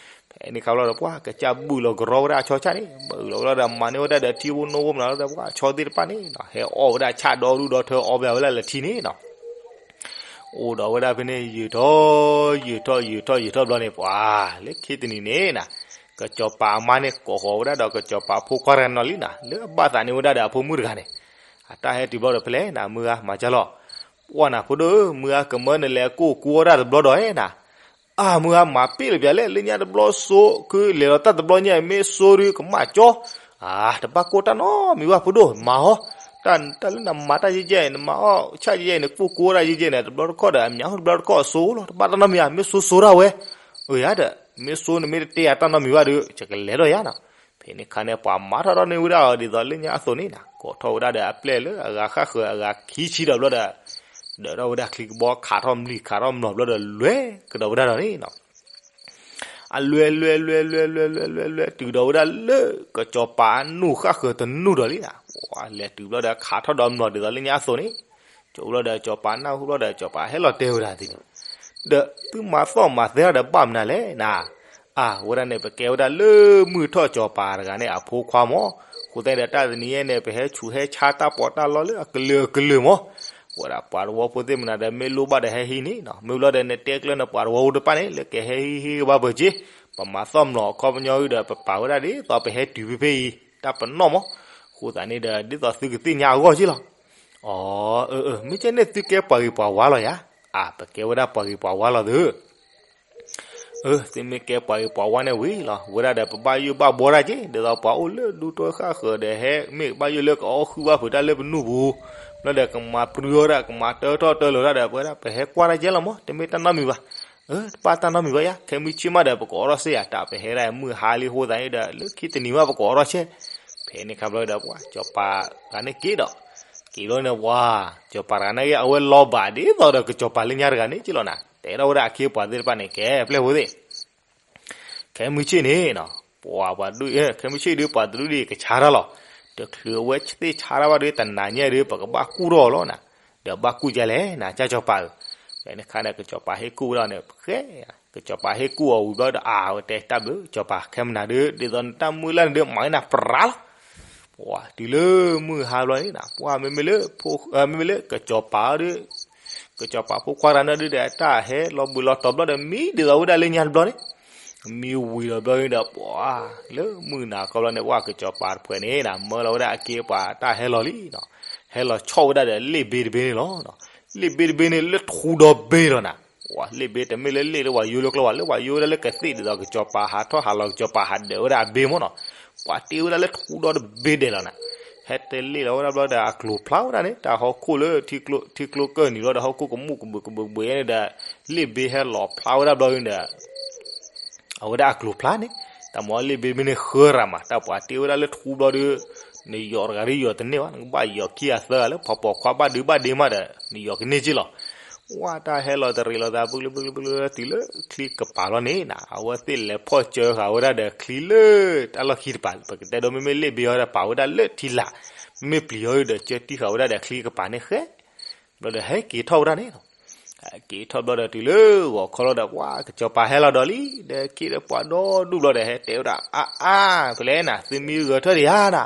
ဖဲန့ၣ်ခါဘျီဒီး ပှၢ်ကစၢ်ဘုၣ်လီၤကရီဝဲဒၣ်အဆီဆၣ်န့ၣ် ဘုၣ်လီၤဝဲဒၣ်ဒီး မၤန့ၢ်ဝဲဒၣ်ဒီးထံဖိနိဖိမနုၤလီၤဒီး ပှၢ်ဆီသ့ၣ်တဖၣ်န့ၣ် ဟဲအီၣ်ဝဲဒၣ်ဆၣ်ဒီဒူၣ်ဒီထၢ အီၣ်ဘၣ်ဝဲဒၣ်လၢထံန့ၣ်နီၤ အိၣ်ဒီးဝဲဒၣ်ဖဲန့ၣ် ယုာ်ထီၣ် ယုာ်ထီၣ် ယုာ်ထီၣ် ယုာ်ထီၣ်ဘျီန့ၣ် ပှၤလၢခံတနံၤန့ၣ်နၤ, ကစီၤပၤအမါန့ၣ် ကိးဃီၤဝဲဒၣ်ဒီးကစီၤပၤဖိခွါတဂၤနီၤလံနၤ လၢအဘၣ်သးန့ၢ်ဝဲဒၣ်ဒီးအဖိမုၣ်တဂၤန့ၣ်, အတၢ်ဟဲတုၤဘျီဒီးဖဲလဲၣ်နၤ မုၢ်ဂၤမၤကၢ်လီၤ, ပှၢ်နၤဖိဒိၣ်ဧၢ မုၢ်ဂၤကမၢနလဲၤကိၢ်ကူဝဲဒၣ်တဘျီဒီးဧါနၤ အၢ မုၢ်ဂၤမၤပ့ၢ်လၢပျၢၤလဲၣ် လၢညါတဘျီစိ ခုလဲၤလီၤတၢ်တဘျီညါ မ့ၢ်စိဒုးကမၣ်ကၠီ, အၢ တဘၣ်ကိၢ်တၢ်နီတမံၤဘၣ် ဖိဒိၣ် မၤအီၤ, တၢ်လၢနမၤတၢ်ယဲၢ်ယဲၢ် နမၤအီၣ်ဆၣ်ယဲၢ်ယဲၢ် နကိၢ်ကူဝဲဒၣ်ယဲၢ်ယဲၢ်န့ၣ် တဘျီတခီၣ်ဒီး အမၠးတဘျီတခီၣ်အစိလီၤ တဘၣ်တၢ်နီတမံၤဧါ မ့ၢ်စိစိဒၣ်ဝဲ, အၢ ယၤဒီး မ့ၢ်စိနမ့ၢ်တတဲယၤတၢ်နီတမံၤဘၣ်ဒီး ယကလဲၤဒီးယၤနီၤ, ဖဲန့ၣ်ခါန့ၣ် ပှၤမၤထီၣ်ထီၣ်န့ၢ်ဝဲဒၣ်အီၤဒ်သိးလၢညါအသိးန့ၣ်နၤ ကိးထီၣ်ဝဲဒၣ်ဒီးအပျဲၢ်လၢအဂၤဃၣ်ဃၢၤအဂၤခံဆံဒီးဘျီဒီး ဒၢးထီၣ်ဝဲဒၣ်ချံကဘီ ခးထီၣ်မျံၤခးထီၣ်မျိာ်ဘျီဒီး လဲၤကဒီးဝဲဒၣ်ဒီးန့ၣ်နီၤ အလဲၤလဲၤလဲၤလဲၤလဲၤလဲၤလဲၤလဲၤ တုၤဒီးဝဲဒၣ်လၢ ကစီၤပၤအနူၢ်ဃၣ်ဃၢၤတနူၢ်ဒီးလံနၤ, လဲၤတုၤဘျီဒီးခးထီၣ်ဒီးမျိာ်ဒ်သိးလၢညါအသိးန့ၣ်, ကၠိဘျီဒီးကစီၤပၤနၢ်ဟူဘျီဒီး ကစီၤပၤဟဲလီၤတဲဝဲဒၣ်သ့ၣ်န့ၣ်, ဒီးသုမၤသီၣ်မၤသဲထီၣ်ဒီးဘၣ်မနုၤလဲၣ်နၤ, အၢ ဝဲဒၣ်န့ၣ် ပကဲဝဲဒၣ်လၢမုၢ်ထီၣ်စီၤပၤတဂၤန့ၣ်အဖိခွါမး, အဃိသတးဒီးတၢ်တနံၤအံၤန့ၣ် ပဟဲဆူးဟဲဆါတၢ်ပီးတၢ်လီလၢအကလုာ်ကလုာ်မး, ဝဲဒၣ်ပှၤတဝီဖိသ့ၣ်မနုၤဒီးမ့ၢ်လိၣ်ဘၣ်ဒီးဟဲဟံးန့ၣ်နီၤ, မ့ၢ်ဘျီဒီးနတဲကျၢၤနပှၤတဝီဖိတဖၣ်န့ၣ် လၢကဟဲဟံးဟ့ၣ်ဂ့ၤဘၣ်ပၢၤက့, ပမၤသီၣ်မျိာ်အခီပညီဝံၤဒီး ပပာ်ဝဲဒၣ်ဒ်သိးပဟဲတုၤဖဲဖဲအံၤ တၢ်ပနီၣ်မး, အဃိသတးန့ၣ်ဒီး ဒ်သိးသုကသ့ၣ်ညါအဂီၢ်က့လီၤ. အၢ အၢ မ့ၢ်ကဲန့ၣ်သုကဲပှၤဂ့ၤပှၤဝါလီၤယၤ, အၢ ပကဲဝဲဒၣ်ပှၤဂ့ၤပှၤဝါလီၤသု အၢ သုမ့ၢ်ကဲပှၤဂ့ၤပှၤဝါန့ၣ်ဝံၤလီၤ, ဝဲဒၣ်ဒီးပဘၣ်ယိၣ်ဘၣ်ဘှီတၢ်က့, ဒ်သိးပှၤအိၣ်လၢဒူတၢ်ဃၣ်ဃၢၤဒီး ဟဲမ့ၢ်ကဘၣ်ယိၣ်လၢကအီၣ်ဃုာ်ဘၣ်ဖုးတၢ်လၢပနူၢ်ပူၤ, ဘျီဒီးကမၤပြူအီၣ်ဒၣ် ကမၤတၢထီၣ်တၢလီၤတၢ်ဒီး ပဝဲဒၣ်ပဟဲကွၢ်တၢ်ကဲလီၤမး, တမ့ၢ်တၢ်နီတမံၤဘၣ်, အၢ တဘၣ်တၢ်နီတမံၤဘၣ်ယၤ, ခဲမုၢ်ဆ့ၣ်မးဒီး ပကအီၣ်ထီၣ်စဲယၤ တၢ်ပဟဲဒၣ်မုၢ်ဟါလံအဃိသတးန့ၣ်ဒီး လၢခံတနံၤမး ပကအီၣ်ထီၣ်စဲ ဖဲန့ၣ်ခါဘျီဒီး ပှၤစီၤပၤတဂၤန့ၣ်က့ၤဒီး, က့ၤဘျီန့ၣ် ပှၤစီၤပၤတဂၤန့ၣ်က့ၤ အဝဲလီၤဘၣ်ဒ်သိးဒီးကစီၤပၤလၢညါတဂၤန့ၣ်က့လီၤနၤ, တဲထီၣ်ဝဲဒၣ်အခ့အပှၤသ့ၣ်တဖၣ်န့ၣ် ကဲ ပျဲၢ်ဖိသ့ၣ် ခဲမုၢ်ဆ့ၣ်န့ၣ်နီၤ, ပှၤပှၤဒုး ခဲမုၢ်ဆ့ၣ်ဒုး ပှၤတဒူၣ်ဒံးကဆါတၢ်လီၤ. တချုးအဝဲသ့ၣ်ဆါတၢ်ဘၣ်ဒီး တနၤညါဒီး ပကဘၣ်ကူၣ်ထီၣ်အီၤလီၤနၤ, ဒီးဘၣ်ကူၣ်ကလဲၣ်နၤ ကၢ်စီၤပၤဧၢ. ဖဲန့ၣ်ခါဒီး ကစီၤပၤဟ့ၣ်ကူၣ်ဝဲဒၣ်န့ၣ် ဖဲ ကစီၤပၤဟ့ၣ်ကူၣ်အီၤဝံၤဘျီဒီး အဝဲတဲတၢ်ဘျုး ကစီၤပၤ ခဲမုၢ်နၤဒီး ဒ်သိးနတၢ်မုၢ်လၢ်န့ၣ်ဒီး မၤန့ၢ်နၤပြးလီၤ. ပှၤတုၤလၢမုၢ်ဟါဘျီန့ၣ်နၤ ပှၤမ့မ့ၢ်လၢ မ့မ့ၢ်လၢကစီၤပၤဒီး ကစီၤပၤဖိခွါတဂၤန့ၣ်ဒီး အတၢ်ဟဲလီၤဘှံးလီၤတီၤဘျီဒီး မံဒ်သိးဝဲဒၣ်လၢညါတဘျီန့ၣ်, မံဝံၤလီၤဘျီဒီး ပှၤလၢမုၢ်နၤခီဘျီန့ၣ် ပှၤကစီၤပၤတဖုန့ၣ်နၤ မၢလီၤဝဲဒၣ်အခ့အပှၤတၢ်ဟဲလီၤလံနီၤ, ဟဲလီၤဆီၣ်ဝဲဒၣ်ဒီးလ့ၣ်ဘ့တဘ့န့ၣ်လီၤ. လ့ၣ်ဘ့တဘ့န့ၣ် လၢထူဒီဘ့လီၤနၤ. ပှၤလ့ၣ်ဘ့တမ့ၢ်လၢလ့ၣ်လၢပှၤယိလၢကျီဘၣ် လၢပှၤယိဝဲဒၣ်လၢကသ့ၣ်ဒ်သိးကစီၤပၤဟးထီၣ်ဟးလီၤ ကစီၤပၤဟးဒၢးဝဲဒၣ်အဘ့မ့ၢ်နီၤ, ပှၤတ့ဝဲဒၣ်လၢထူဒီတဘ့ဒဲးလီၤနၤ. ဟဲတ့လ့ၣ်လီၤဝဲဒၣ်ဘျီဒီး အကျိၤဖျါဝဲဒၣ်န့ၣ် တၢ်ဟီၣ်ခိၣ်လၢ ထံကျိကၢၢ်နံၤဘျီဒီး ဟီၣ်ခိၣ်ကမူၣ်ကဘုးကဘုးကဘုးန့ၣ်ဒီး လ့ၣ်ဘ့ဟဲလီၤဖျါဝဲဒၣ်ဘျီဒီး အဝဲဒၣ်အကျိၤဖျါန့ၣ် တၢ်မၤလ့ၣ်ဘ့မ့ၢ်န့ၣ်ဃၢရၤမး တၢ်ပှၤတ့ဝဲဒၣ်လၢထူဘျီဒီး နယီၤတဂၤဒီးယီၤတန့ၢ်ဘၣ် နကဘၣ်ယီၤခံအသၢဂၤလၢဖီဖီခွါဘၣ်ဒုဘၣ်ဒ့မးဒီး နယီၤကန့ၢ်က့လီၤ. ဝဲတၢ်ဟဲလီၤတရံးလီၤသး ပကလုာ်ပကလုာ်ပကလုာ်တုၤလၢချံကပၤလီၤန့ၣ်နၤ အဝဲသ့ၣ်လဲၤဖီၣ်စၢဃာ်ဝဲဒၣ်ဒီးချံလၢတၢ်လီၢ်ခံတပၤ ပကတဲဒီးမ့မ့ၢ်လ့ၣ်ဘ့အီၤဒီးပာ်ဝဲဒၣ်လၢထံလာ် မ့မ့ၢ်ပျံၤအီၤဒီးကၢတံၢ်ဃာ်ဝဲဒၣ်ဒီးချံကပၤန့ၣ်ဃဲ ဘျီဒီးဟဲက့ၤထီၣ်ဝဲဒၣ်န့ၣ်လီၤ. က့ၤထီၣ်ဘျီဒီးတုၤလၢဂီၤခီလီၤဒီး ပှၤကစီၤပၤဟဲလီၤဒီးလံ ဒီးက့ၤဒီးပှၤဒီဒူၣ်ဘျီဒီး ဟဲတဲဝဲဒၣ် အါအါ ဖဲလဲၣ်နၤ သုမံဂဲၤထၢၣ်ဒံးဧါနၤ,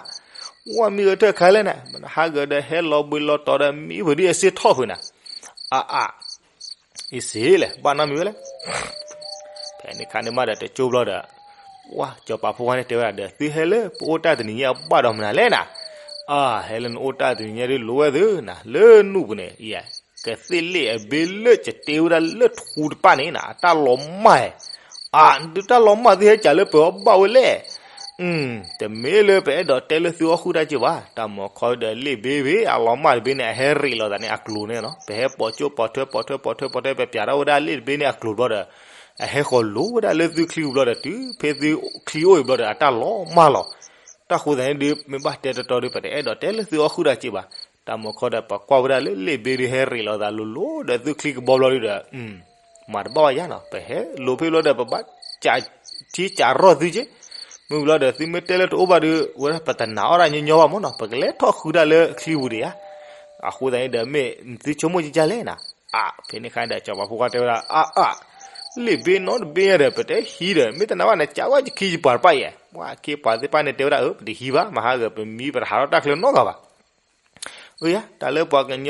ဝဲမံဂဲၤထၢၣ်ခါလဲၣ်နၤ မနဟးဂီၤဒီးဟဲလီၤဘှံးလီၤတီၤဒီးမံဖုးဒ်အစ့ထီၣ်ဖုးနၤ, အါအါ အ့စ့လဲၣ် ဘၣ်နီတမံၤဝဲလဲၣ်. ဖဲန့ၣ်ခါန့ၣ်မးဒီးတကၠိဘျီဒီး ပှၤစီၤပၤဖိခွါန့ၣ်တဲဝဲဒၣ်ဒီး သုဟဲလၢပအိၣ်တၢ်တနံၤညါအဘၣ်ဒီးမနုၤလဲၣ်နၤ, အါ ဟဲလၢနအိၣ်တၢ်တနံၤညါဒ်လိာ်ဝဲသုနၤ လၢနူၢ်ပူၤန့ၣ် ယဲ ကသ့ၣ်လ့ၣ်အဘ့လၢကတ့ဝဲဒၣ်လၢထူတပၤန့ၣ်နၤ အတၢ်လီၤမၢ် အါ နတၢ်လီၤမၢ်သုဟဲကးလၢပအီၣ်ဘၣ်ဝဲလဲၣ်. တမ့ၢ်လၢပအဲၣ်ဒိးတဲလၢသုအီၣ်ဃုာ်တၢ်က့ဘၣ် တၢ်မၤခီဒီးလ့ၣ်ဘ့ဘ့ အလီၤမၢ်တဘ့န့ၣ် အဟဲရ့းလီၤသးန့ၣ် အကျိၤန့ၣ်လီၤ. ပဟဲပိာ်ကၠိပိာ်ထွဲပိာ်ထွဲပိာ်ထွဲပိာ်ထွဲ ပပျးထီၣ်ဝဲဒၣ်လ့ၣ်တဘ့န့ၣ်အကျိၤဘျီဒီး အဟဲဃီၤလိၤဝဲဒၣ်လၢသုချံပူၤဘျီဒီး တုၤဖဲသုချံအိၣ်အံၤဘျီဒီး အတၢ်လီၤမၢ်လီၤ. တၢ်ဃိသတးန့ၣ်ဒုး မ့ၢ်ဘၣ်တဲတီတီဒုး ပတအဲၣ်ဒိးတဲလၢသုအီၣ်ဃုာ်တၢ်က့ဘၣ်. တၢ်မၤခီဒီး ပကွၢ်ဝဲဒၣ်လၢလ့ၣ်ဘ့ဒုးဟဲရ့းလီၤသးလိၤလိၤဒီးသုချံကဘီဘျီဒုးဒီး မၤတဘၣ်ဘၣ်ယါနီၤ ပဟဲလိၤဖဲဘျီဒီး ပဘၣ်ကးထံကးရီၢ်သုက့, မုၢ်ဘျီဒီးသုမ့ၢ်တဲလၢတအိၣ်ဘၣ်ဒီး ဝဲဒၣ်ပတနာ်အီၣ်တၢ်ညီညီဘၣ်မ့ၢ်နီၤ ပကလဲၤထီၣ်ဃုတၢ်လၢချံပူၤဒံးဧါ. အဃိသတးန့ၣ်ဒီး မ့ၢ်သုဆိကမိၣ်ကကလဲၣ်နၤ, အါ ဖဲန့ၣ်ခါဒီး စီၤပၤဖိခွါတဲဝဲဒၣ် အါအါ လ့ၣ်ဘ့နီတဘ့ဒီး ပတဟံးဒီး မ့ၢ်တနာ်ဘၣ်န့ၣ် ကးဝဲကခံယပှၤတဖၣ်ယဲၢ်, ပှၤခ့ပှၤသ့ၣ်တဖၣ်န့ၣ်တဲဝဲဒၣ် အၢ ပတဟံးဘၣ် မဟါဂၤပမံပတဟးထီၣ်တၢ်ချၢနီတဂၤဘၣ်. အၢယါ တၢ်လၢပှၤကည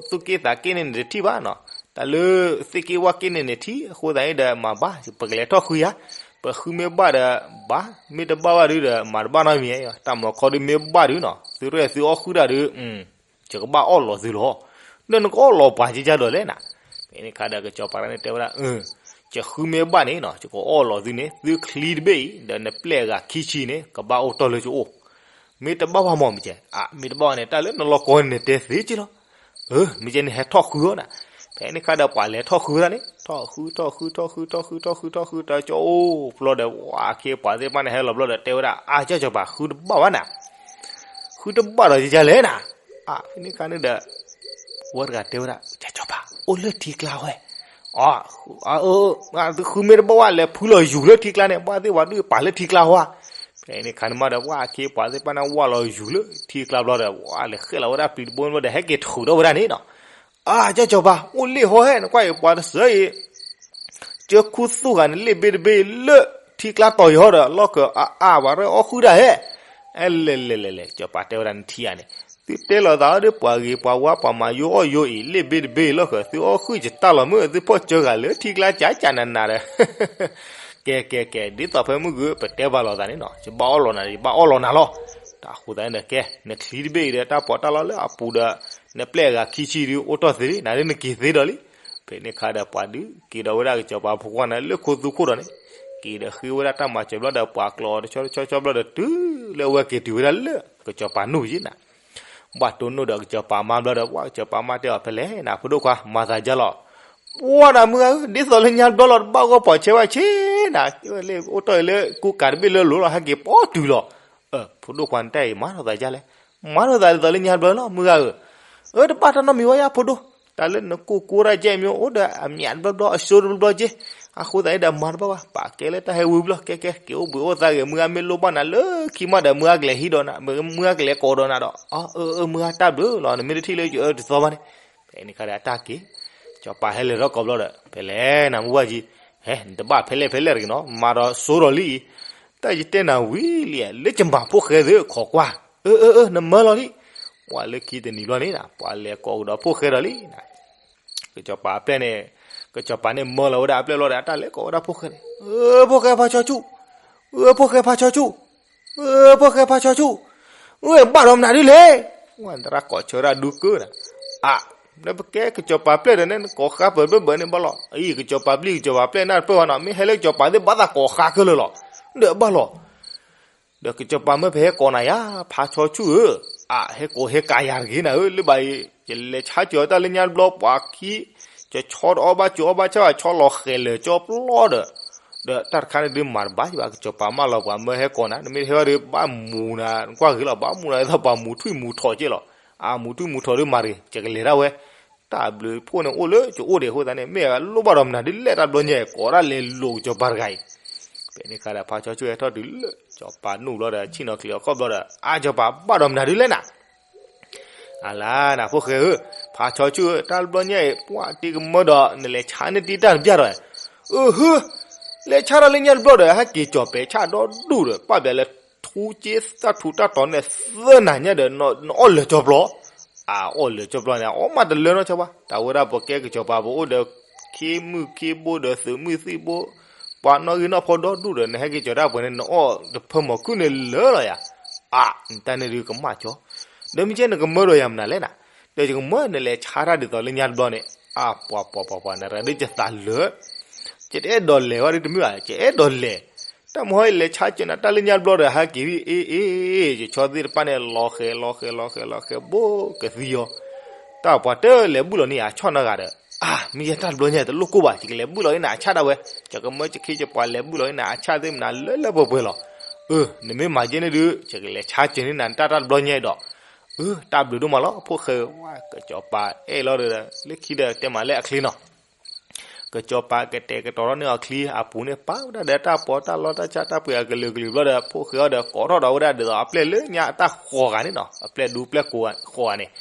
ီသူၣ်က့သးက့န့ၣ်န့ၣ်တထံၣ်ဘၣ်နီၤ, တၢ်လၢသ့ၣ်က့ဝၣ်က့န့ၣ်န့ၣ်ထံၣ်, အဃိသတးန့ၣ်ဒီးမၤဘၣ် ပကလဲၤထီၣ်ဃုယါ, ပဃုမ့ၢ်ဘၣ်ဒီးဘၣ်, မ့ၢ်တဘၣ်ဘၣ်ဒုးဒီး မၤတဘၣ်နီတမံၤ, တၢ်မၤခီဒုးမ့ၢ်ဘၣ်ဒုးနီၤ သုရဲၣ်သုအီၣ်ဃုာ်တၢ်ဒုး ယကဘၣ်အီၣ်လီၤသုလီၤ. ဒီးနကအီၣ်လီၤပှၤကကဒီးလဲၣ်နၤ, ဖဲန့ၣ်ခါဒီးကစီၤပၤန့ၣ်တဲဝဲဒၣ် ယဃုမ့ၢ်ဘၣ်န့ၣ်နီၤ ယကအီၣ်လီၤသုန့ၣ် သုချံတဘ့ၣ်အံၤ ဒီးနပျဲၢ်အဂၤခံဆံန့ၣ် ကဘၣ်အိၣ်တီၢ်လၢယအိၣ်, မ့ၢ်တဘၣ်ဘၣ်မ့ၢ်မ့ၢ်ကဲ, အါ မ့ၢ်တဘၣ်ဘၣ်န့ၣ် တၢ်လၢနလီၢ်ကီန့ၣ်နတဲသ့က့လီၤ. အၢ မ့ၢ်ကဲန့ၣ်ဟဲထီၣ်ဃုအီၤနၤ, ဖဲန့ၣ်ခါဒီးပှၤလဲၤထီၣ်ဃုဝဲဒၣ်န့ၣ် ထီၣ်ဃု ထီၣ်ဃု ထီၣ်ဃု ထီၣ်ဃု ထီၣ်ဃု ထီၣ်ဃု တၢ်ကၠီအိၣ်ဖျီဒီး ဝဲအခ့အပှၤသ့ၣ်တဖၣ်န့ၣ်ဟဲလီၤဘျီဒီးတဲဝဲဒၣ် အါ ကၢ်စီၤပၤ ဃုတဘၣ်ဘၣ်နၤ, ဃုတဘၣ်ဒီးယကလဲၣ်နၤ, အါ ဖဲန့ၣ်ခါန့ၣ်ဒီး ဝဲတဂၤတဲဝဲဒၣ် ကၢ်စီၤပၤ အိၣ်လၢထံကျါဝဲ, အ သုဃုမ့ၢ်တဘၣ်ဝဲ လဲၤဖုလီၤယူၤလၢထံကျါန့ၣ် ဘၣ်သ့ၣ်ဝဲဒုးပာ်လၢထံကျါဝဲ, ဖဲန့ၣ်ခါန့ၣ်မးဒီး ဝဲအခ့အပှၤသ့ၣ်တဖၣ်န့ၣ် ဝၢ်လီၤယူၤလၢထံကျါဘျီဒီး ဝဲလဲၤဃဲလီၤဝဲဒၣ်ပျံၤတဘိန့ၣ်ဘျီဒီး ဟဲက့ၤထုးထီၣ်ဝဲဒၣ်န့ၣ်နီၤ, အါ ကၢ်စီၤပၤ အိၣ်လ့ၣ်ဟီဟဲ နကွၢ်အံၤပှၤတစၢအံၤ ကၢခူသူၣ်ဂၤန့ၣ် လ့ၣ်ဘ့တဘ့လၢထံကျါတီၤယီၤဒီး လီၢ်ခၢၣ်အါအါ ပှၤရဲၣ်အီၣ်ဃုာ်တၢ်ဟဲ, အဲ လဲၤလဲၤလဲၤလဲၤ စီၤပၤတဲဝဲဒၣ်နထံၣ်ဧါန့ၣ်, သုတဲလိာ်သးအီၤဒီး ပှၤဂ့ၤပှၤဝါပှၤမၤယိအီၣ်ယိအံၤ လ့ၣ်ဘ့တဘ့အံၤ လီၢ်ခၢၣ်သုအီၣ်ဃုာ်ယတၢ်လီၤမုၢ် သုဖီၣ်စၢဃာ်လၢထံကျါကၠးကၠးနးနးဒီး ကဲကဲကဲ ဒ်သိးဖဲမုၢ်ဂုၤ ပတဲဘၣ်လိာ်သးန့ၣ်နီၤ ယဘၣ်အီၣ်လီၤနၤ ယဘၣ်အီၣ်လီၤနၤလီၤ. တၢ်ဃိသတးန့ၣ်ဒီး ကဲ နချံတဘ့ၣ်အံၤဒီး တၢ်ပီးတၢ်လီလၢအပူၤဒီး နပျဲၢ်အဂၤခံဆံဒုး အိၣ်တီၢ်သ့လံ နၤဒုးနက့ၤသ့ဒီးလံ. ဖဲန့ၣ်ခါဒီးပှၤဒုးက့ၤဒီးဝဲဒၣ်ကစီၤပၤဖိခွါန့ၣ် လၢခိသူခိၣ်ဒီးန့ၣ် က့ၤဒီးဃ့ဝဲဒၣ်တၢ်မၤစၢၤဘျီဒီး ပှၤကျိးအီၤတဆီတဆီဆီဘျီဒီး တုၤလၢအဝဲက့ၤတုၤဝဲဒၣ်လၢကစီၤပၤနူၢ်က့ၤနၤ ဘၣ်တိၢ်နီၣ်ဒီးကစီၤပၤမါဘျီဒီး ပှၤကစီၤပၤမါတဲအီၤဖဲလဲၣ်နၤ ဖိဒိၣ်ခွါ မၤသးဒ်လဲၣ်. ပှၤနၤမုၢ်ဧၢ ဒ်သိးလၢညါတဘျီလီၤ တဘၣ်ဂီၢ်ပီာ်ဆဲးဝဲဆ့နၤ အိၣ်တီၢ်အံၤလၢကူကၤတဘ့ၣ်လၢလိၤလီၤ ဟဲက့ၤပိာ်တုၤလီၤ. ဖိဒိၣ်ခွါနတၢ်အံၤ မၤထီၣ်သးဒ်လဲၣ်, မၤထီၣ်သးဒ်သိးလၢညါတဘျီလီၤ မုၢ်ဂၤဧၢ, အၢ တဘၣ်တၢ်နီတမံၤဝဲယါဖိဒိၣ်, တၢ်လၢနကိၢ်ကိၢ်တၢ်ကဲမ့ၢ်အိၣ်ဒီးအမံၤတဘျီဘျီ အစိတဘျီဘျီကဲ, အဃိသတးန့ၣ်ဒီးမၤတဘၣ်ဘၣ်, ပာ်ကဲလၢတၢ်ဟဲဝံၤဘျီ ကဲကဲ က့ၤအိၣ်ဘှံးအိၣ်သါဂ့ၤ, မုၢ်ဂၤမ့ၢ်လိၣ်ဘၣ်နၤလၢခံမးဒီး မုၢ်ဂၤကလဲၤဟံးဒီးနၤ, မုၢ်ဂၤကလဲၤကိးဒီးနၤဒီး, အၢ အၢ မုၢ်ဂၤတၢ်ဘျုးလီၤ, နမ့ၢ်တထံၣ်လၢယအၢတသီဘၣ်န့ၣ်, ဖဲန့ၣ်ခါဒီးအတၢ်က့ၤ စီၤပၤဟဲလဲၤထီၣ်ကိးဘျီဒီး ဖဲလဲၣ်နမူဘၣ်ကံ, ဟဲ နတဘၣ်ဖဲလဲၣ်ဖဲလဲၣ်တဂ့ၤနီၤ, မၤဒီးစိဒီးလံအံၤ, တၢ်ယတဲနၤဝံၤလံ, လၢယမၤဖိၣ်ဃဲသ့ၣ်ခိးကွၢ်, အၢ အၢ အၢ နမၢလီၤလံ, ပှၤလၢခံတနံၤဘျီန့ၣ် ပှၤလဲၤကိးကဒီးဖိၣ်ဃဲဒီးလံ ကစီၤပၤအပျဲၢ်န့ၣ်, ကစီၤပၤန့ၣ်မၢလီၤဝဲဒၣ်အပျဲၢ်လီၤဒီး အတၢ်လဲၤကိးဝဲဒၣ်ဖိၣ်ဃဲန့ၣ်, အၢ ဖိၣ်ဃဲဖးဆီဆူၣ်, အၢ ဖိၣ်ဃဲဖးဆီဆူၣ်, အၢ ဖိၣ်ဃဲဖးဆီဆူၣ်, အၢ ဘၣ်ဒီးမနုၤဒ်လဲၣ်, ဝဲသရၣ်ကိးဆၢဒၣ်ဒူကၢနၤ, အါ, လၢပကဲကစီၤပၤပျဲၢ်ဒီးန့ၣ် နကိးဃါပၢၢ်ဘၢၢ်ဘၢၢ်န့ၣ်ဘၣ်လီၤ, အံၤ ကစီၤပၤပျံၤကစီၤပၤပျဲၢ်နၢ်တပၢၢ်ဘၣ်နီၤ, မ့ၢ်ဟဲလၢကစီၤပၤသ့ၣ်ဘၣ်သးကိးဃါကၢလၢာ်လီၤ, ဒီးဘၣ်လီၤ ဒီးကစီၤပၤမၢဖဲဟဲကိးနၤယါ, ဖးဆီဆူၣ်ဧၢ, အၢ ဟဲကိးဟဲကၤယၤတဂ့ၤနၤဧၢ, လၢဘၣ်အံၤ ယလဲၤဆါစၢၤတၢ်လၢညါတဘျီပှၤခံ, ကဆီတအီၣ်ဘၣ်စၢၤအီၣ်ဘၣ်ဆၣ်ဘၣ် ဆီလီၤဃဲၤလၢာ်ကၠီပျီဒီး, ဒီးတၢ်တခါန့ၣ်ဒုးမၤတဘၣ်ဘၣ်, ကစီၤပၤမၢလီၤပှၤမၢဟဲကိးနၤ, နမ့ၢ်တဟဲဘၣ်ဒီး ဘၣ်မူၤနၤ, နကွၢ်ဂ့ၤလီၤ, ဘၣ်မူၤနၤဒ်သိးပှၤမူၤထွံၣ်မူၤထီးကဲလီၤ, အၢ မူၤထွံၣ်မူၤထီးဒုးမၤတဂ့ၤ, ယကလဲၤဒၣ်ဝဲ တၢ်ဘျုးဖှိၣ်န့ၣ်အိၣ်လၢကအိၣ်ဒံးအဃိသတးန့ၣ် မ့ၢ်အလိၣ်ဘၣ်ဒီးမနုၤဒ်လဲၣ်တၢ်တဘျီညါအံၤ ကိးဒၣ်လဲၤလိာ်ကစီၤပၤတဂၤအံၤ, ဖဲန့ၣ်အခါဒီးဖးဆီဆူၣ်ဟဲထီၣ်တုၤလၢကစီၤပၤနူၢ်ဘျီဒီး ဆ့ၣ်နီၤချံးအီၤခီၣ်ဘျီဒီး အါ စီၤပၤဘၣ်ဒီးမနုၤဒ်လဲၣ်နၤ, အလါနၤဖိၣ်ဃဲဧၢ, ဖးဆီဆူၣ်ဧၢ, တၢ်တဘျီညါအံၤ ပှၤတ့ကမၢဒီး နလဲၤဆါန့ၢ်တံၢ်တၢ်တပျၢ်ဒီး, အၢ ဟၢ လဲၤဆါတၢ်လၢညါတဘျီဒီး ဟဲက့ၤကၠီၤပဲာ်ဆၣ်ဒီဒူၣ်ဒီး ပာ်ဘျဲးလၢထူက့တၢ်ထူတၢ်တီၤန့ၣ်သၢနၤညါဒီး နအီၣ်လၢာ်ကၠီပျီ, အအီၣ်လၢာ်ကၠီပျီန့ၣ် အီၣ်မးတလၢနီတဆီဘၣ်, တၢ်ဝဲဒၣ်ပကဲကစီၤပၤပအိၣ်ဒီး ခ့မုၣ်ခ့ဘိဒီးသုးမုၢ်သံၣ်ဘိ, ပှၤနီၣ်ဂံၢ်နီၣ်ဖိဒီဒူၣ်ဒီး နဟဲက့ၤကၠီၤတၢ်ပှဲၤန့ၣ် နအီၣ်တဖၢမီၤခုၣ်န့ၣ်လၢာ်လီၤယၤ, အါ နတၢ်န့ၣ်ဒုးကမၣ်ကၠီ, ဒီးမ့ၢ်ကဲနကမၢဒီးယၤမနုၤလဲၣ်နၤ, ဒီးယကမၢနလဲၤဆါတၢ်ဒ်သိးလၢညါတဘျီန့ၣ်, အါ ပှၤပှၤပှၤပှၤ နရၤဒ်ယသးလၢာ် ယတအဲၣ်ဒိးလဲၤဝဲဒ်တမ့ၢ်ဘၣ်, ယအဲၣ်ဒိးလဲၤ, တၢ်မဟီယလဲၤဆါကၢနၤတၢ်လၢညါတဘျီဒီး ဟဲက့ၤအ့ၣ်အ့ၣ်, ယဆီသ့ၣ်တဖၣ်န့ၣ် လီၤဃဲၤလီၤဃဲၤလီၤဃဲၤလီၤဃဲၤဘိကသံအီၤ, တၢ်ပှၤတလဲၤဘုၣ်လီၤန့ၢ်အဆၣ်နီတဂၤဒီး, အါ မ့ၢ်ယဲတၢ်တဘျီညါတလိၣ်ကိၢ်ဘၣ်, ယကလဲၤဘုၣ်လီၤအ့ၣ်နၤအဆၣ်ဒၣ်ဝဲ, ယကမၢယခ့ယပှၤလဲၤဘုၣ်လီၤအ့ၣ်နၤအဆၣ်သ့ၣ်မနၤလၢလၢပှဲၤပှဲၤလီၤ, အၢ နမ့ၢ်မၤယဲန့ၣ်ဒုး ယကလဲၤဆါကၢန့ၢ်နၤတၢ်တၢ်တဘျီညါဒီး, အၢ တၢ်ဘျုးဒိၣ်မးလီၤ ဖိၣ်ဃဲဧၢ, ကစီၤပၤအဲၣ်လီၤဒီး လၢခံဒီးတဲမးလၢအချ့နီၤ ကစီၤပၤကတဲာ်ကတီၤထီၣ်န့ၢ်အီၤချံ အပူၤန့ၣ် ပာ်ဝဲဒၣ်ဒီးတၢ်ပီးတၢ်လီတၢ်ဆါတၢ်ပှ့ၤအကလုာ်ကလုာ်ဘျီဒီး ဖိၣ်ဃဲအီၤဒီးကိးထီၣ်ဒီးဝဲဒၣ်ဒ်သိးအပျဲၢ်လၢညါအတၢ်ဃီၤဂၤန့ၣ်နီၤ, အပျဲၢ်ဒူပျဲၢ်ကိးဃီၤဂၤန့ၣ်,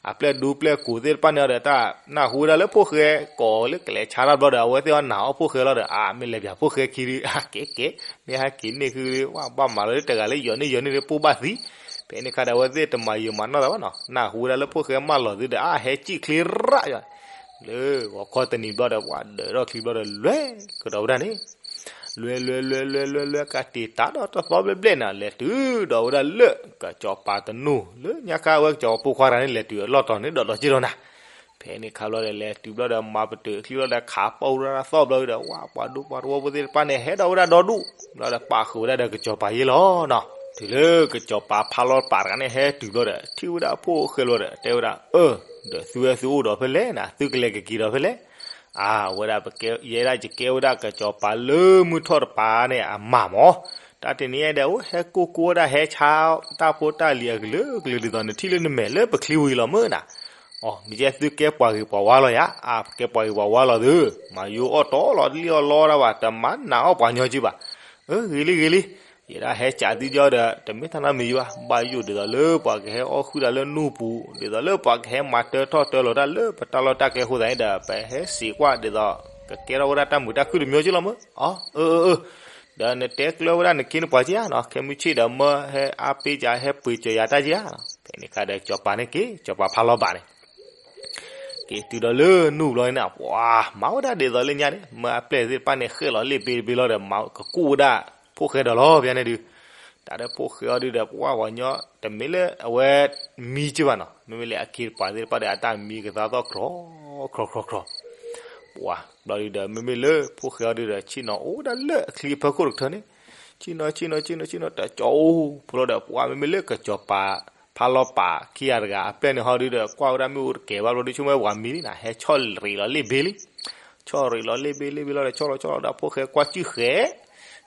အပျဲၢ်ဒူပျဲၢ်ကိးသ့ၣ်တဖၣ်န့ၣ်အီၤဒီး တၢ်နၢ်ဟူဝဲဒၣ်လၢဖိၣ်ဃဲကိးလၢကလဲၤဆါတၢ်ဘျီဒီး အဝဲသ့ၣ်အီၤနာ်အီၣ်ဖိၣ်ဃဲလီၤဒီး အါ မ့ၢ်လဲၤပၠးဖိၣ်ဃဲခံဒုး အါ ကဲကဲ မ့ၢ်ဟဲက့ၤန့ၢ်ဃု ဝဲဘၣ်မၤလီၤလၢတဂၤလၢယီၤန့ၢ်ယီၤန့ၢ်လၢပိၢ်ဘၣ်သံ, ဖဲန့ၣ်ခါဒီး အဝဲသ့ၣ်တမၤယံာ်မၤနီၢ်သးဘၣ်နီၤ, နၢ်ဟူဝဲဒၣ်လၢဖိၣ်ဃဲမၢလီၤသုဒီး အါ ဟဲစံၣ်ချ့ရၣ်ယွၤ လၢဂီၤခီတနံၤဘျီဒီး ပှၤဒၢးထီၣ်ချံဘျီဒီး လဲၤကဒီးဝဲဒၣ်န့ၣ်, လဲၤလဲၤလဲၤလဲၤလဲၤလဲၤ ကတ့ၤတၢ်ဒီးတသီဘျဲၣ်ဘျဲၣ်န့ၣ် လဲၤတုၤဒီးဝဲဒၣ်လၢ ကစီၤပၤတနူၢ် လၢညါခါအဝဲကစီၤပၤဖိခွါတဂၤန့ၣ် လဲၤတုၤအလီၢ်တီၤန့ၣ်ဒီးဒီးက့ဒီးနၤ ဖဲန့ၣ်ခါဘျီဒီး လဲၤတုၤဘျီဒီး မၤပတုာ်ချံဘျီဒီး ခးပီဝဲဒၣ်သီဘျီဒီး ဝဲပှၤဒူပှၤတဝီဖိသ့ၣ်တဖၣ်န့ၣ် ဟဲဒီးဝဲဒၣ်ဒီဒူၣ် ဘျီဒီးပာ်ဃုာ်ဝဲဒၣ်ဒီးကစီၤပၤယဲလီၤနီၤ, တုၤလၢကစီၤပၤဖးလီၤပာ်တဂၤန့ၣ် ဟဲတုၤဘျီဒီး ထံၣ်ဝဲဒၣ်အဖိၣ်ဃဲလီၤဒီး တဲဝဲဒၣ် အၢ ဒီးသုဝဲသုအိၣ်ဒီးဖဲလဲၣ်နၤ သုကလဲၤကက့ၤဒီးဖဲလဲၣ်, အဝဲဒၣ်ပကဲ ယဲဒၣ်ယကဲဝဲဒၣ်ကစီၤပၤလၢမုၢ်ထီၣ်တပၤန့ၣ်အမါမၢ်, တၢ်တနံၤအံၤဒီး အိၣ်ဟဲကိၢ်ကိၢ်ဝဲဒၣ် ဟဲဆါတၢ်ဖိတၢ်လံၤအကလုာ်ကလုာ် ဒ်သိးနထံၣ်လၢနမဲာ်လၢပချံဝံၤလီၤမၢ်နၤ, အီ မ့ၢ်ကဲသုကဲပှၤဂ့ၤပှၤဝါလီၤယၤ, အါ ပကဲပှၤဂ့ၤပှၤဝါလီၤသု, မၤယိအီၣ်တီလီၤတလံၣ်အီၣ်လီတၢ်ဘၣ် တမၤနာ်အီၣ်ပှၤညီက့ဘၣ်, အၢ ဂ့ၤလံဂ့ၤလံ, ယဲဒၣ်ဟဲစးသုကီဒီး တမ့ၢ်တၢ်နီတမံၤဘၣ်, ဘၣ်ယိၣ်ဒ်သိးလၢပှၤကဟဲအီၣ်ဃုာ်တၢ်လၢနူၢ်ပူၤ, ဒ်သိးလၢပှၤကဟဲမၤတၢထီၣ်တၢလီၤတၢ်လၢပတၢ်လီၢ်တၢ်ကျဲအဃိသတးန့ၣ်ဒီး ပဟဲစံးကွၢ်ဒ်သိး ကကဲထီၣ်ဝဲဒၣ်တၢ်မုာ်တၢ်ခုၣ်တမံၤက့လီၤမၢ်, အီ အၢ အၢ အၢ ဒီးနတဲကျၢၤဝဲဒၣ်နခ့နပှၤက့ဧါနီၤ, ခဲမုၢ်ဆ့ၣ်ဒီးမၢဟဲအါပ့ၤကၤ ဟဲပှ့ၤစၢၤယၤတၢ်က့ဧါနီၤ, ဖဲန့ၣ်ခါဒီးကစီၤပၤန့ၣ်က့ၤ ကစီၤပၤဖးလီၤဘၣ်န့ၣ် က့ၤတုၤဒီးလၢနူၢ်ဘျီန့ၣ် ပှၤမၤဝဲဒၣ်ဒ်သိးလၢညါန့ၣ် မၢအပျဲၢ်သ့ၣ်တဖၣ်န့ၣ် ဃဲၣ်လီၤလ့ၣ်ဘ့ဘ့လီၤဒီး မၤကကူၣ်ဝဲဒၣ်ဖိၣ်ဃဲဒီးလီၤ ပျါန့ၣ်ဒုး, တၢ်ဒီးဖိၣ်ဃဲအီၤဒုးဒီး ပှၤပှၤညီ တမ့ၢ်လၢအဝဲမံက့ဘၣ်နီၤ, မ့မ့ၢ်လၢအခ့တပှၤသ့ၣ်တဖၣ်ဒီး အတၢ်မံကသါသီၣ်ကြီ ကြီကြီကြီ ပှၤဘျီဒုးဒီး မ့မ့ၢ်လၢဖိၣ်ဃဲအီၤဒုးဒီး ဆ့ၣ်နီၤအိၣ်ဝဲဒၣ်လၢအချံအဖီခိၣ်တကထၢန့ၣ်, ဆ့ၣ်နီၤ ဆ့ၣ်နီၤ ဆ့ၣ်နီၤ ဆ့ၣ်နီၤ တကၠီအိၣ်ဖဲလီၤဒီး ပှၤမ့မ့ၢ်လၢကစီၤပၤ ဖးလီၤပာ်ခံဂၤတဂၤ အပျဲၢ်န့ၣ်ဟီဒုးဒီး ကွၢ်ဝဲဒၣ်မ့ၣ်အူတကဲဘၣ်ဘျီဒုး ဆိကမိၣ်ပှၤမံလံနၤ ဟဲဆီၣ်ရံးလီၤလ့ၣ်ဘ့လံ, ဆီၣ်ရံးလီၤလ့ၣ်ဘ့လ့ၣ်ဘ့လီၤဒီး ဆီၣ်လီၤဆီၣ်လီၤဒီး ဖိၣ်ဃဲကွၢ်စုၣ်ဃဲ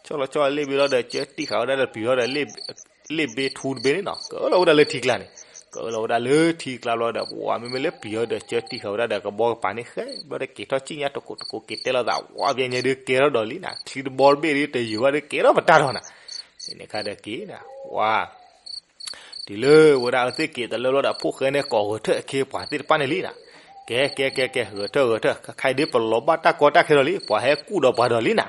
ဆီၣ်လီၤဆီၣ်လီၤလ့ၣ်ဘ့လီၤဒီး ကၢတံၢ်ဃာ်ဝဲဒၣ်ဒီးပျံၤလီၤဒီးလ့ၣ် လ့ၣ်ဘ့ထူတဘ့ၣ်န့ၣ်နီၤ ကအၢၣ်လီၤဝဲဒၣ်လၢထံကျါန့ၣ်, ကအၢၣ်လီၤဝဲဒၣ်လၢထံကျါဘျီဒီး ပှၤမ့မ့ၢ်လၢပျံၤအီၤဒီး ကၢတံၢ်ဃာ်ဝဲဒၣ်ဒီး ကဘီကပၤန့ၣ် ဃဲဘျီဒီး က့ၤထီၣ်စံၣ်ညါတကိးတကိး က့ၤတဲလိာ်သး ဝဲပျဲညါဒုးကဲထီၣ်ဒီးလံနၤ, ချံတဘီတဘ့ၣ်ဒုးတယုာ်ဘၣ်ဒုးကဲထီၣ်ပတၢ်ဒီးနၤ, ဖဲန့ၣ်ခါဒီးက့ၤနၤ ဝဲ တုၤလၢဝဲဒၣ်အဝဲသ့ၣ်က့ၤတလၢဘျီဒီး ဖိၣ်ဃဲန့ၣ်ကိးဂဲၤထၢၣ်အခ့အပှၤသ့ၣ်တဖၣ်န့ၣ်လံနၤ, ကဲကဲကဲကဲ ဂဲၤထၢၣ်ဂဲၤထၢၣ် ခဲခါအံၤဒ်ပလီၤဘၣ်တၢ်ကီတၢ်ခဲဒီးလံ ပှၤဟဲကူၣ်ဒီးပှၤဒီးလံနၤ,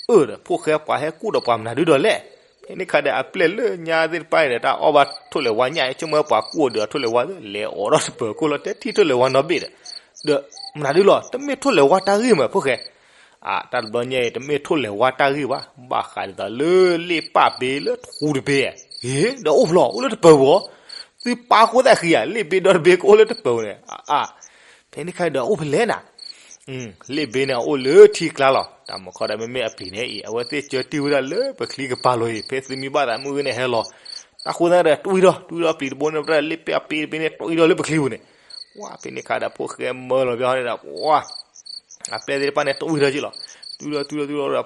အၢဒီး ဖိၣ်ဃဲပှၤဟဲကူၣ်ဒီးပှၤမနုၤဒုဒီးလဲၣ်, ဖဲန့ၣ်ခါဒီး အပျဲၢ်လၢညါသ့ၣ်တဖၣ်န့ၣ်ဒီး တၢ်အီၣ်ဘၣ်ထိၣ်လဲၤဝါညၣ် ဆိကမိၣ်ပှၤကူၣ်အီၤဒီးထိၣ်လဲၤဝါ လဲၤအိးထီၣ်တပၢၤခိၣ်လီၤ တဲထံၣ်ထိၣ်လဲၤဝါနီတဘ့ၣ်ဒီး, ဒီး မနုၤဒုလီၤ တမ့ၢ်ထိၣ်လဲၤဝါတၢ်ဂ့ၢ်မး ဖိၣ်ဃဲ အ တၢ်တဘျီညါအံၤ တမ့ၢ်ထိၣ်လဲၤဝါတၢ်ဂ့ၢ်ဘၣ်, ဘၣ်ဃးဒ်သိးလၢလ့ၣ်ပၢ်ဘ့လၢထူတဘ့ၣ်, ဟ့ ဒီးအိၣ်ဖျီၣ် အိၣ်လၢတပၢၤပူၤ, သုပၢ်ဃိသၣ်ဃံဧါ လ့ၣ်ဘ့ဒီတဘ့ကအိၣ်လၢတပၢၤပူၤန့ၣ်, အ ဖဲန့ၣ်ခါဒီးအိၣ်ဖဲလဲၣ်နၤ, လ့ၣ်ဘ့န့ၣ်အိၣ်လၢထံကျါလီၤ, တၢ်မုၢ်ခီဒီးမ့မ့ၢ်အပျံၤန့ၣ်အံၤ အဝဲသ့ၣ်ကၢတံၢ်ဝဲဒၣ်လၢပချံကပၤလီၤအံၤ ဖဲသုမံဘၣ်သးမုၢ်ဂ့ၤန့ၣ် ဟဲလီၤ, တၢ်ဃိသၣ်ဒီး တွံၢ်ထီၣ် တွံၢ်ထီၣ်ပျံၤတဘိန့ၣ် လ့ၣ်ပၢ်ဘ့တဘ့န့ၣ် တွံၢ်ထီၣ်လၢပချံပူၤန့ၣ်, ဝဲ ဖဲန့ၣ်ခါဒီး ဖိၣ်ဃဲမၢလီၤဘၣ်ဟီန့ၣ်ဒီး ဝဲ အပျဲၢ်သ့ၣ်တဖၣ်န့ၣ် တွံၢ်ထီၣ်က့ၤလီၤ, တွံၢ်ထီၣ်တွံၢ်ထီၣ်တွံၢ်ထီၣ်ဒီး ပှၤ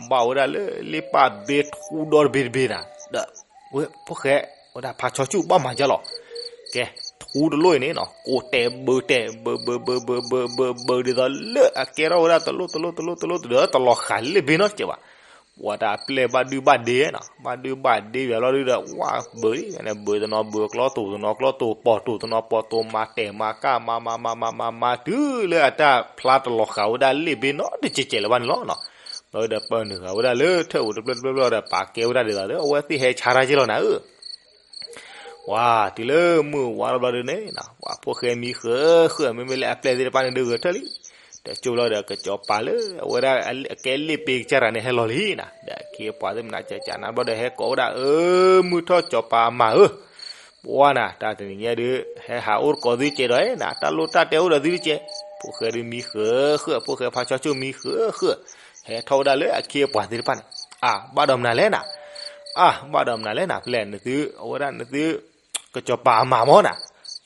ဘၣ်ဝဲဒၣ်လၢလ့ၣ်ပၢ်ဘ့ထူဒီတဘ့တဘ့နၤ, ဒီး ဝဲ ဖိၣ်ဃဲ ဝဲဒၣ်ဖးဆီဆူၣ်ဘၣ်မၤကၢ်လီၤ, ကဲ ထူတလိၣ်အံၤန့ၣ်နီၤ ကိးတဲာ်ဘၢတဲာ် ဘၢဘၢဘၢဘၢဘၢဘၢဘၢ ဒ်သိးလၢအကဲထီၣ်ဝဲဒၣ်တလိၣ်တလိၣ်တလိၣ်တလိၣ်တဒီး တလီၤဃာ်လ့ၣ်ဘ့နီတစဲးဘၣ် ပှၤတၢ်အပျဲၢ်ဘၣ်ဒုဘၣ်ဒ့နီၤ ဘၣ်ဒုဘၣ်ဒ့ဝဲလီၤဒုဒီး ဝါဘၢလံန့ၣ် ဘၢတနီၤဘၢ ကျီတိၢ်တနီၤကျီတိၢ် ပိာ်တိၢ်တနီၤပိာ်တိၢ် မၤတဲာ်မၤကၢ် မၤမၤမၤမၤမၤမၤ တုၤလၢအတၢ်ဖျါတလီၤဃာ်ဝဲဒၣ်လ့ၣ်ဘ့နီတစဲးစဲးလၢၤဘၣ်န့ၣ်လီၤ. ဘျီဒီးပၢနုာ်ဃာ်ဝဲဒၣ်လၢထၢၣ်ဧိၤတဖျၢၣ်တဖျၢၣ်ဘျီဒီး ပာ်ကဲဝဲဒၣ်ဒ်သိးဒီး အဝဲသ့ၣ်ဟဲဆါတၢ်က့လီၤနၤဧၢ ဝါ တုၤလၢမုၢ်ဝါထီၣ်ဘျီဒုန့ၣ် ပှၤဖိၣ်ဃဲမံဃၢၤဃၢၤ မ့မ့ၢ်လၢအပျဲၢ်သ့ၣ်တဖၣ်န့ၣ်ဒုးဂဲၤထၢၣ်လံ, ဒီးကၠိဘျီဒီးကစီၤပၤလၢအဝဲဒၣ်အကဲလ့ၣ်ဘ့ကစၢ်တၢ်န့ၣ်ဟဲလီၤလံနၤ, ဒီးအခ့အပှၤသ့ၣ်မနၤကကနါဘျီဒီးဟဲကိးဝဲဒၣ် အၢ မုၢ်ထီၣ်စီၤပၤအမါဧၢ, ပှၤနၤ တၢ်တနံၤညါဒုး ဟဲဟးအိၣ်တကိးသုကဲဒီးနၤ တၢ်လိၣ်တၢ်တဲအိၣ်ဒီးသုတကဲ, ဖိၣ်ဃဲဒုးမံဃၢၤဃၢၤ ဖိၣ်ဃဲဖးဆီဆူၣ်မံဃၢၤဃၢၤ, ဟဲထီၣ်ဝဲဒၣ်လၢအခ့အပှၤသ့ၣ်တဖၣ်န့ၣ်, အၢ ဘၣ်ဒီးမနုၤလဲၣ်နၤ, အၢ ဘၣ်ဒီးမနုၤလဲၣ်နၤ ဖဲလဲၣ်နသု အဝဲဒၣ်နသု ကစီၤပၤအမါမ့ၢ်နၤ,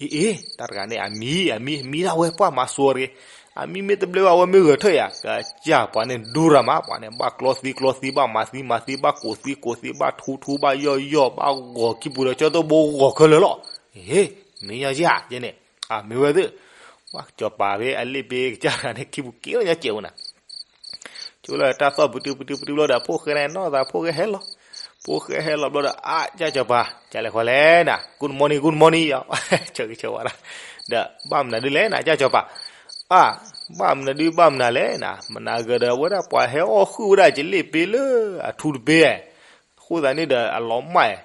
အ့ အ့ တၢ်တဂၤန့ၣ် အမံ အမံ မံဒၣ်ဝဲပှၤမၤစိၤတဂ့ၤ, အမံမ့ၢ်တဘျဲဘၣ် အဝဲမ့ၢ်ဂဲၤထၢၣ်ယၤ ကစၢ်ပှၤန့ၣ်ဒူရၤမး ပှၤန့ၣ် ဘၣ်ကျီသံကျီသံ ဘၣ်မၤသံမၤသံ ဘၣ်ကိးသံကိးသံ ဘၣ်ထူထူ ဘၣ်ယီၢ်ယီၢ် ဘၣ်ဂီၤခံပူၤဒီး ကၠီတိၢ်ဘိဂီၤခဲလၢာ်လီၤ, ဟ့ မ့ၢ်ညီယဲၢ်ဧါ ယဲန့ၣ်, အမ့ၢ်ဝဲသ့ၣ်, ပှၤကစီၤပၤဖဲအလ့ၣ်ဘ့ကစၢ်တဂၤန့ၣ် ခံပူၤက့ၤလီၤညီကဲးဝဲနၤ ကၠိလၢတၢ်သီၣ်ပတုပတုပတုဘျီဒီး ဖိၣ်ဃဲန့ၣ်နီၢ်သး ဖိၣ်ဃဲဟဲလီၤ, ဖိၣ်ဃဲဟဲလီၤဘျီဒီး အါ ကၢ်စီၤပၤ ကလဲၤဃီလဲၣ်နၤ good morning good morning ယီၤ ဆၢဂ့ၤဆၢဝါဒၣ်, ဒီးဘၣ်မနုၤဒုလဲၣ်နၤ ကၢ်စီၤပၤ, အၢ ဘၣ်မနုၤဒုဘၣ်မနုၤလဲၣ်နၤ မနၤဂၤဒီး အဝဲဒၣ်ပှၤဟဲအီၣ်ဃုာ်ဝဲဒၣ်ကလ့ၣ်ဘ့လၢအထူတဘ့, အဃိသတးန့ၣ်ဒီးအလီၤမၢ်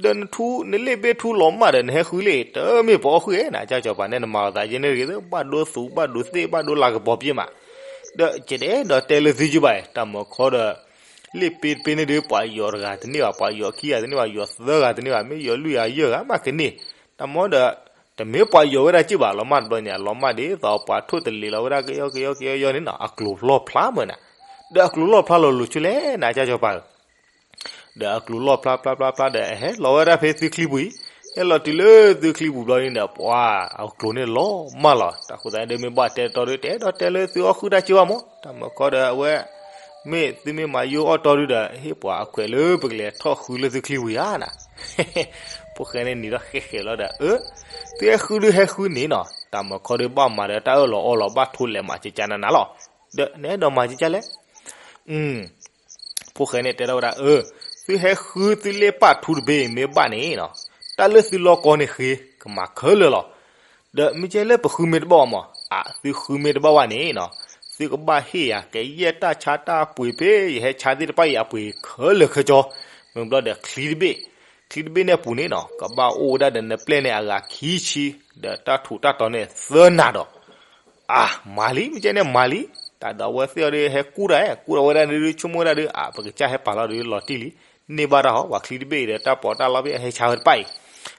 ဒီးနထူ နလ့ၣ်ဘ့ထူလီၤမၢ်ဒီး နဟဲဃုလ့ၣ် တမ့ၢ်ပအီၣ်ဃုာ်ဧါနၤ ကၢ်စီၤပၤန့ၣ် နမၤအသးယဲန့ၣ်တဂ့ၤ ဘၣ်ဒိသူ ဘၣ်ဒိသ့ၣ် ဘၣ်ဒိလၤကပီၤပျ့ၤမး, ဒီးကတဲဒီးတဲလၢသုကဘၣ် တၢ်မၤခီဒီး လ့ၣ်ဘ့တဘ့န့ၣ်ဒီး ပှၤယီၤတဂၤတန့ၢ်ဘၣ် ပှၤယီၤခံဂၤတန့ၢ်ဘၣ် ယီၤသၢဂၤတန့ၢ်ဘၣ် မ့ၢ်ယီၤလွံၢ်ဂၤယဲၢ်ဂၤမးကန့ၢ်, တၢ်မၤဒီး တမ့ၢ်ပှၤယီၤဝဲဒၣ်က့ဘၣ် လီၤမၢ်တဘျီန့ၣ် အလီၤမၢ်ဒ်သိးပှၤထိၣ်တလ့ၤလီၤဝဲဒၣ်ကယီကယီကယီယီန့ၣ်နီၤ အကျိၤလီၢ်ဖျါမးနၤ, ဒီးအကျိၤလီၢ်ဖျါလီၤလိၤဆူလဲၣ်နၤ ကၢ်စီၤပၤဧၢ ဒီးအကျိၤလီၢ်ဖျါဖျါဖျါဖျါဒီး ဟဲလီၤဝဲဒၣ်ဖဲသုချံပူၤအံၤ, ဟဲလီၤတုၤလၢသုချံပူၤဘျီန့ၣ်ဒီး ပှၤအကျိၤန့ၣ်လီၤမၢ်လီၤ, တၢ်ဃိသတးဒီးမ့ၢ်ဘၣ်တဲတီဒီး တဲဒီးတဲလၢသုအီၣ်ဃုာ်တၢ်က့ဘၣ်မး, တၢ်မၤခီဒီးအဝဲ မ့ၢ်သုမ့ၢ်မၤယိအီၣ်တီဒုဒီး ဟ့ၣ်ပှၤအခွဲးလၢပကလဲၤထီၣ်ဃုလၢသုချံပူၤဧါနၤ, ဖိၣ်ဃဲန့ၣ်နံၤဒီးဃဲးဃဲးလီၤဒီး အၢ သုဟဲဃုဒုဟဲဃုန့ၣ်နီၤ, တၢ်မၤခီဒီးဘၣ်မၤဒီးတၢ်အၢၣ်လီၤအီလီၤ ဘၣ်ထိလဲးမၤကကနနၤလီၤ, ဒီးနအဲၣ်ဒိးမၤကကလဲၣ် ဖိၣ်ဃဲန့ၣ်တဲထီၣ်ဝဲဒၣ် အၢ သုဟဲဃုသုလ့ၣ်ပၢ်ထူတဘ့ၣ်မ့ၢ်ဘၣ်န့ၣ်နီၤ, တၢ်လၢသုလီၢ်ကီန့ၣ်ဃ့ ကမၤခဲလၢာ်လီၤ, ဒီးမ့ၢ်ကဲလၢပဃုမ့ၢ်တဘၣ်ဘၣ်မး, အၢ သုဃုမ့ၢ်တဘၣ်ဘၣ်န့ၣ်နီၤ, သုကဘၣ်ဟ့ၣ်ယၤ ကယဲၢ်တၢ်ဆါတၢ်ပှ့ၤဖဲ ယဟဲဆါသ့ၣ်တဖၣ်အံၤအပှ့ၤခဲလၢာ်ခဲကၠီ, မ့ၢ်ဘျီဒီးချံတဘ့ၣ်, ချံတဘ့ၣ်န့ၣ်အပူၤန့ၣ်နီၤ ကဘၣ်အိၣ်ဝဲဒၣ်ဒီးနပျဲၢ်န့ၣ်အဂၤခံဆံ, ဒီးတၢ်ထူးတၢ်တီၤန့ၣ်သၢနၤဒီး အၢ မၤလံ မ့ၢ်ကဲန့ၣ်မၤလံ, တၢ်ဒီးအဝဲသ့ၣ်အီၤဒီးဟဲကူၣ်တၢ် ကူၣ်ဒီးဝဲဒၣ်ဒုး ဆိကမိၣ်ဝဲဒၣ်ဒုး အၢ ပကစၢ်ဟဲပာ်လီၤဒုးလီၤတံၢ်လံ, န့ၢ်ဘၣ်တၢ်ဟီ ပှၤချံတဘ့ၣ်အံၤဒီးတၢ်ပီးတၢ်လီဖဲအဟဲဆါဝဲတဖၣ်အံၤ,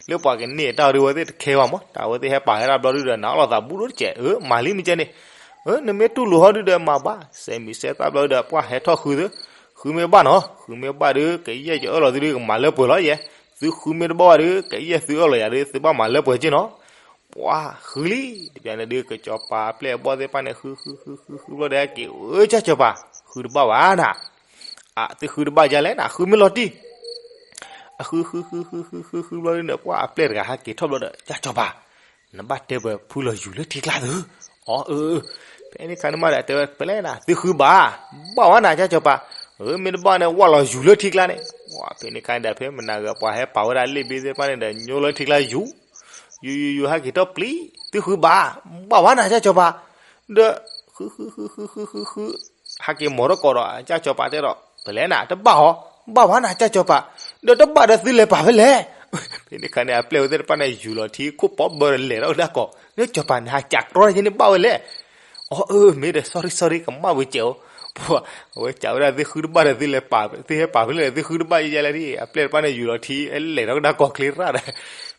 လၢပှၤကန့ၢ်တၢ်ဒုးဝဲသ့ၣ်တခဲဘၣ်မး, တၢ်ဝဲသ့ၣ်ဟဲပာ်ဝဲဒၣ်ဘျီဒုးဒီး နအီၣ်လီၤသးဘူးဒိၣ်တစဲး, အၢ မၤလံ မ့ၢ်ကဲန့ၣ်, အၢ နမ့ၢ်တူၢ်လိာ်ဟီဒုးဒီးမၤဘၣ်, စဲးမံၤစဲးသၣ်ဘျီဒုးဒီး ပှၤဟဲထီၣ်ဃုသု, ဃုမ့ၢ်ဘၣ်နီၤ, ဃုမ့ၢ်ဘၣ်ဒုး ကယဲၢ်ကအၢၣ်လီၤသုဒုး ကမၤလၢပှဲၤလီၤယဲ, သုဃုမ့ၢ်တဘၣ်ဘၣ်ဒုး ကယဲၢ်သုအၢၣ်လီၤယၤဒုး သုဘၣ်မၤလၢပှဲၤက့နီၤ ပှၤဃုလံ, တဘျီန့ၣ်ဒုး ကစီၤပၤအပျဲၢ်အဘီၣ်သ့ၣ်တဖၣ်န့ၣ် ဃုဃုဃုဃုဃုဘျီဒီးက့ၤ အၢ ကၢ်စီၤပၤ ဃုတဘၣ်ဘၣ်နၤ, အၢ သုဃုတဘၣ်ယၤလဲၣ်နၤ ဃုမ့ၢ်လီၤတံၢ်, အဃုဃုဃုဃုဃုဃုဃုဘျီဒ်န့ၣ် ပှၢ်အပျဲၢ်တဂၤဟဲက့ၤထီၣ်ဘျီဒီး ကၠၢ်စီၤပၤ, နဘၣ်တဲပဖုလီၤယူၤလၢထံကျါသု. အီ အၢ ဖဲန့ၣ်ခါန့ၣ်မးဒီး တဲဝဲပလဲၣ်နၤ သုဃုဘၣ်, ဘၣ်ဝဲနၤ ကၠၢ်စီၤပၤ, အၢ မ့ၢ်တဘၣ်န့ၣ် ဝၢ်လီၤယူၤလၢထံကျါန့ၣ်. ဝဲဖဲန့ၣ်ခါန့ၣ်ဒီး ဖဲမနၤဂၤပှၤဟဲပာ်ဝဲဒၣ်လ့ၣ်ဘ့သ့ၣ်တဖၣ်န့ၣ်ဒီး ညိလီၤထံကျါယူၤ ယူၤယူၤယူၤ ဟဲက့ၤထီၣ်ပျံၤ, သုဃုဘၣ်, ဘၣ်ဝဲနၤ ကၠၢ်စီၤပၤ, ဒီး ဃုဃုဃုဃုဃုဃုဃု ဟဲက့ၤမိာ်ထီၣ်ကိးဒီး ကၠၢ်စီၤပၤတဲဒီး ပလဲၣ်နၤ တဘၣ်အီၤ, ဘၣ်ဝဲနၤ ကၠၢ်စီၤပၤ, ဒီးတဘၣ်ဒီးသုလဲၤပာ်ဖဲလဲၣ်. ဖဲန့ၣ်ခါန့ၣ် အပျဲၢ်ဝဲသ့ၣ်တဖၣ်န့ၣ် ယူၤလီၤထံခိၣ်ပီဘၢဒီးလဲၤထီၣ်ကဒါကီၢ်, လၢကၠီၤပၤန့ၣ် ဟးကးကြီတက့န့ၣ်ဘၣ်ဝဲလဲၣ်. အီ အၢ မ့ၢ်ဒီး sorry sorry ကမၣ်ဝဲကဲးအိၣ်, ပှၤ အဝဲကးဝဲဒၣ်သုဃုတဘၣ်ဒီးသုလဲၤပာ် သုဟဲပာ်ဖဲလဲၣ် သုဃုတဘၣ်ယဲလဲၣ်, အပျဲၢ်တဖၣ်န့ၣ် ယူၤလီၤထံ လဲၤထီၣ်ကဒါကီၢ်ချ့ရၣ်ဒီး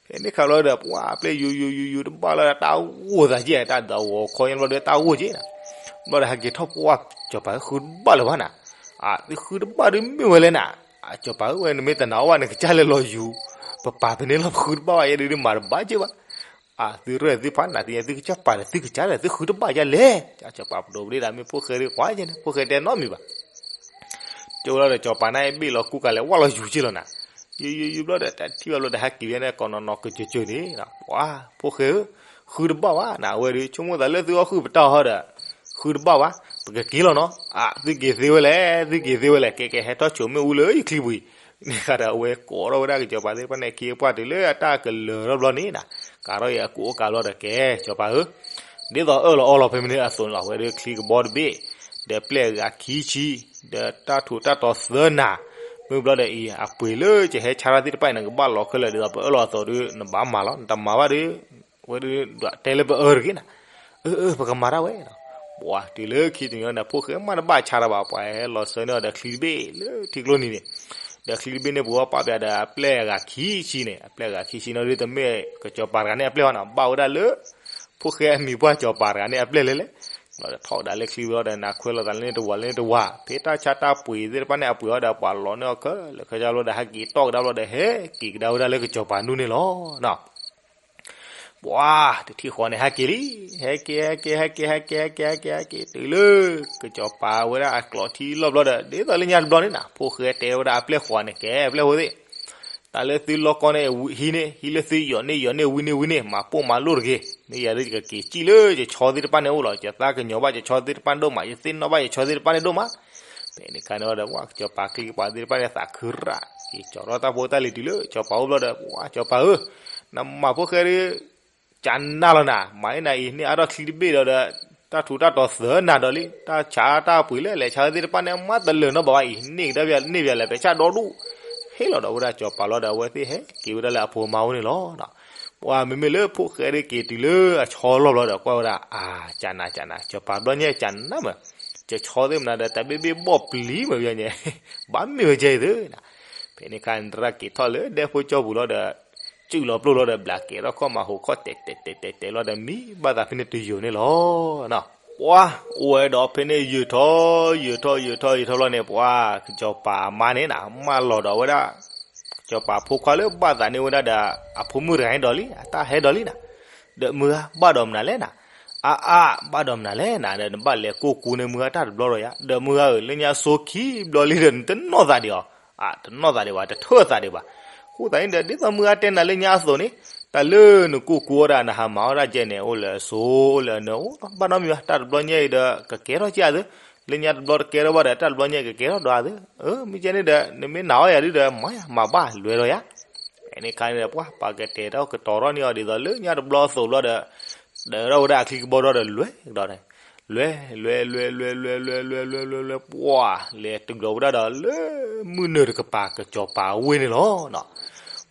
ဖဲန့ၣ်ခါလီၤဒီး ပှၤအပျဲၢ်ယူၤယူၤယူၤယူၤတဘၣ်လီၤဒီး တၢ်ဂိၢ်သးက့ တၢ်ဒိးဂီၤခီညါဘျီဒီး တၢ်ဂိၢ်က့နၤ, ဘျီဒီးဟဲက့ၤထီၣ်ပှၢ် ကၠီၤပၤ သုဃုတဘၣ်လၢၤဘၣ်နၤ, အသုဃုတဘၣ်ဒုးမ့ၢ်ဝဲလဲၣ်နၤ, အကၠီၤပၤဧၢ ဝဲနမ့ၢ်တနာ်အီၣ်ဘၣ် နကစၢ်လဲၤလီၤယူၤ, ပပာ်ဖဲန့ၣ်လီၤ ပဃုတဘၣ်ဘၣ်ယဲဒုးမၤတဘၣ်က့ဘၣ် အသုရဲၣ်သုဖးနၤသ့ၣ်ညါ သုကစၢ်ပာ်ဒီးသုကစၢ်ဒီး သုဃုတဘၣ်ယဲလဲၣ်, ကၠီၤပၤပဒိၣ်ပဒ့ၣ်ဒီး မ့ၢ်ဖိၣ်ဃဲဒုးကွၢ်ယဲန့ၣ် ဖိၣ်ဃဲတဲနီတမံၤဘၣ် ကၠိလီၤဒီး ကၠီၤပၤန့ၣ်ဘ့ၣ်လီၤကူကၤလဲၤဝၢ်လီၤယူၤက့လီၤနၤ, ယူၤယူၤယူၤဘျီဒီး တထံၣ်ဘၣ်ဘျီဒီး ဟဲက့ၤဝဲန့ၣ် ကိးနီၢ်နီၢ်ကစၢၢ်ကၠၢၢ်န့ၣ်, ပှၤ ဖိၣ်ဃဲဧၢ, ဃုတဘၣ်ဘၣ်နၤ အဝဲဒုး ဆိကမိၣ်သးလၢသုအီၣ်ဃုာ်ပတၢ်ဟီဒီး ဃုတဘၣ်ဘၣ်, ပကက့ၤလီၤနီၤ, အသုက့ၤသ့ဝဲလဲၣ် သုက့ၤသ့ဝဲလဲၣ် ကဲကဲဟဲထီၣ်ဆိးမ့ၣ်အူလၢယချံပူၤအံၤ, န့ၣ်ဃီဒီးအဝဲကိးထီၣ်ဝဲဒၣ်ကၠီၤပၤသ့ၣ်တဖၣ်န့ၣ် ခ့ပှၢ်တုၤလၢအတၢ်ကလၢၤထီၣ်ဘျီန့ၣ်နၤ, ကးထီၣ်အံၤအကူးအိၣ်ကးဘျီဒီး ကဲ ကၠီၤပၤဧၢ ဒ်သိးအၢၣ်လီၤအီလီၤဖဲမနုၤအသိးန့ၣ်လီၤ, အဝဲဒၣ်ချံကဘီတဘ့ၣ်, ဒီးပျဲၢ်အဂၤခံဆံ, ဒီးတၢ်ထူးတၢ်တီၤသၢနၤ, မ့ၢ်ဘျီဒီးအံၤ အပှ့ၤလၢကဟဲဆါတၢ်သ့ၣ်တဖၣ်အံၤ နကဘၣ်လီၤခဲလၢာ်ဒ်သိး ပအၢၣ်လီၤအသိးဒီး နဘၣ်မၤလီၤ, နတမၤဘၣ်ဒီး ဝဲဒၣ်ဒွးတဲလၢပအၢတဂ့ၤနၤ, အၢ အၢ ပကမၤတၢ်ဝဲလီၤ, ပှၤတုၤလၢခံတနံၤန့ၣ် ဖိၣ်ဃဲမ့ၢ်တဘၣ်ဆါတၢ်ဘၣ် ပှၤဟဲလီၤဆှၢန့ၢ်အီၤဒီးချံတဘ့ၣ်လၢထံကျိနံၤန့ၣ်, ဒီးချံတဘ့ၣ်န့ၣ် ပှၤပာ်ပျးဒီးအပျဲၢ်အဂၤခံဆံန့ၣ်, အပျဲၢ်အဂၤခံဆံန့ၣ်ဒီး တမ့ၢ်ကစီၤပၤတဂၤန့ၣ်အပျဲၢ်ဘၣ်နီၤ, ဘၣ်ဝဲဒၣ်လၢ ဖိၣ်ဃဲအမံၤပှၢ်စီၤပၤတဂၤန့ၣ်အပျဲၢ်လဲၣ်လဲၣ်, ဘျီဒီးထီၣ်ကဒါလၢချံဘျီဒီး နခွဲးလိာ်သးလၢန့ၣ်တဝၤလၢန့ၣ်တဝၤ, ဖဲတၢ်ဆါတၢ်ပှ့ၤသ့ၣ်တဖၣ်န့ၣ် အပှ့ၤအီၤဒီးပှၤလီၤန့ၢ်အီၤခဲလၢာ်ခဲဆ့ဘျီဒီး ဟဲက့ၤတီၢ်ကဒါဘျီဒီး ဟဲက့ၤကဒါဝဲဒၣ်လၢကစီၤပၤနူၢ်န့ၣ်လီၤ. ပှၤတထံၣ်ဃီန့ၣ် ဟဲက့ၤလံ, ဟဲက့ၤ ဟဲက့ၤ ဟဲက့ၤ ဟဲက့ၤ ဟဲက့ၤ ဟဲက့ၤ တုၤလၢ ကစီၤပၤဝဲဒၣ်အကျိးထံလီၢ်ဘျီဒီး ဒ်သိးလၢညါတဘျီန့ၣ်နၤ ဖိၣ်ဃဲတဲဝဲဒၣ်အပျဲၢ်ဃီန့ၣ် ကဲ အပျဲၢ်ဃီသ့ၣ် တၢ်လၢသုလီၢ်ကီၢ်န့ၣ် ဟံးန့ၢ်, ဟံးလၢသုယီၤန့ၢ် ယီၤန့ၢ် ဝံန့ၢ် ဝံန့ၢ် မၤပိၢ်မၤလိၣ်တဂ့ၤ, မ့ၢ်ယၤဒ်ယကက့ၤစံၣ်လၢယဆီသ့ၣ်တဖၣ်န့ၣ်အိၣ်လီၤ, ယသးကညီၤဘၣ်ယဆီသ့ၣ်တဖၣ်န့ၣ်ဒိၣ်မး, ယသ့ၣ်နီၣ်ဘၣ်ယဆီသ့ၣ်တဖၣ်န့ၣ်ဒိၣ်မး, ဖဲန့ၣ်ခါန့ၣ်ဒီး ပှၤကစီၤပၤချံကပၤသ့ၣ်တဖၣ်န့ၣ် သးခုရၣ်, က့ၤကၠီၤထီၣ်တၢ်ဖိတၢ်လံၤတုၤလၢကစီၤပၤအိၣ်ဘျီဒီး ပှၤကစီၤပၤဧၢ, နမၤဖိၣ်ဃဲဒ် ကနၣ်လီၤနၤ, မၤအံၤနၤအံၤ န့ၢ်အါထီၣ်ချံတဘ့ၣ်ဒီးဒီး တၢ်ထူးတၢ်တီၤသၢနၤဒီးလံ, တၢ်ဆါတၢ်ပှ့ၤလၢလဲၤဆါသ့ၣ်တဖၣ်န့ၣ် မၤတလၢာ်နီတဘျီဘၣ်အံၤ, န့ၢ်ကဒါပယၤန့ၢ်ပယၤလဲၤပဲာ်ဆၣ်ဒီဒူၣ်, ဟ့ၣ်လီၤဒီးဝဲဒၣ်ကစီၤပၤလီၤဒီး အဝဲသ့ၣ်ဟဲက့ၤဝဲဒၣ်လၢအဖိမါအိၣ်န့ၣ်လီၤ. ပှၤမ့မ့ၢ်လၢဖိၣ်ဃဲဒ်က့ၤတုၤလၢအဆီလီၢ်ဘျီဒီး ကွၢ်ဝဲဒၣ် အါ ကနၣ် ကနၣ် ကစီၤပၤဘျီညါကနၣ်မး, ကဆီသ့ၣ်မနုၤဒီး တၢ်ဘ့ၣ်ဘ့ၣ်ဘီၣ်ပျံၤမးပယီၤညါ, ဘၣ်မ့ၢ်ဝဲကဲအံၤသုနၤ, ဖဲန့ၣ်ခါန့ၣ် တရၣ်က့ၤထီၣ်လၢဒဲဖိကၠီပူၤလီၤဒီး စုၣ်လီၤပျိၢ်လီၤဒီး ဘျးကဲထီၣ်ခီၣ်မၤဟူးခီၣ်တဲာ်တဲာ်တဲာ်တဲာ်တဲာ်လီၤဒီး မံဘၣ်သးဖဲန့ၣ်တယိာ်န့ၣ်လီၤ. ပှၤအိၣ်ဝဲဒီးဖဲန့ၣ်ယုာ်ထီၣ် ယုာ်ထီၣ် ယုာ်ထီၣ် ယုာ်ထီၣ်ဘျီန့ၣ် ပှၤကစီၤပၤအမါန့ၣ်နၤ မၢလီၤဒီးဝဲဒၣ် ကစီၤပၤဖိခွါလၢဘၣ်သးန့ၢ်ဝဲဒၣ်ဒီး အဖိမုၣ်တဂၤန့ၣ်ဒီးလံ အတၢ်ဟဲဒီးလံနၤ, ဒီးမုၢ်ဂၤဘၣ်ဒီးမနုၤလဲၣ်နၤ, အါအါ ဘၣ်ဒီးမနုၤလဲၣ်နၤ ဒီးနဘၣ်လဲၤကိၢ်ကူန့ၢ်မုၢ်ဂၤ တၢ်တဘျီဒီးယၤ, ဒီးမုၢ်ဂၤဧၢ လၢညါအစိခံဘျီလံဒီး နတနီၢ်သးဒံးအီၤ, အတနီၢ်သးဒံးဘၣ် တထၢၣ်သးဒံးဘၣ်. အဃိသတးန့ၣ်ဒီး ဒ်သိးမုၢ်ဂၤတဲနၤလၢညါအသိးန့ၣ် တၢ်လၢနကိၢ်ကူဝဲဒၣ် နဟးမၤဝဲဒၣ်ကဲန့ၣ် အိၣ်လၢအစိ အိၣ်လၢအနၢၤ အိၣ်ဘၣ်နီတမံၤဘၣ်, တၢ်တဘျီညါအံၤဒီး ကကဲထီၣ်ကဲအသု, လၢညါတဘျီတကဲထီၣ်ဘၣ်ဒီး တၢ်တဘျီညါအံၤကကဲထီၣ်ဒီးအသု, မ့ၢ်ကဲန့ၣ်ဒီး နမ့ၢ်နာ်အီၤယၤဒ်ဒီး မၤယၤ မၤဘၣ်လွဲၤဒီးယၤ ဖဲန့ၣ်ခါန့ၣ်ဒီး ပှၤပာ်ကတဲာ်ထီၣ်ကတီၤထီၣ်န့ၢ်အီၤဒ်သိးလၢညါတဘျီအသိးဘျီဒီး ဒၢထီၣ်ဝဲဒၣ်အချံကဘီဒီးလွဲၤကဒီးန့ၣ်, လွဲၤ လွဲၤ လွဲၤ လွဲၤ လွဲၤ လွဲၤ လွဲၤ လွဲၤ လွဲၤ လွဲၤ ပှၤ လဲၤတုၤလီၤဝဲဒၣ်ဒီးလၢမုၢ်နုာ်တကပၤ ကစီၤပၤဝ့ၢ်န့ၣ်လီၤ.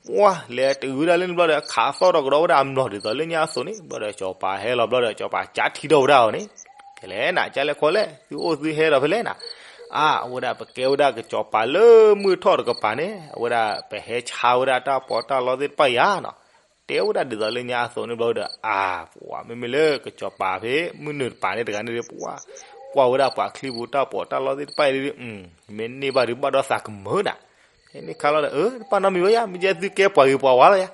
ပှၤ လဲၤတုၤဝဲဒၣ်လၢန့ၣ်ဘျီဒီး ခးသီၣ်ထီၣ်ကဒီးဝဲဒၣ်အမျိာ်ဒ်သိးလၢညါအသိးန့ၣ် ဘျီဒီးစီၤပၤဟဲလီၤဘျီဒီး စီၤပၤကၢထံထီၣ်ဝဲဒၣ်အီၤန့ၣ်, ကလဲၤနၤ ကလဲၤခီလဲၣ် သုအိၣ်သုဟဲဒီးဖဲလဲၣ်နၤ, အါ အဝဲဒၣ်ပကဲဝဲဒၣ်ကစီၤပၤလၢမုၢ်ထီၣ်တကပၤန့ၣ် အဝဲဒၣ်ပဟဲဆါဝဲဒၣ်တၢ်ပီးတၢ်လီသ့ၣ်တဖၣ်ယၤနီၤ တဲဝဲဒၣ်ဒ်သိးလၢညါအသိးန့ၣ်ဘျီဒီး အါ ပှၤမ့မ့ၢ်လၢကစီၤပၤဖဲမုၢ်နုာ်တပၤန့ၣ်တဂၤန့ၣ်ဒီး ပှၤ ကွၢ်ဝဲဒၣ်ပှၤချံပူၤတၢ်ပီးတၢ်လီသ့ၣ်တဖၣ်အံၤဒီး မ့ၢ်န့ၢ်ဘၣ်ဒီးဘၣ်ဒီးသးကမၢနၤ, ဖဲန့ၣ်ခါလီၤဒီး အၢ တဘၣ်နီတမံၤဝဲယါ မ့ၢ်ကဲသုကဲပှၤဂ့ၤပှၤဝါလီၤယါ,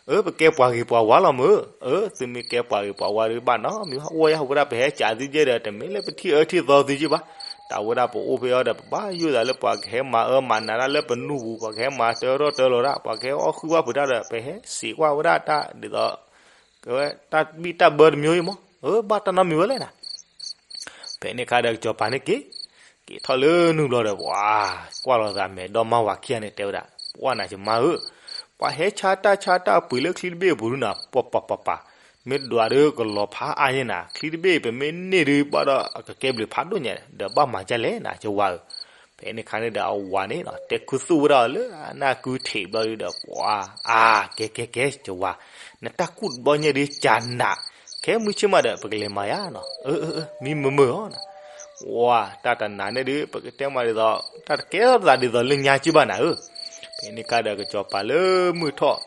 အၢ ပကဲပှၤဂ့ၤပှၤဝါလီၤမၢ်, အၢ သုမ့ၢ်ကဲပှၤဂ့ၤပှၤဝါဒီးဘၣ်နီတမံၤဝဲ အိၣ်ယါ ဝဲဒၣ်ပဟဲကးသုကဲဒီး တမ့ၢ်လၢပထံၣ်အၢထံၣ်သီသုကဲဘၣ်, တၢ်ဝဲဒၣ်ပအိၣ်ဖဲအံၤဒီး ပဘၣ်ယိၣ်သးလၢပှၤကဟဲမၤအၢမၤနးတၢ်လၢပနူၢ်ပူၤ, ပှၤကဟဲမၤတၢထီၣ်တၢလီၤတၢ်, ပှၤကဟဲအီၣ်ဃုာ်ဘၣ်ပှၤတၢ်ဒီး ပဟဲစံးကွၢ်ဝဲဒၣ်တၢ်ဒ်သိး ကဝဲတၢ်ဘံၣ်တၢ်ဘၢတမံၤအံၤမး, အၢ ဘၣ်တၢ်နီတမံၤဝဲလဲၣ်နၤ. ဖဲန့ၣ်အခါဒီးကစီၤပၤန့ၣ်က့ၤ, က့ၤထီၣ်လၢနူၢ်ဘျီဒီး ပှၤကွၢ်လီၤသးမဲာ်ဒီမါဝၤခံဂၤန့ၣ် တဲဝဲဒၣ်, ပှၢ်နၤယမါဧၢ, ပှၤဟဲဆါတၢ်ဆါတၢ်ပှ့ၤလၢချံတဘ့ၣ်အပူၤဒုနၤ, ပှၤပှၤပှၤပှၤ, မ့ၢ်ဒွးဒီးကလီၤဖးအါညါနၤ, ချံတဘ့ၣ်ပမ့ၢ်န့ၢ်ဒုးဘၣ်ဒီး အကကဲဘျုးဖးဒိၣ်ညါ ဒီးဘၣ်မၤဒ်လဲၣ်နၤ ယဝၤဧၢ. ဖဲန့ၣ်အခါန့ၣ်ဒီးအဝၤန့ၣ် တဲခူသူၣ်ဝဲဒၣ်အီၤလၢအနၢ်ကုထံးဘျီဒုဒီး ပှၤ အါ ကဲကဲကဲ ယဝၤ, နတၢ်ကူၣ်တဘျီညါဒုး ကနး, ခဲမုၢ်ဆ့ၣ်မးဒီး ပကလဲၤမၤယါနီၤ, အၢ အၢ အၢ မံမုာ်မုာ်အီၤနၤ, ဝၤ တၢ်တနၤန့ၣ်ဒုး ပကတဲမးဒ်သိး တၢ်တကဲထီၣ်သးဒ်သိးလၢညါက့ဘၣ်နၤဧၢ. ဖဲန့ၣ်အခါဒီးကစီၤပၤလၢမုၢ်ထီၣ်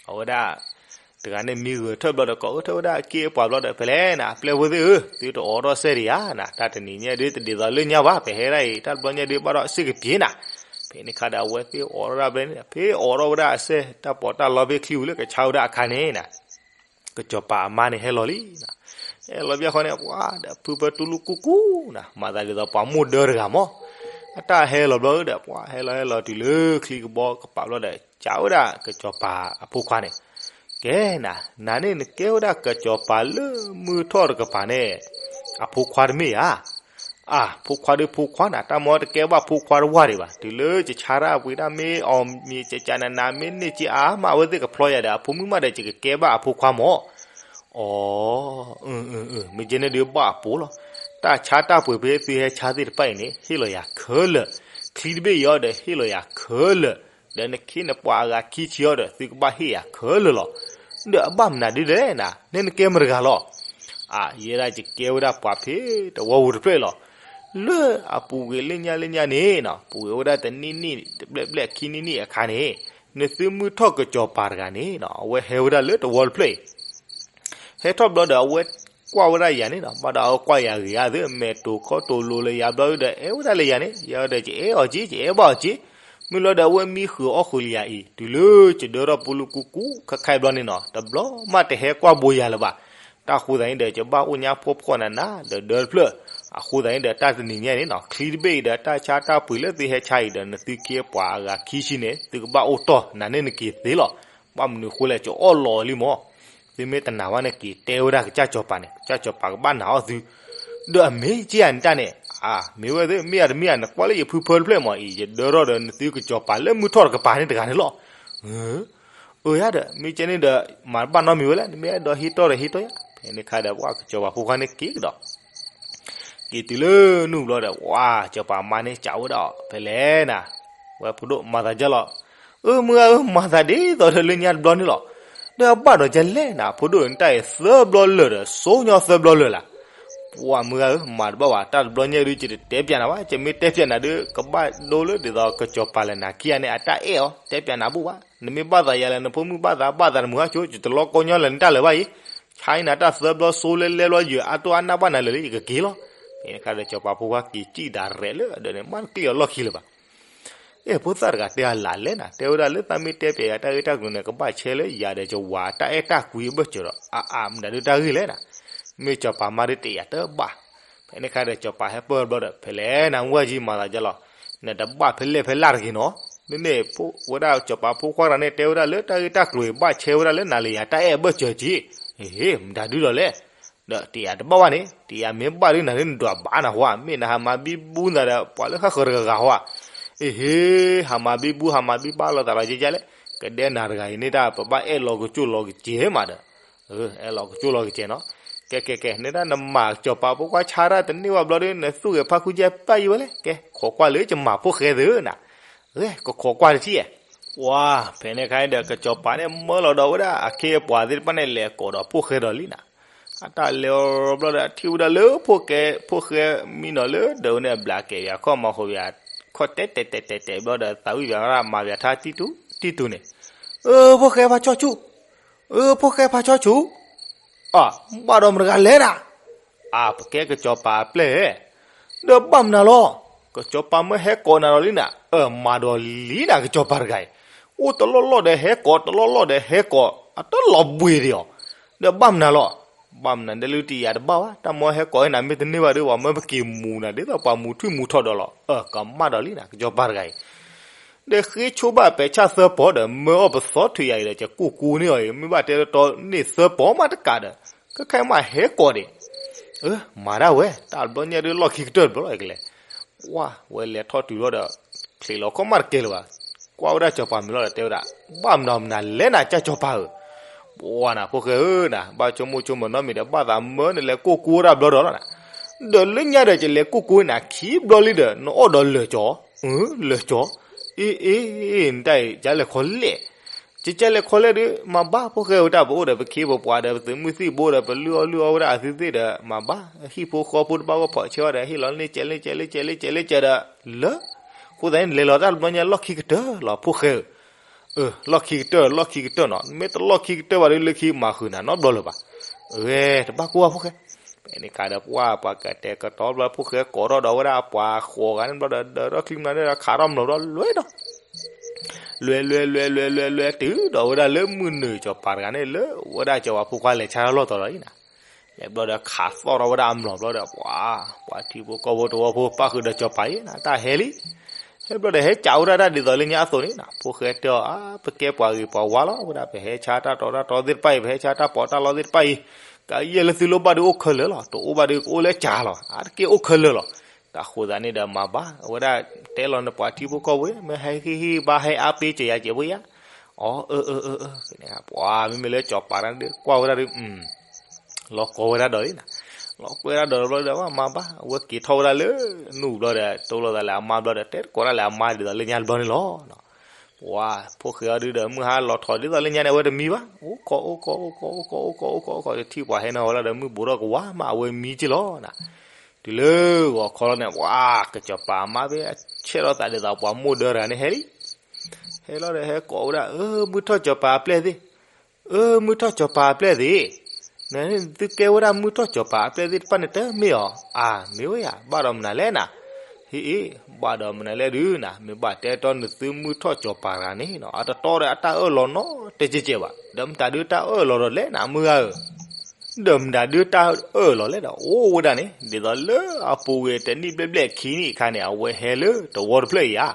အဝဲဒၣ် တဂၤန့ၣ်မံဂၢၢ်ထၢၣ်ဘျီဒီး ကိးအၢထၢၣ်ဝဲဒၣ်အခ့အပှၤဘျီဒီး ဖဲလဲၣ်နၤ အပျဲၢ်ဖိသ့ၣ်ဧၢ, သုတအိးထီၣ်စဲဒံးဧါနၤ, တၢ်တနံၤညါဒုးတဒ်သိးလၢညါဘၣ်, ပဟဲဒၣ်အံၤ တၢ်တဘျီညါဒုးဘၣ်ဒီးစ့ၢ်ကပ့ၤနၤ. ဖဲန့ၣ်အခါဒီးအဝဲသ့ၣ်အိးထီၣ်ဒၣ်ဖဲန့ၣ် ဖဲအိးထီၣ်ဝဲဒၣ်အစဲ တၢ်ပီးတၢ်လီဖဲချံပူၤလၢကဆါဝဲဒၣ်အခါန့ၣ်နၤ ကစီၤပၤအမါန့ၣ်ဟဲလီၤလံနၤ. ဟဲလီၤဘၣ်ဃီန့ၣ် ပှၤဒီးဖုဖၢတူလူၢ်ကူၣ်ကူၣ်နၤ, မၤသးဒ်သိးပှၤမိၢ်ဒၢတဂၤမး, အတၢ်ဟဲလီၤဘျီဒီး ပှၤဟဲလီၤဟဲလီၤတုၤလၢချံကဘီကပာ်ဘျီဒီး ကးဝဲဒၣ်ကစီၤပၤအဖိခွါန့ၣ်, ကဲနၤ, နၤန့ၣ်နကဲဝဲဒၣ်ကစီၤပၤလၢမုၢ်ထီၣ်တကပၤန့ၣ် အဖိခွါတမ့ၢ်ဧါ. အါ ဖိခွါဒုးဖိခွါနၤ, တၢ်မ့ၢ်တကဲဘၣ်ဖိခွါတဝၢ်ဒံးဘၣ်, တုၤလၢယဆါတၢ်ပှ့ၤတၢ်မ့ၢ်အီၤမ့ၢ်ကကနးနးမ့ၢ်န့ၢ်က့အါမး အဝဲသ့ၣ်ကဖျီယၤဒီး အဖိမုၣ်မးဒီး ယကကဲဘၣ်အဖိခွါမး. အီ မ့ၢ်ကဲန့ၣ်ဒုးဘၣ်အပိာ်လီၤ. တၢ်ဆါတၢ်ပှ့ၤဖဲသုဟဲဆါသ့ၣ်တဖၣ်အံၤန့ၣ် ဟ့ၣ်လီၤယၤခဲလၢာ်, ချံတဘ့ၣ်အံၤဒီးဟ့ၣ်လီၤယၤခဲလၢာ်, ဒီးနခ့နပှၤအဂၤခံဆံအံၤဒီး သုကဘၣ်ဟ့ၣ်ယၤခဲလၢာ်လီၤ. ဒီးအဘၣ်မနုၤဒ်လဲၣ်နၤ, နဲနကဲမတၤတဂၤလီၤ. အါ ယဲဒၣ်ယကဲဝဲဒၣ်ပှၤဖဲတဝီပူၤတဖျၢၣ်လီၤ. လၢအပူၤကွံာ်လၢညါလၢညါန့ၣ်နီၤ, ပူၤကွံာ်ဝဲဒၣ်တနံၣ်နံၣ်တဘျဲၣ်ဘျဲၣ်ခံနံၣ်နံၣ်အခါန့ၣ်, နသုမုၢ်ထီၣ်ကစီၤပၤတဂၤန့ၣ်နီၤ, အဝဲဟဲဝဲဒၣ်လၢတဝီတဖျၢၣ်အံၤ ဟဲထီၣ်ဘျီဒီး အဝဲကွၢ်ဝဲဒၣ်ယၤန့ၣ်နီၤ, ဘၣ်ဒီးအဝဲကွၢ်ယၤဂ့ၤဧါသ့ၣ်, မဲာ်တိၤခီတိၤလိၤလၢယၤဘျီဒီး အဲၣ်ဝဲဒၣ်လၢယၤန့ၣ်, ယဲဒီးယအဲၣ်အီၤက့, ယအဲၣ်ဘၣ်အီၤက့, မုၢ်လီၤဒီးအဝဲမံဃုာ်အီၣ်ဃုာ်လၢယၤအံၤ, တုၤလၢယဒၢထီၣ်ပူလူကူကူခါခါအံၤဘျီန့ၣ်နီၤ, တဘျီမးတဟဲကွၢ်ဘိယၤလၢၤဘၣ်. တၢ်ဃိသးန့ၣ်ဒီး ယဘၣ်အိၣ်ညါဖှီၣ်ဖှီၣ်နးနး ဒီးဒၢတဖျၢၣ်, အဃိသးန့ၣ်ဒီး တၢ်တနံၤညါန့ၣ်နီၤ, ချံတဘ့ၣ်အံၤဒီး တၢ်ဆါတၢ်ပှ့ၤလၢသုဟဲဆါအံၤဒီး နသုခ့ပှၤအဂၤခံဆံန့ၣ် သုကဘၣ်အိၣ်တီၢ်နၤန့ၣ်နက့ၤသ့လီၤ. ဘၣ်မနုၤဃိလဲၣ် ကအီၣ်လီၤလံမး, သုမ့ၢ်တနာ်ဘၣ်န့ၣ် က့ၤတဲဝဲဒၣ်ကစၢ်စီၤပၤန့ၣ်, ကစၢ်စီၤပၤကဘၣ်နာ်အီၣ်သု, ဒီးအမ့ၢ်က့ဧါန့ၣ်တၢ်န့ၣ်, အါ မ့ၢ်ဝဲသ့ၣ် မ့ၢ်ဧါတမ့ၢ်ဧါ, နကွၢ်လၢယဖုဖၢတဖျၢၣ်မးအံၤ, ယဒၢထီၣ်ဒီးနသုကစီၤပၤလၢမုၢ်ထီၣ်တကပၤန့ၣ်တဂၤန့ၣ်လီၤ. အၢ ယဲဒီး မ့ၢ်ကဲန့ၣ်ဒီး မၤတဘၣ်နီတမံၤဝဲလဲၣ်, နမ့ၢ်အဲၣ်ဒိးဟ့ၣ်တီၢ်ဒီးဟ့ၣ်တီၢ်ယၤ. ဖဲန့ၣ်အခါဒီး ပှၤကစီၤပၤဖိခွါန့ၣ်က့ၤကဒီး က့ၤတုၤလၢနူၢ်ဘျီဒီး ပှၤစီၤပၤမါန့ၣ်စံးဝဲဒၣ် ဖဲလဲၣ်နၤ, ဝဲဖိဒိၣ်မၤသးဒ်လဲၣ်, အၢ မုၢ်ဂၤဧၢ မၤသးဒ်သိးဒီးလၢညါတဘျီန့ၣ်လီၤ. ဒီးအဘၣ်ဒီးဒ်လဲၣ်နၤ, ဖိဒိၣ်နတၢ်အံၤသၢဘျီလၢာ်ဒီး စိညီသၢဘျီလၢာ်လၢ်. ပှၤမုၢ်ဂၤဧၢ မၤတဘၣ်ဘၣ်, တၢ်တဘျီညါဒုး ယတတဲပျးနၤဘၣ်, ယမ့ၢ်တဲပျးနၤဒုး ကဘၣ်ဒိလၢဒ်သိးကစီၤပၤလဲၣ်နၤခံဂၤန့ၣ် အတၢ်အဲၣ်အီၤ တဲပျးနၤဘၣ်ဘၣ်, နမ့ၢ်ဘၣ်သးယၤလဲၣ် နဖိမုၣ်ဘၣ်သး ဘၣ်သးနမုၢ်ဟါဆိ ယတလီၤကိညါလၢနတၢ်လၢၤဘၣ်အံၤ, ဆါအံၤနၤတၢ်သၢဘျီစိလၢလဲဘျီယဲၢ် အါတိၢ်အါနၢ်ဘၣ်နၤလၢာ်လံ ယကက့ၤလီၤ. ဖဲန့ၣ်အခါဒီးစီၤပၤဖိခွါက့ၤစံၣ်ဒၣ်ရဲၣ်လၢအဒၢးန့ၣ် မ့ၢ်တကျံၣ်အီၤလီၢ်ခံလၢၤဘၣ်. အဲ ဖိသၣ်တဂၤတဲအလၢ်လဲၣ်နၤ, တဲဝဲဒၣ်လၢသးမ့ၢ်တဲပျးယၤတၢ်ဂ့ၢ်တၢ်ကျိၤန့ၣ် ကဘၣ်ဆဲလၢယၤဒီးယဝၤတၢ်အဲၣ်တၢ်ကွံအဘၢၣ်စၢၤဒီး အါအါ မတၤဒုးတၢ်ဂ့ၢ်လဲၣ်နၤ, မ့ၢ်စီၤပၤမါဒုးတယာ်တဘၣ်. ဖဲန့ၣ်အခါဒီးစီၤပၤဟဲပၢၢ်ဘျီဒီး ဖဲလဲၣ်နၤ ဝဲကံမၤသးဒ်လဲၣ်, နတဘၣ်ဖဲလဲၣ်ဖဲလၢ်တဂ့ၤနီၤ, မ့မ့ၢ်ဝဲဒၣ်စီၤပၤဖိခွါတဂၤန့ၣ် တဲဝဲဒၣ်လၢတၢ်ဂ့ၢ်တၢ်ကျိၤအံၤ ဘၣ်ဆဲဝဲဒၣ်လၢနၤလၢယၤတၢ်အဲၣ်အဘၢၣ်စၢၤက့, ဟ့ မတၤဒုးဒီးလဲၣ် ဒီးတယာ်တဘၣ်ဘၣ်န့ၣ် တယာ်မ့ၢ်ဘၣ်ဒုးနၤဒုးနဒွးဘၣ်နၢ်ဟူဧါ, မ့ၢ်နဟးမၤဘံဘူနသးဒီး ပှၤလၢဃၣ်ဃၢၤတဂၤဂၤဟူဧါ, အ့ဟ့ ဟးမၤဘံဘူ ဟးမၤဘံဘၣ်လိာ်သးလီၤကဲကဲလဲၣ်, ကဒဲနၤတဂၤအံၤန့ၣ်တၢ် ပဘၣ်အဲၣ်လီၤကစိၢ်လီၤကစဲၤမးဒီး, အဲၣ်လီၤကစိၢ်လီၤကစဲၤနီၤ, ကဲကဲကဲ န့ၣ်တၢ်နမၤစီၤပၤဖိခွါဆါတၢ်တန့ၢ်ဝဲဘျီဒုး နသူၣ်ဂဲၤဖးခူကဲပၢ်ယံၤဝဲလဲၣ်, ကဲ ခိးကွၢ်လၢယမၤဖိၣ်ဃဲသုနၤ, ကခိးကွၢ်တထံၣ်, ဝါ ဖဲန့ၣ်အခါဒီး ကစီၤပၤန့ၣ်မၢလီၤဒီးဝဲဒၣ်အခ့အပှၤသ့ၣ်တဖၣ်န့ၣ် လဲၤကိးဒီးဖိၣ်ဃဲဒီးလံနၤ, အတၢ်လဲၤအီၤဘျီဒီး ထံၣ်ဝဲဒၣ်လၢဖိၣ်ဃဲ ဖိၣ်ဃဲမံနီၤလၢဒၢးန့ၣ် ဘျးကဲးယၤခီၣ်မၤဟူးယၤခီၣ်တဲတဲတဲတဲတဲဘျီဒီး သးဝံၣ်ဘၣ်ဝဲဒၣ်မၤဘၣ်ထါတံတူၢ်တံတူၢ်န့ၣ်, အၢ ဖိၣ်ဃဲဖးဆီဆူၣ်, အၢ ဖိၣ်ဃဲဖးဆီဆူၣ်, အၢ ဘၣ်ဒီးမတဂၤလဲၣ်နၤ, အၢ ပကဲကစီၤပၤအပျဲၢ်ဧၢ, ဒီးဘၣ်မနုၤလီၤ, ကစီၤပၤမၢဟဲကိးနၤဒီးလံနၤ, အၢ မၤဒီးလံနၤ ကစီၤပၤတဂၤအံၤ, အိၣ်တလီၢ်လီၢ်ဒီးဟဲကိး တလီၢ်လီၢ်ဒီးဟဲကိး အတလီၤဘှံးဒံးအီၤ, ဒီးဘၣ်မနုၤလီၤ, ဘၣ်မနုၤဒဲလၢတယၤတဘၣ်ဘၣ်, တၢ်မ့ၢ်ဟဲကိးဝဲနၤမ့ၢ်တန့ၢ်ဘၣ်ဒီး ပှၤမၢပက့ၤမူၤနၤ ဒ်သိးပှၤမူၤထွံၣ်မူၤထီၣ်ဒီးလီၤ. အၢ ကမၣ်ဒီးလံနၤ ကစီၤပၤတဂၤအံၤ ဒီးဃ့ဆိဘၣ်ပဲာ်ဆၣ်သၢပီၤဒီး မၢအီၣ်ပသီထုးယၤအံၤဒီး ကကူၣ်ကူန့ၢ်အီၤအံၤ မ့ၢ်ဘၣ်တဲတတီန့ၢ်သၢပီၤမးတကးဒီး ခဲခါမးဟဲကိးဒံး. အၢ မၤဒၣ်ဝဲ တၢ်တဘျီညါဒုးလီၢ်ခံကတၢၢ်တဘျီလီၤကလဲာ်. ဝဲလဲၤထီၣ်တုၤလီၤဒီး ချံးလီၤခီၣ်မးတကဲလၢၤဘၣ်. ကွၢ်ဝဲဒၣ်စီၤပၤမံၤလီၤဒီးတဲဝဲဒၣ်, ဘၣ်မနုၤမနုၤလဲၣ်နၤ ကၢ်စီၤပၤဧၢ. ပှၤနၤဖိၣ်ဃဲဧၢနၤ ဘၣ်ဆိကမိၣ်ဆိကမိၣ်နီတမံၤဒီး ဘၣ်သးမၢနလဲၤကူၣ်ကူတၢ်ဘျီဒီးလီၤနၤ. ဒီးလၢညါဒီး ယလဲၤကူၣ်ကူနၤခံဘျီလံဒီး နအီၣ်ဒီးလၢာ်ကၠီ, လၢာ်ကၠီ, အ့ အ့ အ့ နတၢ်အံၤ ကလဲၤခီလဲၣ် ကကလဲၤခီလဲၣ်ဒီး မၤဘၣ်ဖိၣ်ဃဲဝဲတၢ် ပအိၣ်ဒီးပခ့ပပှၤဒီး ပသုးမုၢ်သံၣ်ဘိဒီး ပလုၢ်အီၣ်လုၢ်အီဝဲဒၣ်အသုသ့ၣ်ဒီး မၤဘၣ် ဟံၣ်ဖိဃီဖိတဘၣ်ဂီၢ်ဖီးဆဲးအီၤဒီး ဟ့ၣ်လီၤန့ၢ်ကဲလၢကဲလၢကဲလၢကဲလၢကဲဒီး လၢ အဃိသတးန့ၣ် လဲၤလီၤတၢ်တဘျီညါ လီၢ်ခံကတၢၢ်လီၤ ဖိၣ်ဃဲဧၢ. အၢ လီၢ်ခံကတၢၢ် လီၢ်ခံကတၢၢ်နီၤ မ့ၢ်တလီၢ်ခံကတၢၢ်ဘၣ်ဒီး လၢခံမၤဃုာ်နၤနီတဘျီလၢၤဘၣ်. အဝဲ တဘၣ်ကိၢ်ဘၣ်ဖိၣ်ဃဲ ဖဲန့ၣ်ခါဒီး ပှၤ ပှၤကတဲာ်ကတီၤဘျီ ဖိၣ်ဃဲကိးထီၣ်ဒီးဝဲဒၣ်အပှၤဃိးဂၤန့ၣ်ဘျီဒီး ဒၢးထီၣ်ချံမနၤဒီး ခးထီၣ်မျိာ်ဘျီ လွဲဒီး လွဲလွဲလွဲလွဲလွဲလွဲ တုၤဒီးဝဲဒၣ်လၢမုၢ်နုာ် စီၤပၤတဂၤန့ၣ် လၢဝဲဒၣ်စီၤပၤဖိခွါလဲၤဆါထီၣ်လီၢ်တီၤလီၤအံၤနၤ. လဲၤဘျီဒီးခးသီၣ်ထီၣ်ဝဲဒၣ်အမျိာ်ဘျီဒီး ပှၤ ပှၤထံဖိကီၢ်ဖိတဝီဖိ ပၣ်ဃုာ်ဒီးစီၤပၤအံၤနၤ တၢ်ဟဲလံ. ဟဲဘျီဒီး ဟဲကးဝဲဒၣ်တၢ်ဒ်သိးလၢညါအသိးန့ၣ်နၤ ဖိၣ်ဃဲတဲအီၤ အါ ပကဲပှၤဂ့ၤပှၤဝါလီၤ ဝဲဒၣ်ပဟဲဆါတၢ်တီတၢ်တီသ့ၣ်တဖၣ်အံၤ ပဟဲဆါတၢ်ပီးတၢ်လီသ့ၣ်တဖၣ်အံၤ ကယဲၢ်လၢသုလိၣ်ဘၣ်ဒုးအိၣ်ခဲလၢာ်လီၤ တအိၣ်ဘၣ်ဒုးကအိၣ်လၢကၢ်လီၤ အါတက့ၢ်အိၣ်ခဲလၢာ်လီၤ. တၢ်ဃိသးန့ၣ်ဒီးမၤဘၣ် အဝဲဒၣ်တဲလီၤနပှၤထံဖိကီၢ်ဖိ မ့ၢ်ဟဲဟ့ၣ်ဟ့ၣ်ဘၣ် ဟဲအါပ့ၤစၢၤယၤကဲးဖိယါ. အီ အၢ အၢ အၢ အၢ ပှၤမ့မ့ၢ်လၢစီၤပၤတဂၤဒီး ကွၢ်ဝဲဒၣ်ဒီး လီၤကီဝဲဒၣ်ဒီးလံနၤ လီၤကီဝဲဒၣ်ဒီးဘျီဒီး မၤဘၣ် အဝဲက့ၤထီၣ်ဝဲဒၣ်လၢ နူၢ်ဘျီဒီး တိလိာ်သးလၢအမါဘျီဒီး တဲတကိးတၢ်လၢအမါဒ်သိးလၢညါတဘျီန့ၣ်လီၤ. ပှၤ ဖိၣ်ဃဲအီၤဒုဒီး မုၢ်ဟါလီၤထီၣ်ဒ်သိးလၢညါန့ၣ် အဝဲတမံဘၣ် အိၣ်ခိး အိၣ်ခိး အိၣ်ခိး အိၣ်ခိး အိၣ်ခိး အိၣ်ခိး အိၣ်ခိး တထံၣ်ပှၤဟဲနီၤဝဲလီၤဒီး မုၢ်ဘူးထီၣ်ကဝါမး အဝဲမံက့လီၤနၤ. တုၤလၢဂီၤခီလီၤန့ၣ် ပှၤ ကစီၤပၤအမါဖဲ ဆဲးထီၣ်သးဒ်သိးပှၤမိၢ်ဒၢတဂၤန့ၣ်ဟဲလံ ဟဲလီၤဒီးဟဲကိးဝဲဒၣ် အၢ မုၢ်ထီၣ်စီၤပၤအပျဲၢ်သ့ၣ်, အၢ မုၢ်ထီၣ်စီၤပၤအပျဲၢ်သ့ၣ်, နသုကဲဝဲဒၣ်မုၢ်ထီၣ်စီၤပၤအပျဲၢ်သ့ၣ်တဖၣ်န့ၣ် တမ့ၢ်အီၤ, အါ မ့ၢ်ဝဲယၤ ဘၣ်ဒီးမနုၤလဲၣ်နၤ, ဟ့ၣ်အ့ၣ် ဘၣ်ဒီးမနုၤလဲၣ်ဒုးနၤ, မ့ၢ်ဘၣ်တဲတီနသုမုၢ်ထီၣ်စီၤပၤတဂၤန့ၣ် အတတီဒီးအတၢ်အၢၣ်လီၤနီတကဲးကဲးဘၣ်, ဒီးမတၤဒုးတၢ်အၢၣ်လီၤဒီးလဲၣ်နၤ မုၢ်ဂၤဧၢ ဒီးမတၤဒုးတၢ်အၢၣ်လီၤလဲၣ်ဒီး အိၣ်ဝဲဒၣ်န့ၣ် ဒ်သိးလၢအပူၤဝဲတနံၣ်ဘျဲၣ်ဘျဲၣ်ခံနံၣ်အခါန့ၣ် အဝဲဟဲလၢတဝီတဖျၢၣ်အံၤဧါ,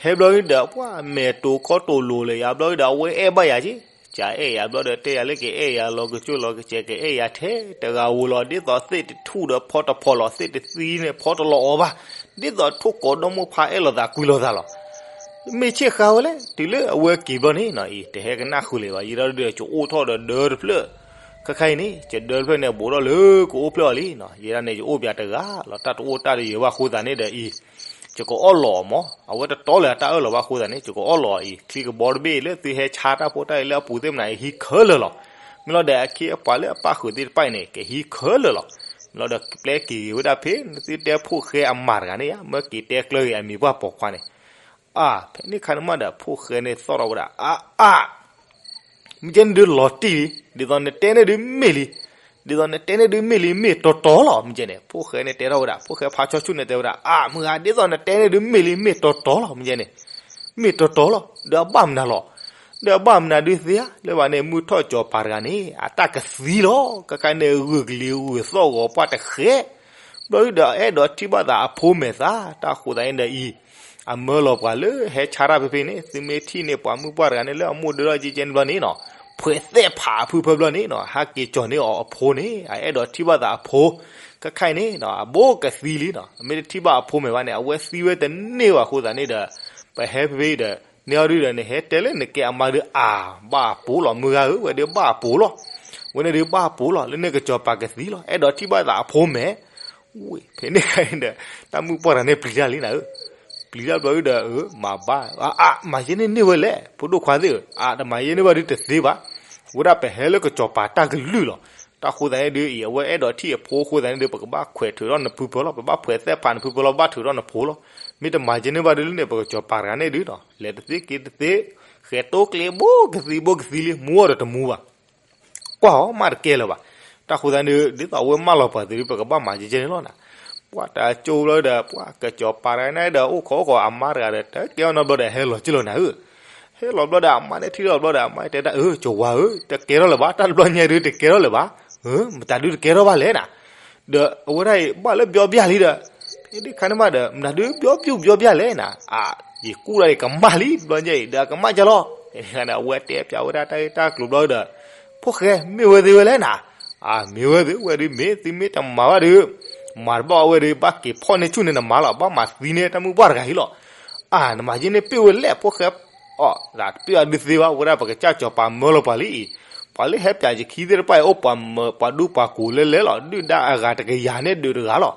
ဟဲဘျီဒုဒီး ပှၤမဲာ်တိၤခီတိၤလိၤလၢယၤဘျီဒုဒီး အဝဲအဲၣ်ဘၣ်ယၤက့, ကအဲၣ်ယၤဘျီဒီး တဲယၤလၢကအဲၣ်ယၤလီၤကစိၢ်လီၤကစဲး ကအဲၣ်ယၤထဲတဂၤဧိၤလီၤ, ဒ်သိးသ့ၣ်တထူၣ်ဒီးဖီတဖီလီၤ, သ့ၣ်တသံန့ၣ် ဖီတလီၤအီၤဘၣ်, ဒ်သိးထိၣ်ကိးဒီမိၢ်ဖးအဲၣ်လိာ်သးကွံလိာ်သးလီၤ. မ့ၢ်ဆ့ၣ်ဃါဝဲလဲၣ် တုၤလၢအဝဲက့ၤဘျီန့ၣ်နီၤအံၤ တဟဲကနၣ်ဃုာ်လၢၤဘၣ်, ယံၤဒီးဒုဒီး ကအိၣ်ထီၣ်ဒီးဒၢတဖျၢၣ်, ခဲခါအံၤန့ၣ် ကဒၢတဖျၢၣ်န့ၣ် ဘူးထီၣ်လၢကအိၣ်ဖျၢၣ်အီၤလံနီၤ, ယဲဒၣ်န့ၣ် ယအိၣ်ပၠးတဂၤလီၤ, တၢ်တအိၣ်တၢ်တယၢၤဘၣ်အဃိသတးန့ၣ်ဒီးအံၤ ယကအီၣ်လီၤအီၤမး, အဝဲတတီလၢအတၢ်အၢၣ်လီၤဘၣ်အဃိသတးန့ၣ် ယကအီၣ်လီၤအီၤအံၤ ချံကဘီတဘ့ၣ်လၢသုဟဲဆါတၢ်ဖိတၢ်အံၤလၢအပူၤသ့ၣ်မနၤအံၤ ဟံးခဲလၢာ်လီၤ. မ့ၢ်လီၤဒီးအခ့အပှၤလၢအပၣ်ဃုာ်သ့ၣ်တဖၣ်အံၤန့ၣ် ကဟံးခဲလၢာ်လီၤ. မ့ၢ်လီၤဒီးပျဲက့ၤဂ့ၤဝဲဒၣ်ဖဲ နသုတဲဖိၣ်ဃဲအမါတဂၤန့ၣ်ဧါ, မၢက့ၤတဲကျၢၤဂ့ၤအမံၤပှၢ်ပိာ်ခွါန့ၣ် အါ ဖဲန့ၣ်ခါန့ၣ်မးဒီး ဖိၣ်ဃဲန့ၣ်သီၣ်ထီၣ်ဝဲဒၣ် အါ အါ မ့ၢ်ကဲန့ၣ်ဒုးလီၤတံၢ်လံ, ဒ်သိးနတဲန့ၣ်ဒုးမ့ၢ်လံ, ဒ်သိးနတဲန့ၣ်ဒုးမ့ၢ်လံ မ့ၢ်တီတီလီၤ. မ့ၢ်ကဲန့ၣ် ဖိၣ်ဃဲန့ၣ်တဲထီၣ်ဝဲဒၣ်, ဖိၣ်ဃဲဖးဆီဆူၣ်န့ၣ်တဲဝဲဒၣ် အါ မုၢ်ဂၤ ဒ်သိးနတဲန့ၣ်ဒုးမ့ၢ်လံ မ့ၢ်တီတီလီၤ. မ့ၢ်ကဲန့ၣ် မ့ၢ်တီတီလီၤ, ဒီးအဘၣ်မနုၤလီၤ. ဒီးအဘၣ်မနုၤဒုးသ့ဧါ, လၢဘၣ်န့ၣ် မုၢ်ထီၣ်စီၤပၤတဂၤန့ၣ် အတၢ်ကသံလီၤ. ခဲခါန့ၣ် ဂုာ်ကလံၤဂုာ်သီၣ်ဂီၤပှၢ်တဃဲး ဘျီဒုဒီး အဲၣ်ဒိးထံၣ်ဘၣ်သးအဖိမဲာ်သး, တၢ်ဃိသတးန့ၣ်ဒီးအံၤ အမၢလီၤပှၤလၢဟဲဆါတၢ်ဖဲဖဲန့ၣ်, သုမ့ၢ်ထံၣ်န့ၢ်ပှၤမုၣ်ပှၢ်တဂၤန့ၣ် လၢအမိၢ်ဒၢထီၣ်ကဲကဲန့ၣ်ဘျီန့ၣ်နီၤ, ဖှဲးသဲၣ်ဖးအဖုဖၢဘျီန့ၣ်နီၤ, ဟးက့ၤကၠီၤန့ၢ်အီၤအဖိန့ၣ်, အအဲၣ်ဒိးထံၣ်ဘၣ်သးအဖိ, ခဲခါအံၤန့ၣ် အဘိကသံလံနီၤ, အမ့ၢ်တထံၣ်ဘၣ်အဖိမဲာ်ဘၣ်န့ၣ် အဝဲသံဝဲတန့ၢ်ဘၣ်အဃိသတးန့ၣ်ဒီး ပဟဲဖဲဖဲဒီး န့ၢ်အီၤဒုဒီး နဟဲတဲလၢနကဲအမါဒုး အါ ဘၣ်အပူၤလီၤ, မုၢ်ဂၤဧၢ, ဝဲဒုးဘၣ်အပူၤလီၤ, ဝဲန့ၣ်ဒုးဘၣ်အပူၤလီၤ, လၢန့ၣ်ကစီၤပၤကသံလီၤ, အဲၣ်ဒိးထံၣ်ဘၣ်သးအဖိမဲာ် ဝ့ၢ် ဖဲန့ၣ်ခါအံၤဒီး တၢ်မုၣ်ပှၢ်တဂၤန့ၣ်ပျံၤတၢ်လံနၤဧၢ, ပျံၤတၢ်ဘျီဒုဒီး မၤဘၣ်, အါ မၤယဲန့ၣ်န့ၢ်ဝဲလဲၣ်, ဖိဒိၣ်ခွါသ့ၣ်ဧၢ, အါ တမၤယဲန့ၢ်ဘၣ်ဒုတသ့ဘၣ်, ဝဲဒၣ်ပဟဲလၢကစီၤပၤတၢ်ကလုၢ်လီၤ, တၢ်ဃိသတးန့ၣ်ဒုအံၤ အဝဲအဲၣ်ဒိးထံၣ်အဖိအဃိသတးန့ၣ်ဒု ပကဘၣ်ခွဲးထုးထီၣ်နဖုဖၢလီၤ, ပဘၣ်ဖှဲးသဲၣ်ဖးနဖုဖၢလီၤ, ပဘၣ်ထုးထီၣ်နဖိလီၤ, မ့ၢ်တမၤယဲန့ၢ်ဘၣ်ဒုလၢန့ၣ် ပကစီၤပၤတဂၤန့ၣ်ဒုနီၤ လဲၤတသ့က့ၤတသ့, ဃဲၤတိကျ့ဘိကသံဘိကသံလံ, မူအီၤဒီးတမူဘၣ် ကွၢ်အီၤမးတကဲလၢၤဘၣ်, တၢ်ဃိသတးန့ၣ် ဒ်သိးအဝဲမၢလီၤပှၤသ့ၣ်ဒု ပကဘၣ်မၤကဲကဲန့ၣ်လီၤနၤ, ပှၤတၢ်ကၠိဘျီဒီး ပှၤကစီၤပၤတဂၤန့ၣ်ဒီး အိၣ်ခိးအိၣ်ခိးအမါတဂၤဒီး တကဲအီၤနီတဘျီဒီး ဟဲလီၤက့ၤလီၤနၤဧၢ, ဟဲလီၤဘျီဒီး အမါန့ၣ်ထံၣ်ထီၣ်ဘျီဒီး အမါတဲတၢ် အၢ ကဝၤဧၢ, တကဲထီၣ်လၢၤဘၣ်, တၢ်တဘျီညါဒုတကဲထီၣ်လၢၤဘၣ် မတၤဒုတကဲထီၣ်ဘၣ်လဲၣ်နၤ. ဒီးအဝဲဒၣ်အံၤ ဘၣ်လၢဘျီဘၣ်လံဒီး, ဖဲန့ၣ်အခါန့ၣ်မးဒီး မတၤဒုဘျီဘျီဘျီဘၣ်လဲၣ်နၤ. အါ, ယကူၣ်ဒၣ်အံၤကမၣ်လံ ဘျီညါအံၤ ဒီးအကမၣ်ကလီၤ. ဖဲန့ၣ်အခါန့ၣ် အဝဲတဲပၠးဝဲဒၣ်တၢ်ဂ့ၢ်တၢ်ကျိၤဘျီဒီး, ဖိၣ်ဃဲ မ့ၢ်ဝဲသ့ဝဲလဲၣ်နၤ. အါ, မ့ၢ်ဝဲသ့ဝဲဒုး မ့ၢ်သုမ့ၢ်တမၤဘၣ်ဒီး မၤတဘၣ်အဝဲဒီး ဘၣ်က့ၤဖီၣ်န့ၢ်ဆူၣ်န့ၢ်နမါလီၤ. ဘၣ်မၤသံန့ၢ်တၢ်မုၢ်ပှၢ်တဂၤအံၤလီၤ. အါ, နမၤယဲန့ၣ်ပ့ၢ်ဝဲလဲၣ် ဖိၣ်ဃဲ. အီ, တပ့ၢ်အဒုးသ့ဘၣ် ဝဲဒၣ်ပကစၢ်စီၤပၤမၢလီၤပှၤလံအံၤ, ပှၤလၢဟဲပၠးယခံသ့ၣ်တဖၣ်အံၤ အိၣ်ပှၤမၢပှၤဒူပှၤကိးလဲလဲလီၤ. ဒုၣ်ဒါအဂၤတကယၤန့ၣ်ဒုးတဂၤလီၤ.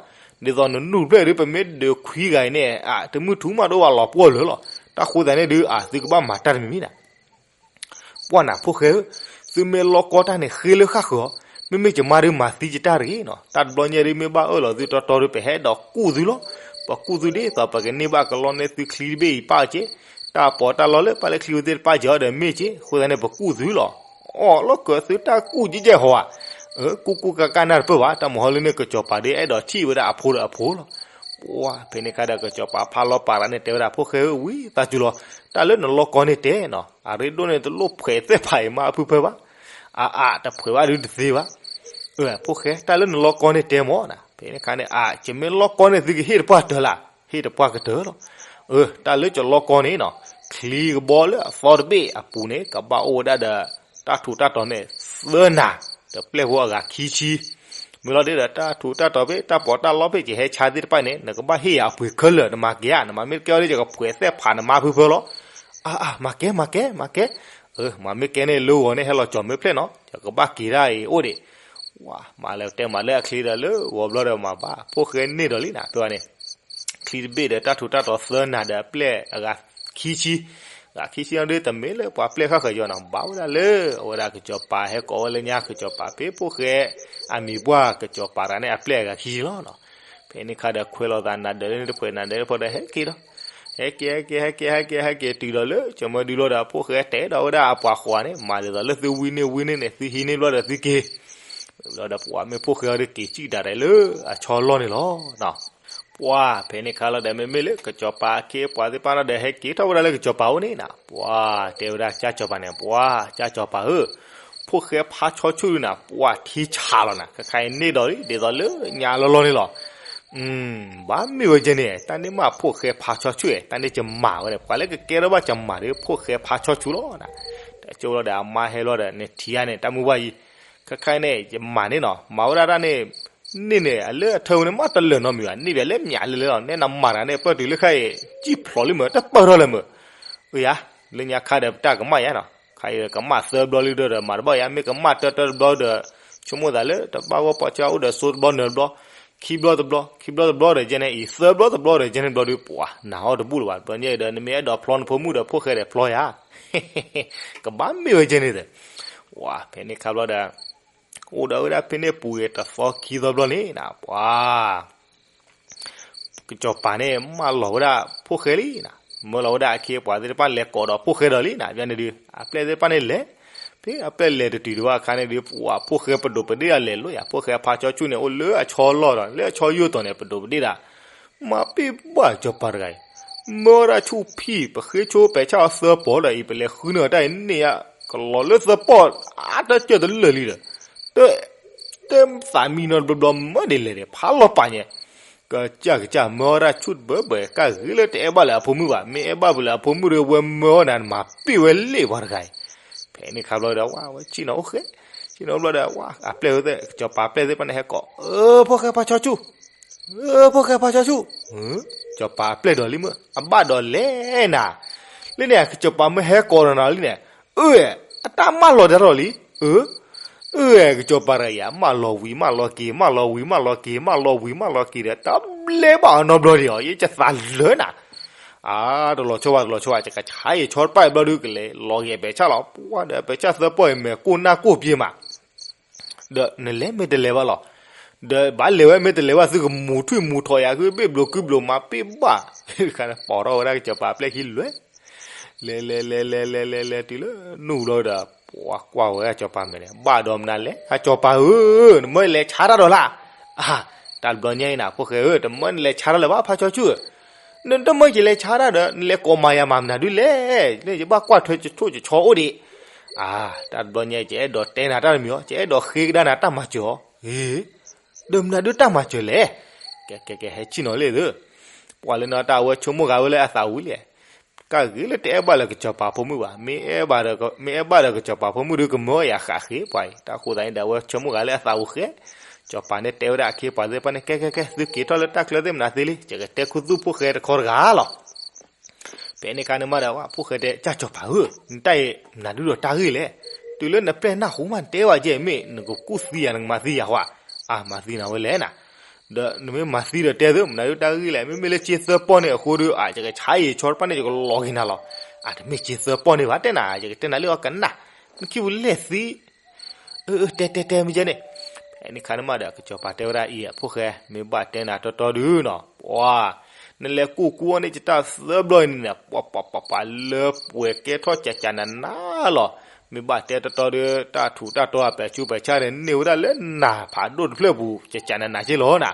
ဒ်သိးနနူၢ်ဖျဲၣ်ဒုး ပမ့ၢ်ဒုးခွံဂၤအံၤန့ၣ် အါ, တမုၢ်ထူမးဒိၣ်ဝဲလီၤပှီၢ်လၢာ်လီၤ. တၢ်ဃိသတးန့ၣ်ဒုး အါ, သုကဘၣ်မၤတၢ်တမံၤမံၤနၤ. ပှၢ်နၤဖိၣ်ဃဲဧၢ, သုမ့ၢ်လီၢ်ကီတၢ်န့ၣ် ဃ့လၢဃၣ်ဃၢၤအီၤ, မ့မ့ၢ်ယမါဒုးမၤသံယတၢ်တဂ့ၤနီၤ. တၢ်တဘျီညါဒုး မ့ၢ်ဘၣ်အၢၣ်လီၤသုတီတီဒုး ပဟဲဒီးကူၣ်သုလီၤ. ပကူၣ်သုဒ်သိး ပကန့ၢ်ဘၣ်ကလီန့ၢ်သုချံတဘ့ၣ်အံၤပၣ်က့ၤ, တၢ်ပီးတၢ်လီလၢပၣ်လၢချံဝဲသ့ၣ်တပၣ်က့ၤအီၤဒီးမ့ၢ်က့ၤ, အဃိသတးန့ၣ် ပကူၣ်သုလီၤ. အီၣ်လီၤကၢၤသုတၢ်ကူၣ်ကဲကဲဟီဧါ. အၢ ကူၣ်ကူၣ်ကၣ်ကၣ်နၢ်တပၢၢ်ဘၣ်, တၢ်မဟီလၢန့ၣ် ကစီၤပၤဒုးအဲၣ်ဒိးထံၣ်ဝဲဒၣ်အဖိဒီးအဖိလီၤ. ပှၢ် ဖဲန့ၣ်အခါဒီး ကစီၤပၤဖးလီၤပာ်ရၤန့ၣ် တဲဝဲဒၣ်ဖိၣ်ဃဲဧၢ ဝံသးစူၤလီၤ. တၢ်လၢနလီၢ်ကီန့ၣ်တဲနီၤ, အရ့ဒိၣ်န့ၣ် တလိၣ်ဖှဲးသဲၣ်ဖးအံၤမးအဖုဖၢဘၣ်. အါအါ တဖှဲးဘၣ်ဒုးတသ့ဘၣ်. အၢ ဖိၣ်ဃဲ တၢ်လၢနလီၢ်ကီန့ၣ်တဲမၢ်နၤ. ဖဲန့ၣ်အခါန့ၣ် အါ ယမ့ၢ်လီၢ်ကီန့ၣ် သုကဟ့ၣ်တပှၢ်တၢၢ်လၢ်, ဟ့ၣ်တပှၢ်ကတၢၢ်လီၤ. အၢ တၢ်လၢယလီၢ်ကီန့ၣ်နီၤ, ချံကဘီလၢအသီတဘ့ၣ်အပူၤန့ၣ် ကဘၣ်အိၣ်ဝဲဒၣ်ဒီး တၢ်ထူးတၢ်တီၤန့ၣ် သၢနၤ, ဒီးပျဲၢ်ဖိအဂၤခံဆံ. မ့ၢ်လီၤဒ်ဒီး တၢ်ထူးတၢ်တီၤဖဲ တၢ်ပီးတၢ်လီဖဲ ယဟဲဆါသ့ၣ်တဖၣ်န့ၣ် နကဘၣ်ဟ့ၣ်ယၤအပှ့ၤခဲလၢာ်, နမၤကဲအီၤဒ် ယကဖှဲးသဲၣ်ဖးနမါဖုဖၢလီၤ. အါအါ မၤကဲ မၤကဲ မၤကဲ. အၢ မၤမ့ၢ်ကဲန့ၣ် လၢဂီၤန့ၣ် ဟဲလီၤကၠီၤမ့ၢ်ဖျဲၣ်နီၤ, ယကဘၣ်က့ၤတၢ်အံၤအိၣ်ဒံး. ဝါ မၤလၢတဲမၤလၢအချံဒီး လၢဂီၤဘျီဒီးမၤဘၣ် ဖိၣ်ဃဲန့ၢ်ဒီးလံနၤ ဖဲဝဲန့ၣ် ချံတဘ့ၣ်ဒီး တၢ်ထူးတၢ်တီၤသၢနၤဒီး အပျဲၢ်အဂၤခံဆံ, အဂၤခံဆံန့ၣ်ဒုး တမ့ၢ်လၢပှၤပျဲၢ်ဃၣ်ဃၢၤယီၤနီၤ, ဘၣ်ဝဲဒၣ်လၢ အဝဲဒၣ်ကစီၤပၤဟဲကိးဝဲလၢညါ ကစီၤပၤဖဲဖိၣ်ဃဲ အမံၤပှၢ် ကစီၤပၤတဂၤန့ၣ် အပျဲၢ်အဂၤခံဆံလီၤနီၤ. ဖဲန့ၣ်အခါဒီး ခွဲးလိာ်သးနၤဒၢးလၢန့ၣ်တဖှဲး နၤဒၢးလၢဖှဲးဒီး ဟဲက့ၤဒီး ဟဲက့ၤ ဟဲက့ၤ ဟဲက့ၤ ဟဲက့ၤ ဟဲက့ၤ တုၤဒီးလၢ ကၠီၤမၢဒုလီၤဒီး ဖိၣ်ဃဲတဲဒီးဝဲဒၣ်အပှၤဃိးန့ၣ် မၤဒ်သိးလၢသုဝံန့ၢ်ဝံန့ၢ်န့ၣ် သုဟံးန့ၢ်ဘျီဒီးသုက့ၤ ဘျီဒီးပှၤမ့ၢ်ဖိၣ်ဃဲအီၤဒုးက့ၤစံၣ်တၢ်ဒဲးလၢအဆီလီၢ်န့ၣ်လီၤ. ပှၢ် ဖဲန့ၣ်အခါလီၤဒီး မ့မ့ၢ်လၢကစီၤပၤအခ့အပှၤသ့ၣ်တဖၣ်လီၤဒီး ဟဲက့ၤထီၣ်ဝဲဒၣ်လၢကစီၤပၤအိၣ်န့ၣ်နၤ, ပှၢ် တဲဝဲဒၣ်ကၠၢ်ကစီၤပၤန့ၣ် ပှၢ် ကၠၢ်ကစီၤပၤဧၢ, ဖိၣ်ဃဲဖါဆီဆူၣ်ဒုးနၤ ပှၢ်ထံဆးလီၤနၤ, ခဲခါအံၤန့ၢ်ဒီးလံ ဒ်သိးလၢညါလီၢ်လီၢ်န့ၣ်လီၤ. ဘၣ်မ့ၢ်ဝဲကဲန့ၣ် တၢ်န့ၢ်မးဖိၣ်ဃဲဖါဆီဆူၣ်ဧါ, တၢ်န့ၢ်ကမၤဝဲန့ၣ် ပှၤလၢကကဲထီၣ်ဘၣ်ကမၤဒီး ဖိၣ်ဃဲဖါဆီဆူၣ်လီၤနၤ. တကၠိလီၤဒီးအမါဟဲလီၤဒီး နထံၣ်ဧါန့ၣ် တၢ်မုၢ်ဘၣ်ယံၤ, ခဲခါအံၤန့ၣ် ယမၤန့ၣ်နီၤ, မၤဝဲဒၣ်တၢ်န့ၣ် န့ၢ်န့ၣ် အလၢအထၢဝဲန့ၣ် မ့ၢ်တလၢာ်နီတမံၤဘၣ်, န့ၢ်ဘၣ်လၢမၠးလၢလၢလီၤ, နဲနမၤတၢ်န့ၣ် ပၢၢ်တုၤလၢခဲအံၤ စံၣ်ဖျိးလံမ့ၢ် တပၢၢ်ထီၣ်လၢမ့ၢ်. အၢယၤ, လၢညါခါဒီးပတၢ်ကမၣ်ယါနီၤ, ခါအံၤကမၣ်သၢဘျီလံဒီး မၤတဘၣ်ယါ, မ့ၢ်ကမၣ်တၢတၢတဘျီဒီး ဆိကမိၣ်သးလၢတဘၣ်ဂီၢ်ပီၢ်ဆၢအိၣ်ဒီးစိတဘျီနၢၤတဘျီ, ခံဘျီတဘျီ, ခံဘျီတဘျီဒီးကဲန့ၣ်အံၤ သၢဘျီတဘျီဒီးကဲန့ၣ်ဘျီဒီး ပှၤနၤဟီၣ်တဘူၣ်လၢၤဘၣ်, ဘျီညါအံၤဒီး နမ့ၢ်အဲၣ်ဒိးဖျီနဖိမုၣ်ဒီး ဖိၣ်ဃဲဒီးဖျီယၤ ကဘၣ်မ့ၢ်ဝဲကဲန့ၣ်ဒီး, ဝါ ဖဲန့ၣ်ခါဘျီဒီး အိၣ်ဒီးဝဲဒၣ်ဖဲန့ၣ်ပူၤတသီခံသီဘျီန့ၣ်နၤ ပှၤ ကစီၤပၤန့ၣ် မၢလီၤဝဲဒၣ်ဖိၣ်ဃဲလံနၤ, မၢလီၤဝဲဒၣ်အခ့အပှၤသ့ၣ်တဖၣ်လဲၤကိးဒီးဖိၣ်ဃဲဒီးလံနၤ, ဘၣ်န့ၣ်ဒုး အပျဲၢ်သ့ၣ်တဖၣ်န့ၣ်လဲၤ, ဖဲအပျဲၢ်လဲၤတတုၤဒံးဘၣ်အခါန့ၣ်ဒုး ပှၤဖိၣ်ဃဲပဒိးပဒ့ၣ်ဒၣ်လဲၤလိာ်ယၤ, ဖိၣ်ဃဲဖါဆီဆူၣ်န့ၣ် အိၣ်လၢအဆီလီၢ်ဒီး လၢအဆီယိာ်တီၤန့ၣ် ပဒိးပဒ့ၣ်ဒၣ် မၤပ့ၢ်ဘၣ်စီၤပၤတဂၤအံၤ, မၢဝဲဒၣ်ဆူၣ်ဖံး ပဃ့ဆိပယ်ဆၣ်အီၤသၢပီၢ်ဒီးအံၤ ပလဲၤဃုန့ၢ်အီၤတၢ်အံၤန့ၢ်ယါ, ကလီၤလၢသၢပီၢ် အါတကၢၢ်တလၢာ်လံဒီး, တ တသးမံနီတဘျီဘျီမၢဒ်လဲၣ်ဒီး ဖးလီၤပာ်ညါ, ကစၢ်ကစၢ်မၢဝဲဒၣ်ဆူၣ်တဘၢဘၢ ကၢ်ဂ့ၤလၢတအဲၣ်ဘၣ်လၢအဖိမုၣ်ဘၣ်, မ့ၢ်အဲၣ်ဘၣ်ပူၤလၢအဖိမုၣ်ဒီး ဝဲမၢအီၤနၤ မၤပ့ၢ်ဝဲလ့ၣ်ပှၤတဂၤအံၤ, ဖဲန့ၣ်ခါဘျီဒီး ဝဲဆ့ၣ်နီၤအိၣ်ဃဲ, ဆ့ၣ်နီၤဘျီဒီး ဝဲအပျဲၢ်ဝဲသ့ၣ် စီၤပၤအပျဲၢ်သ့ၣ်တဖၣ်န့ၣ်ဟဲကိး, အၢ ဖိၣ်ဃဲဖါဆီဆူၣ် အၢ ဖိၣ်ဃဲဖါဆီဆူၣ်, စီၤပၤအပျဲၢ်ဒီးလံမ့ၢ် အဘၣ်ဒီးလဲၣ်နၤ, လၢန့ၣ် ကစီၤပၤမ့ၢ်ဟဲကိးဒီးနၤလံန့ၣ်, အၢ အတၢ်မၢလီၤတၢ်ထီၣ်လံ, အၢ အၢ ကစီၤပၤတဂၤအံၤ မၢလီၤဝံၤမၢလီၤက့ၤ မၢလီၤဝံၤမၢလီၤက့ၤဒီး တၢ်ဘျဲဘၣ်အီၤ နီတဘျီဒံးအီၤ ယဲယသးလၢနၤ, အါ တလီၤဆီဘၣ် တလီၤဆီဘၣ် ကဆါအံၤဆီတဖၣ်အံၤဘျီဒုး ကလဲၤလီၤဂာ်ပဲာ်ဆၣ်လီၤ, ပှၤဒီးပဲာ်ဆၣ်သၢပီၢ်အံၤ မဲာ်ကိၢ်နၢ်ကိၢ်ပှ့ၤမး ဒီးနလဲၤမ့ၢ်တလဲၤဘၣ်လီၤ, ဒီးဘၣ်လဲၤဝဲမ့ၢ်တလဲၤဘၣ် သုကမူၤထွံၣ်မူၤထီၣ်ယၤ ဃုဘ့ၣ်ဘျိးကုဘျိးမးပ့ၢ်ဘၣ်, ခါန့ၣ်ပိာ်ထီၣ်ဝဲဒၣ်ကစီၤပၤအပျဲၢ်ခံလွဲ, လဲၤလဲၤလဲၤလဲၤလဲၤလဲၤလဲၤတုၤလၢနူၢ်ဘျီဒီး ပှၤကွၢ်ဝဲဒၣ်ကစီၤပၤမဲာ်န့ၣ် ဘၣ်ဒီးမနုၤလဲၣ် အကစီၤပၤဧၢ, နမၢလဲၤဆါတၢ်ဒီးလၢ်, အါ တၢ်တဘျီညါအံၤနၤ ဖိၣ်ဃဲဧၢ, တမၢနလဲၤဆါတၢ်လၢၤဘၣ် ဖါဆီဆူၣ်ဧၢ, နတမၢယလဲၤဆါတၢ်ဒီး နလဲၤကိးမၤယၤမၤမနုၤဒုးလဲၣ်, ယဘၣ်ကွၢ်ထွဲကထိၣ်ကဆီအိၣ်ဒံး, အါ, တၢ်တဘျီညါ ယအဲၣ်ဒိးတဲနၤတၢ်တမံၤအီၤ, ယအဲၣ်ဒိးဃ့ကဒါနၤတၢ်မၤစၢၤအီၤ. အ့, ဒီးမနုၤဒုးတၢ်မၤစၢၤလဲၣ်. ကဲ ကဲ ကဲ ဟဲဆ့ၣ်နီၤလံသု. ပှၤလၢနီၤတၢ်အဝဲဆိကမိၣ်ဂၤဝဲလၢအသးဝံၤလံ. ကၢ်ဂ့ၤလၢတအဲၣ်ဘၣ်လၢကစီၤပၤဖိမုၣ်ဘၣ်, မ့ၢ်အဲၣ်ဘၣ်ဒီးကစီၤပၤဖိမုၣ်ဒုးကမၢယၤဃးဃ့ပှၤအံၤ. တၢ်ဃိသတးန့ၣ်ဒီး အဝဲဆိကမိၣ်ဂၤလၢအသးဝံၤဃဲ, စီၤပၤန့ၣ်တဲဝဲဒၣ်အခ့အပှၤသ့ၣ်တဖၣ်န့ၣ် ကဲ ကဲ ကဲ သုက့ၤထီၣ်လၢတၢ်ချၢသ့ၣ်မနုၤသ့လံ, ယကတဲခူသူၣ်ဖိၣ်ဃဲတခီတဂၤလီၤ. ဖဲန့ၣ်အခါန့ၣ်မးဒီး ဖိၣ်ဃဲတဲ ကၢ်စီၤပၤဧၢ, နတၢ်အံၤမနုၤဒုးဒီးတၢ်ဂ့ၢ်လဲၣ်. တုၤလၢနပျဲၢ်နၢ်ဟူမး နတဲဝဲကဲ မ့ၢ်နကကူၣ်သံယၤ နကမၤသံယၤဃီ, အါ မၤသံနၤဝဲလဲၣ်နၤ. ဒီးနမ့ၢ်မၤသံဒီးတဲသု, မနုၤဒုးတၢ်ဂ့ၢ်လဲၣ်, မ့မ့ၢ်လၢကၠ့သၢပီၢ်န့ၣ်အဃိဒီး အါ ယကဆါအံၤဆီတဖၣ်န့ၣ် ယကလီၤက့ၤနၤလီၤ. အါ တမ့ၢ်ကၠ့သၢပီၢ်န့ၣ်ဘၣ် တဲနၤ, ယကတဲနၤလၢအီၤကနၣ်, နခံပူၤလဲၣ်သံ အၢ အၢ တဲ တဲ တဲ မ့ၢ်ကဲန့ၣ်. ဖဲန့ၣ်ခါန့ၣ်မးဒီး ကစီၤပၤတဲဝဲဒၣ်အံၤ ဖိၣ်ဃဲ မ့ၢ်ဘၣ်တဲနၤတီတီဒုးနီၤ, ပှၤ နလဲၤကူၣ်ကူၣ်အီၤန့ၣ် ယတၢ်သၢဘျီအံၤန့ၣ် ပှၤပှၤပှၤပှၤ လၢပှဲၤကဲထီၣ်ကၠးကၠးနးနးလီၤ. မ့ၢ်ဘၣ်တဲတီတီဒုး တၢ်ထူးတၢ်တီၤအပဲာ်ဆူးပဲာ်ဆၣ်န့ၣ် န့ၢ်ဝဲဒၣ်လၢနၢ်ဖးဒိၣ်တဖျၢၣ်ပူၤ ကၠးကၠးနးနးက့လီၤနၤ.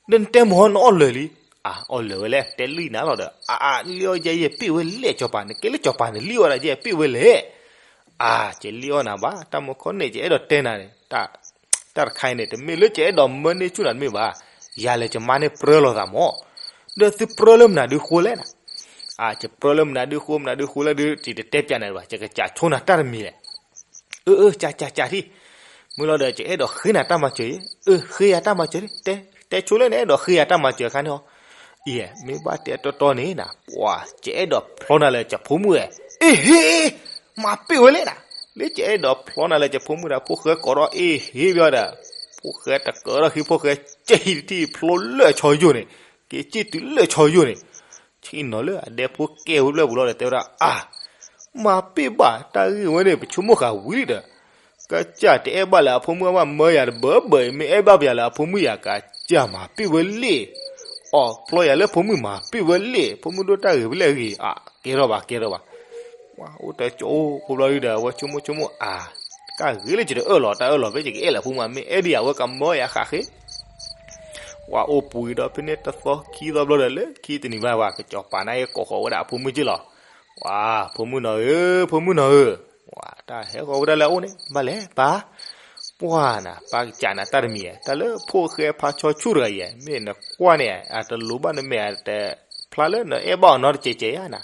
ဒီးနတဲမ့ၢ်နအီၣ်လၢာ်လံ, အၢ အီၣ်လၢာ်ဝဲလဲၣ် တဲလံနၤလီၤဒီး အၢ အၢ လံအီၣ်ယဲ ယပ့ၢ်ဝဲလဲၣ် စီၤပၤ နကဲလၢစီၤပၤန့ၣ် လံအီၣ်ဒၣ်ယဲ ပ့ၢ်ဝဲလဲၣ်. အၢ ယလံအီၣ်နၤဘၣ် တၢ်မူခီန့ၣ် ယအဲၣ်ဒိးတဲနၤန့ၣ် တၢ်တခါအံၤန့ၣ် တမ့ၢ်လၢယအဲၣ်ဒိးမၢန့ၢ်ဆူၣ်နၤတမ့ၢ်ဘၣ်, ယၤလဲၤယမါန့ၣ်ပြၢလိာ်သးမး, ဒီးသုပြၢလၢမနုၤဒုးဃိလဲၣ်နၤ. အၢ ယပြၢလၢမနုၤဒုးဃိ မနုၤဒုးဃိလဲၣ်ဒုး ယတတဲပျးနၤဘၣ်, ယကစးဆိနၤတၢ်တမံၤလဲၣ်. အၢ အၢ ကၠး ကၠး ကၠးထံၣ်, မုၢ်လီၤဒီး ယအဲၣ်ဒိးဃ့နၤတၢ်မၤစၢၤအံၤ, အၢ ဃ့ယၤတၢ်မၤစၢၤလံ, တဲ တဲဆိလၢနအဲၣ်ဒိးဃ့ယၤတၢ်မၤစၢၤအခါန့ၣ်အီၤ, အံၤ မ့ၢ်ဘၣ်တဲတီတီန့ၣ်နၤ ပှၤ ယအဲၣ်ဒိးဖျီနၤလၢယဖိမုၣ်ဧဲ, အ့ဟ့ မၤပ့ၢ်ဝဲလဲၣ်နၤ, လၢယအဲၣ်ဒိးဖျီနၤလၢယဖိမုၣ်ဒီး ဖိၣ်ဃဲကိးထီၣ်အ့ဟ့ဘၣ်ဒီး, ဖိၣ်ဃဲတကၢထီၣ်ဃံ ဖိၣ်ဃဲကၠံၣ်တထံၣ်ဖျိလၢဆီယိာ်န့ၣ်, က့ၤကၠံၣ်တုၤလၢဆီယိာ်န့ၣ်, ဆ့ၣ်နီၤလၢအဒဲဖိကဲဝဲဖျၢၣ်ပူၤလီၤဒီး တဲဝဲဒၣ် အၢ မၤပ့ၢ်ဘၣ်တၢ်ဂ့ၢ်ဝဲန့ၣ် ပဆိကမိၣ်ဃာ်ဝံၤလံဒီး, ကစၢ်တအဲၣ်ဘၣ်လၢအဖိမုၣ်အဘၣ်မၢယၤတဘၢဘၢအံၤ မ့ၢ်အဲၣ်ဘၣ်ပယၤလၢအဖိမုၣ်ယၤ ကစၢ်မၤပ့ၢ်ဝဲလံ, အီၣ်ဖျီယၤလၢဖိမုၣ်မၤပ့ၢ်ဝဲလံ, ဖိမုၣ်ဒိၣ်တၢ်ဂ့ၤဖဲလဲၣ်ဂ့ၤ အၢ ကဲထီၣ်ဘၣ် ကဲထီၣ်ဘၣ်. ပှၤအိၣ်တကၠိအိၣ်ဘျီဒုဒီး အဝဲဆိကမိၣ်ဆိကမိၣ် အၢ တၢ်ဂ့ၤလၢယတအၢၣ်လီၤ တၢ်အၢၣ်လီၤဖဲယကအဲၣ်လၢအဖိမုၣ် မ့ၢ်အဲၣ်ဒံးယၤဝဲကမၢယၤဃာ်ဃ့ ပှၤအိၣ်ပူၤဒီးဖဲန့ၣ်တသီခံသီဘျီဒီး လၢခံတနံၤဘၣ်ဘၣ် ကစီၤပၤန့ၣ်ကိးဃီၤဝဲဒၣ်အဖိမုၣ်က့လီၤ. ပှၤ ဖိမုၣ်နီၢ်ဧၢ, ဖိမုၣ်နီၢ်ဧၢ, ပှၤတၢ်ဟဲဃီၤဝဲဒၣ်လၢအအိၣ်န့ၣ် ဘၣ်လဲၣ်ပၢ်, ပှၤနၤ ပၢ်ကစးနၤတၢ်တမံၤဧဲ, တၢ်လၢဖိၣ်ဃဲဖါဆီဆူၣ်တဂၤအံၤ မ့ၢ်နကွၢ်န့ၣ် အတလိၤဘၣ်နမဲာ်တဖျါလၢနအဲၣ်ဘၣ်အီၤနီတစဲးစဲးဧါနၤ.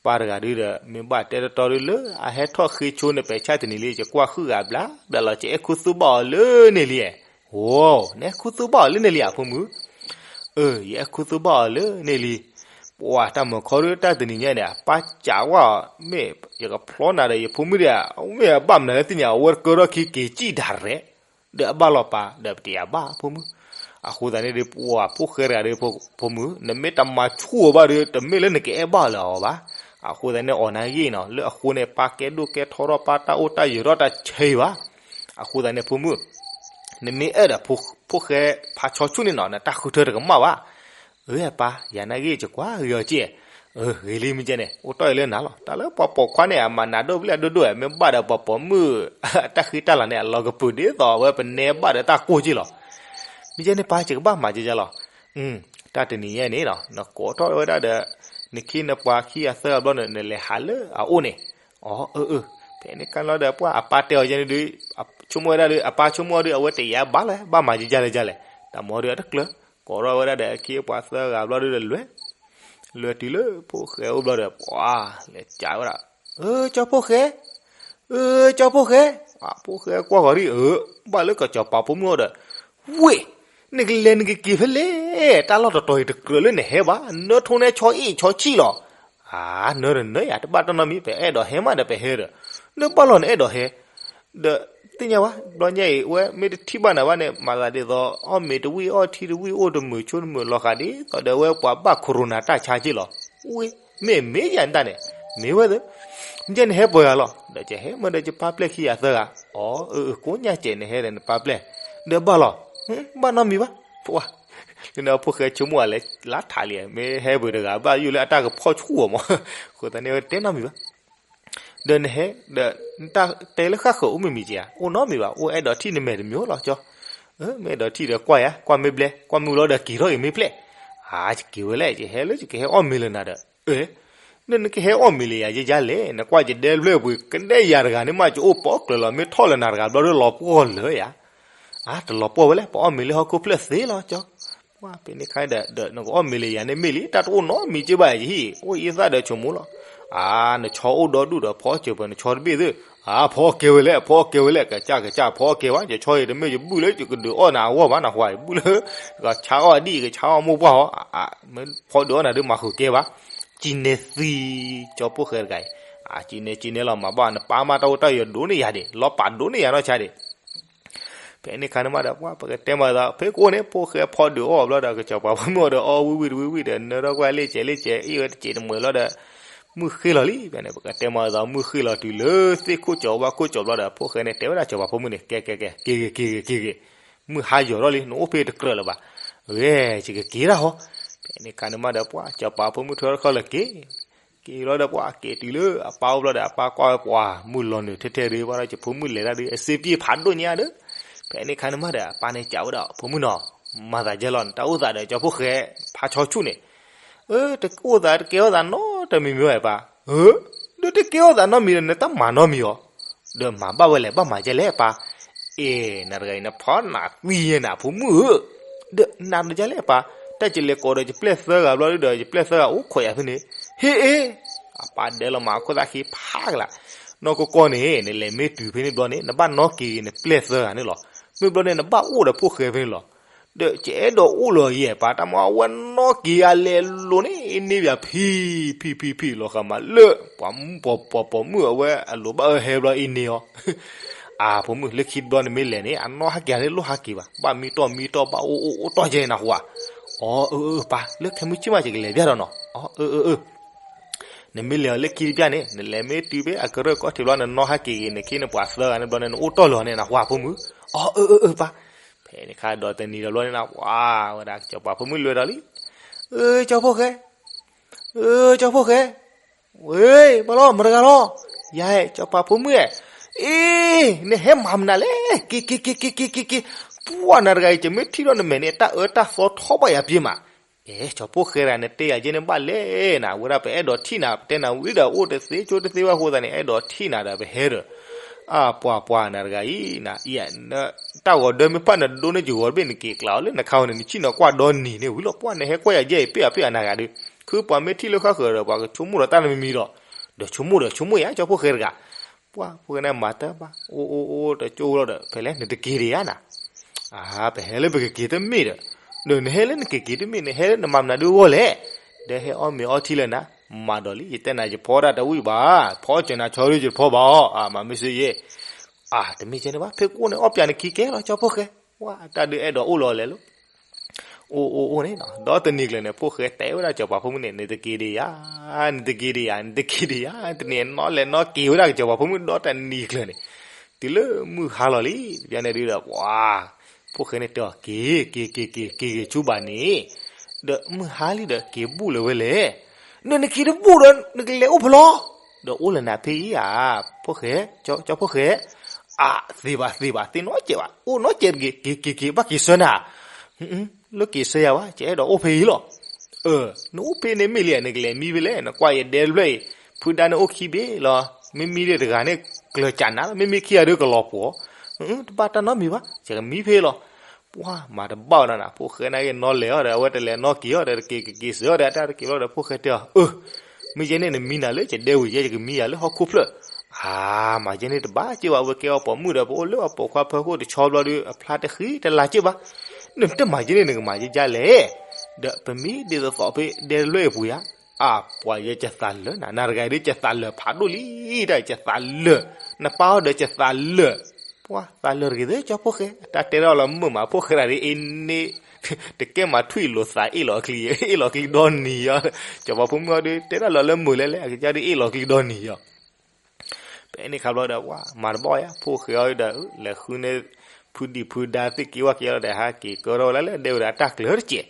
ပၢ်တဂၤဒုဒီး မ့ၢ်ဘၣ်တဲတီတီဒုလၢအဟဲထီၣ်ဃ့ဆိန့ၣ် ပဲာ်ဆၣ်တနံၤလံ ယကွၢ်ဃုာ်ဂၤဘျါဘျါလီၤ ယအဲၣ်ခူသူၣ်ဘၣ်အီၤလၢန့ၣ်လံဧဲ. အိ, နအဲၣ်ခူသူၣ်ဘၣ်အီၤလၢန့ၣ်လံဧါ ဖိမုၣ်. အၢ ယအဲၣ်ခူသူၣ်ဘၣ်အီၤလၢန့ၣ်လံ. ပှၤတၢ်မုာ်ခီဒုတၢ်တနံၤညါန့ၣ် ပၢ်ကးဝဲအီၤ မ့ၢ်ယကဖျီနၤဒီးယဖိမုၣ်ဒီး မ့ၢ်အဘၣ်မနုၤလၢသ့ၣ်ညါ အဝဲတကၢထီၣ်ခံက့ၤကံၣ်ဒၣ်ရဲၣ် ဒီးအဘၣ်လီၤပၢ် ဒီးပတယၤဘၣ်ဖိမုၣ်. အဃိသတးန့ၣ်ဒီး ပှၤဖိၣ်ဃဲတဂၤဒီး ဖိမုၣ် နမ့ၢ်တမၤဆူၣ်အီၤဘၣ်ဒီး တမ့ၢ်လၢနကအဲၣ်ဘၣ်လၢအီၤဘၣ်. အဃိသတးန့ၣ် အီၤနၤဂ့ၢ်နီၤ လၢအဃိန့ၣ် ပၢ်ကဲဒိၣ်ကဲထီထီၣ် ပၢ်တၢ်အိၣ်တၢ်ယၢၤထီၣ်တၢ်ဆဲးဘၣ်. အဃိသတးန့ၣ် ဖိမုၣ် နမ့ၢ်အဲၣ်ဒိးဖိၣ်ဃဲဖါဆီဆူၣ်န့ၣ်နီၤ နတၢ်ဃုထၢတကမၣ်ဘၣ်. အၢ ပၢ် ယၤနၤဂ့ၢ် ယကွၢ်ဂ့ၤအီၤက့ၢ်. အၢ ဂ့ၤလံမ့ၢ်ကဲန့ၣ် အိၣ်တီၢ်အံၤလၢနၤလီၤ. တၢ်လၢပှၤပိာ်ခွါန့ၣ် အမၤနးဒိၣ်ဖဲလဲၣ်ဒိၣ်ဒိၣ် မ့ၢ်ဘၣ်ဒီးပှၤပိာ်မုၣ် တၢ်ဃံတၢ်လၤန့ၣ် အလီၤကပုာ်ဒ်သိးအဝဲပနဲဘၣ်ဒီးတၢ်ကိၢ်က့ၢ်လီၤ. မ့ၢ်ကဲန့ၣ် ပၢ် ယကဘၣ်မၤကကလီၤ. တၢ်တနံၤညါန့ၣ်နီၤ နကိးထီၣ်ဝဲဒၣ်ဒီး နခ့နပှၤခံဂၤသၢဂၤဘျီန့ၣ် နလဲၤဟးလၢအအိၣ်န့ၣ်. အီ အၢ အၢ ဖဲန့ၣ်ကါလီၤဒီး ပှၤအပၢ်တဲအီၤယဲန့ၣ်ဒုး ဆိကမိၣ်ဝဲဒၣ်ဒီး အပၢ်ဆိကမိၣ်အီၤဒီး အဝဲတယၤဘၣ်လၢၤ ဘၣ်မၤကကလဲၣ်ကလဲၣ်. တၢ်မၤဒီးအတကျၢၤ ကိးထီၣ်ဝဲဒၣ်ဒီး အခ့အပှၤသၢဂၤဘျီဒုးဒီးလွဲၢ် လွဲၢ်တုၤလၢဖိၣ်ဃဲအိၣ်ဘျီဒီး ပှၤလဲၤကးဝဲဒၣ် အၢ ကၠီဖိၣ်ဃဲ, အၢ ကၠီဖိၣ်ဃဲ. ဖိၣ်ဃဲကွၢ်ဃီၤဒံး အၢ ဘၣ်လၢကစီၤပၤဖိမုၣ်အီၤဒီး ဝ့ၢ် နကလဲၤနကက့ၤဖဲလဲၣ် တၢ်လီၢ်တတီၤအံၤတကြၢးလၢနဟဲဘၣ် နၢထူန့ၣ်ဆီအ့ၣ်ဆီဆံၣ်လီၤ. အၢ နၢတနၢယၤ တဘၣ်တၢ်နီတမံၤ ပအဲၣ်ဒိးဟဲမးဒီးပဟဲဒီး နဘၣ်လီၤနအဲၣ်ဒိးဟဲ ဒီးသ့ၣ်ညါဝဲ ဘျီညါအံၤ အဝဲမ့ၢ်တထံၣ်ဘၣ်နၤဘၣ်န့ၣ် မၤသးဒ်သိး အီၣ်မ့ၤတဝံၣ်အီၣ်ထံတဝံၣ်အိၣ်တမုာ်ဆိတမုာ်လီၤဃာ်ဒ်သိးဒီး အဝဲပှၤဘၣ် corona တၢ်ဆါက့ၢ်လီၤ. ဝ့ၢ် မ့ၢ်မ့ၢ်ယၤနတၢ်န့ၣ် မ့ၢ်ဝဲသ့ၣ် မ့ၢ်ကဲနဟဲပှဲၤဂၤလီၤ ဒီးကဟဲမ့ၢ်ဒီးယပၢ်ပျဲၢ်ခံဂၤသၢဂၤ အီ အၢ ကိးညါကဲနဟဲဒီးနပၢ်ပျဲၢ် ဒီးဘၣ်လီၤ ဘၣ်နီတမံၤဘၣ် ပှၤ လၢန့ၣ်ဖိၣ်ဃဲဆိကမိၣ်အလဲၤလါထးလံ မ့ၢ်ဟဲပှဲၤတဂၤဘၣ်ယိၣ်လၢအတၢ်ကဖီၣ်ဆူၣ်အီၤမး အဃိသတးန့ၣ် အဝဲတဲနီတမံၤဘၣ် ဒီးနဟဲ ဒီးနတၢ်တဲလၢဃၣ်ဃၢၤအိၣ်မ့ၢ်မံၤက့ဧါ အိၣ်နီတမံၤဘၣ် အိၣ်အဲၣ်ဒိးထံၣ်နမဲာ်တမံၤလီၤကၠီ မ့ၢ်အဲၣ်ဒိးထံၣ်ဒီးကွၢ်ယၤ ကွၢ်မ့ၢ်ဘျဲ ကွၢ်မ့ၢ်ဝံၤလီၤဒီးက့ၤထီၣ်အံၤမ့ၢ်ဖျဲၣ် အၢ ယက့ၤဝဲလဲၣ် ယဟဲလၢယကဟဲအီၣ်မ့ၤလၢနၤဒီး အၢ လၢနကဟဲအီၣ်မ့ၤလၢယၤယဲယါလဲၣ်, နကွၢ်ယဒဲဖျၢၣ်ပှ့ၤ ကဒဲယၤတဂၤန့ၣ်မး ယအိၣ်ပိာ်ကျၢၤလီၤ, မ့ၢ်ထီၣ်လၢနၤတဂၤဘျီဒီးလီၤပှီၢ်လၢယၤ. အါ တလီၤပှီၢ်ဝဲလဲၣ်, ပအီၣ်မ့ၤလၢဟီၣ်ခိၣ်ဖျၢၣ်သ့လီၤကၠီ. ပှၤဖဲန့ၣ်ခါဒီး ဒီးနကအီၣ်မ့ၤလၢယၤန့ၣ်မ့ၢ်လံ, တၢ်တအိၣ်နီတမံၤက့ဘၣ်ယဟံၣ်, အိၣ်အံသၣ်ဒီးဆိကမိၣ်လီၤ. အါ နဆီအိၣ်ဒီဒူၣ်ဒီးဖီအီၣ်စၢၤပှၤ နဆီတဘ့ၣ်သ့ၣ်, အါ ဖီအီၣ်ကဲဝဲလဲၣ်, ဖီအီၣ်ကဲဝဲလဲၣ်, ကစၢ်ကစၢ် ဖီအီၣ်ကဲဘၣ်, ယဆီအံၤတမ့ၢ်ယဘုၣ်လၢယကဒုးအီၣ်နၤအဂီၢ်ဘၣ်, နဟါ ယဘုၣ်လၢ ကဆါအီၣ်ဒံၣ် ကဆါအီၣ်မိၢ်ပှၢ်အီၤ, မ့ၢ်ဖီဒုးအီၣ်နၤဒုးမၤဃုာ်ကဲဘၣ်. ကံန့ၢ်သံ ကၠီဖိၣ်ဃဲတဂၤအံၤ, အါ ကံန့ၢ်ကံန့ၢ်လီၤ, မၤဘၣ်နပၢ်မး တၢ်အိၣ်တၢ်ယၢၤဒိၣ်န့ၢ်ယၤဒံး, လီၤပာ်ဒိၣ်န့ၢ်ယၤနီၢ်ဆါဒံး. ဖဲန့ၣ်ခါန့ၣ်မးဒီး ပှၤပကတဲမၤသး ဖဲကိးန့ၣ် ဖိၣ်ဃဲဖီဒုးအီၣ်ဘျီဒီး ကစီၤပၤဖိမုၣ်အီၤဒီး အီၣ်ဝံၣ်ဝံၣ်တဝံၣ်ဝံၣ်ဒီး နၢထီၣ်ကွၢ်လ့ၣ်စဲးလ့ၣ်စဲး အ့ၣ်ဝဲတစဲးတမှဲၤလီၤဒီး မုၢ်ဃ့ၢ်လီၤလံ. ဖဲန့ၣ် ပကတဲမၤသး မုၢ်ဃ့ၢ်လီၤတုၤလၢသ့ၣ်ခိၣ်ကၠီၤဝါခိၣ်ကၠီၤဘျီဒီး ဖိၣ်ဃဲန့ၣ်တဲဝဲဒၣ်စီၤပၤဖိမုၣ်န့ၣ် ကဲကဲကဲ က့ၤဂ့ၤ က့ၤဂ့ၤ က့ၤဂ့ၤ, မုၢ်ဟါယိာ်ထီၣ်လံ နအိၣ်ဖဲတကြၢးလၢၤဘၣ်. ဂ့ၤ ယကက့ၤတၢ်ဟီ. ဖဲန့ၣ်ခါန့ၣ်မးဒီး ပှၤစီၤပၤဖိမုၣ်ထွဲထီၣ်တခီလၢက့ၤ က့ၤလီၤဒီး ပှၤက့ၤတုၤလၢအပၢ်အိၣ်ဘျီဒီး အပၢ်ကွၢ်ဝဲပှၤမုၢ်လီၤနုာ်ထဲထဲဒုး ဘၣ်ဒီးယဖိမုၣ်လဲၤတၢ်ဒုး အစ့ပံၢ်ဖးဒိၣ်ညါဒီး. ဖဲန့ၣ်ခါန့ၣ်မးဒီး အပၢ်န့ၣ်စံးဝဲဒၣ် ဖိမုၣ်နီၤ, မၤသးယဲလီၤ နတၢ်အိၣ်သးဒီးကၠီဖိၣ်ဃဲဖးဆီဆူၣ်န့ၣ်, အိၣ်သးတကဲထီၣ်သးနီတမံၤမံၤဘၣ်ပၢ်. ဒီးတကဲထီၣ်သးနီတမံၤဒီး နတၢ်မၤနီတမံၤအီၤ, ဒီးမၤဘၣ်ဝဲလဲၣ် ဘၣ်မၤဒ်လဲၣ်ပၢ်. အ့ နၤတဂၤအံၤ နဖီနၤကွံယဲနၤ ဖိမုၣ်ဧၢ. ဒီးနၤဒ်လဲၣ်ပၢ်, တၢ်ကလဲၤကိးဒီးယပျဲၢ်သၢဂၤဘျီဒီး ယပျဲၢ်သၢဂၤအိၣ်ခိးယၤဖဲန့ၣ်, ဟ့ၣ်အ့. အပၢ်ဒဲလီၤမး အခိၣ်သၣ်ဃံဖးကလး, နီၢ်ကီၢ်ကီၢ်န့ၣ် နလဲၤမ့ၢ်တုၤဖဲန့ၣ်ဘျီန့ၣ် နဘၣ်နီၣ်က့ၤနပျဲၢ်သၢဂၤန့ၣ်လီၤ. မ့ၢ်ဘျီန့ၣ် နဘၣ်အိၣ်ဒီးဖိၣ်ဃဲဖဲန့ၣ်လီၤ. ဒီးယအဲၣ်ဒိးအိၣ်လၢၤယဲၢ်ပၢ်, တၢ်မၤအဝဲနီၣ်က့ၤအလဲၤလိၤန့ၣ် အ့န့ၢ်ဘၣ်ဖံ ဖံ ဖံ ဖံ လီၤဃာ်မးလၢ ပှၤမုၣ်ပှၤပှၤပိာ်မုၣ်အဝဲအလိၤဘၣ်အၢဟဲဘျီအ့န့ၢ်အီၤ. အါ ဖိမုၣ် လၢခံတဘျီနမ့ၢ်လဲၤန့ၣ် အနီၣ်ဟဲက့ၤန့ၣ် လိၣ်ဟဲက့ၤဘၣ်, ဘၣ်မံတီၢ်မံတီၢ် ဘၣ်အိၣ်အိၣ်အိၣ်တီၢ်ကဲနၤဟူဧါ. အီ အၢ အၢ ပၢ် လၢခဲမုၢ်ဆ့ၣ်မး ယကလဲၤဘၣ်ဒီးနီၤ. အီ အၢ အၢ အၢ နမ့ၢ်လဲၤအီၤလၢခံတဘျီန့ၣ် နလဲၤမ့ၢ်တုၤဖဲအကရၢၢ်ကီၢ်ထံးဘျီ နနီၣ်ဟဲက့ၤဂ့ၤ နခ့နပှၤသၢဂၤန့ၣ်ဘျီန့ၣ် နအိၣ်တီၢ်လၢၤန့ၣ် နဟူဧါ ဖိမုၣ်. အီ အၢ အၢ အၢ ပၢ်. ဖဲန့ၣ်ခါဒီးတနံၤဒီးဘျီန့ၣ် ပှၤဝဲဒၣ် စီၤပၤဖိမုၣ်လဲၤဒီးလံ. အၢ ကၠီဖိၣ်ဃဲ, အၢ ကၠီဖိၣ်ဃဲ, ဝဲ ဘၣ်လီၤ မတၤတဂၤလီၤ. ယၤအဲၣ် စီၤပၤဖိမုၣ်အဲၣ်. အ့ နဟဲမၤမနုၤလဲၣ်, က့ၤ က့ၤ က့ၤ က့ၤ က့ၤ က့ၤ က့ၤ. ပှၤနၤတဂၤအံၤ ယမ့ၢ်ထံၣ်ထီၣ်နမဲာ်န့ၣ် တၢ်အၢတၢ်သီထီၣ်ဘၣ်ယၤပျ့ၤမး. အဲ ကၠီဖိၣ်ဃဲတဂၤ နတဲယၤယဲန့ၣ်ဘၣ်လဲၣ်နၤ, ဝဲဒၣ်ပအဲၣ်ဒိးထံၣ်နၤ ပတဲနၤဝံၤဒီး အိၣ်တသ့ဆိတသ့ဘၣ်အဃိသတးန့ၣ် အဲၣ်ဒိးထံၣ်နၤဒီးပဟဲဒီး. အါ ပှၤ ပှၤနၤတဂၤအံၤနၤ, အံၤ တၢ်ဂီၤဒၢမ့ၢ်ဖၣ်နဒိၣ်န့ၢ်ယဂီၤတဘ့ၣ် နက့ၤကျးအီၤလၢနခါအံၤန့ၣ် နထံၣ်နကွၢ်ဒီနံၤန့ၣ်ဝံၤလီၤ. ပှၤနဟဲကွၢ်ယၤယဲအံၤ ပ့ၢ်အပ့ၢ်အနၤဂၤဒီး ခုပှၤမ့ၢ်ထံၣ်လၢဃၣ်ဃၢၤဒီး ပှၤကဆိကမိၣ်ဒီးတၢ်တမံၤမံၤဒီး, ဒီးဆိကမိၣ်ဒီးဆိကမိၣ်ယၤ ကၠီဖိၣ်ဃဲတဂၤ. ပှၤဖိၣ်ဃဲန့ၣ်မၤတၢ်ဘၣ် အိၣ်အိၣ်အိၣ်တကၠိလီၤဒီး ဖဲလဲၣ် နတက့ၤဒံးဧါနၤ. အါ ပဟဲလၢပကက့ၤတမ့ၢ်ဒီး, ဒီးနဟဲလၢနကက့ၤတမ့ၢ် နဟဲလၢနမၤမနုၤဒုးအဂီၢ်လဲၣ်. ဒီးဟဲအီၣ်မ့ၤအီထံလၢနၤ, မၤဒီးလံ ယတဲနၤ ယဖီဒၣ်တဝံၣ်ဘၣ်, ဖီစၢၤနၤဆီဒုး ယတဖီဘၣ်အီၤ, အါ မၤမ့ၢ်စ့ယဲ. အါ တမ့ၢ်ကဲန့ၣ်ဘၣ် ဖဲကအိၣ်န့ၣ် အီၣ်ပၠးနခံကဲလီၤ ကၠီဖိၣ်ဃဲ. ပှၤတၢ်ဒုးအဲၣ်ဒိးအိၣ်လီၤလဲၤလီၤ. အိၣ်အိၣ်အိၣ်န့ၣ် ဒီးတနံၤကျၢၤန့ၣ် ဖိၣ်ဃဲတဲဝဲဒၣ်စီၤပၤဖိမုၣ်န့ၣ် နတက့ၤဒံးဧါ, နတက့ၤဒံးဧါ, နတက့ၤဒံးဧါ, တနံၤနီၣ်လဲၤနီၣ်က့ၤဝဲဒၣ်စီၤပၤဖိမုၣ်ဒီးတနံၤကျၢၤန့ၣ်, တုၤလၢမုၢ်ဟါလီၤလံ တဘျီန့ၣ်ဒုးဒီး ပှၤ ဖိၣ်ဃဲန့ၣ်တဲအီၤ က့ၤ က့ၤ က့ၤ က့ၤ က့ၤဂ့ၤဆူဘၣ်န့ၣ်, ဒီးမုၢ်ဟါလံဒီးက့ၤဘူၣ်လၢၤဝဲလဲၣ်. နနက့ၤတဘူၣ်ဒီး နကလဲၤအိၣ်ဖဲလဲၣ်. ဒီးအိၣ်လၢနၤဖဲအံၤဧါ, ဖိၣ်ဃဲ, ကၠီဖိၣ်ဃဲ. အါ သ့ဘၣ်သ့ဘၣ် သ့နီတစဲးဘၣ် အိၣ်နီတစဲးတဂ့ၤ, က့ၤ က့ၤ က့ၤ ဘၣ်က့ၤဆၢနၤ. လၢက့ၤဆၢယၤဘၣ် ယအဲၣ်ဒိးအိၣ်ဖဲအံၤလီၤ. နအိၣ်ဖဲန့ၣ်မ့ၢ်လံ နကလဲၤမံဖဲလဲၣ်, နကွၢ်ယဒဲတဖျၢၣ်အံၤ ဖုဒါန့ၣ်အိၣ်ခံဘ့ၣ်လီၤ. မ့မံဒီးတဂၤန့ၣ် ကျၢၤကၢ်နၤလီၤ, မ့မ့ၢ်ခံဂၤဒီးကလီၤပှီၤ. တဘၣ်တၢ်နီတမံၤဘၣ်, ယကမံဖဲလီၤ. ပှၤမၤတဘၣ်ဝဲဒၣ်နၤ, ဖိၣ်ဃဲန့ၣ်က့ၤနီၣ်လဲၤအီၤဒီး အဝဲတလဲၤနီၣ်က့ၤအီၤဒီး တက့ၤက့ၤက့ၤစၢၤအီၤဒီး အတၢ်တက့ၤဘျီဒီး ဖိၣ်ဃဲတဲအီၤ အၢ မ့ၢ်ယဲန့ၣ် နမံနၤလၢယဒဲဝံၤ ယဲယကမံယၤလၢဟီၣ်ခိၣ်ဖျၢၣ်. အါ မၤယဲန့ၣ်တဘၣ်က့ၤဘၣ်, အဝဲကဲအီၤပိာ်မုၣ်ဒီး ပအိၣ်လၢအပိာ်ခွါဖၢခိၣ်တဆီဘျီဒီး အဖျါတဃံတလၤက့ၤဘၣ်. နတမၤယဲန့ၣ် နကမၤယဲယါလဲၣ်. ဒီးပမံဒ်သိးသိးဖဲဒဲတဖျၢၣ်အံၤပူၤယါ. အါ ပှၤယဲကသးလၢာ်နၤ, နၤတဂၤအံၤဒ်ကသးလၢာ်ဖးဒိၣ်လံ, တၢ်ကသးလၢာ်, နပၢ်အီၤဒီးကသးလၢာ်. ပှၤသးလၢာ်တဂ့ၤသ့ ကၠီဖိၣ်ဃဲ, တၢ်တဲဒၣ်လီၤမုာ်မး ဖိၣ်ဃဲတဂၤဒ်အံၤန့ၣ် တကဲမးထွံၣ်လိာ်သးအ့ၣ်လီၤချံ, အ့ၣ်လီၤချံဒီနံၤယါ. ကၠီဖိမုၣ်အီၤဒ် တဲဒၣ်လီၤလၢမုာ်လဲၣ်လဲၣ် အကစၢ်ဒ်အ့ၣ်လီၤချံဒီနံၤယါ. ဖဲန့ၣ်ခါဘျီဒီး ပှၤမၤတဘၣ်ယါ ဖိၣ်ဃဲအီၤဒီး လဲၤဃုန့ၢ် ဖုဒံၣ်ဖုဒါသ့ၣ်က့ၤဝဲက့ၤလီၤဒီး ဟးက့ၤကၢထီၣ်ဝဲဒၣ်လၢဒဲဝဲဒၣ်အတၢ်ကျၢၤတစဲး.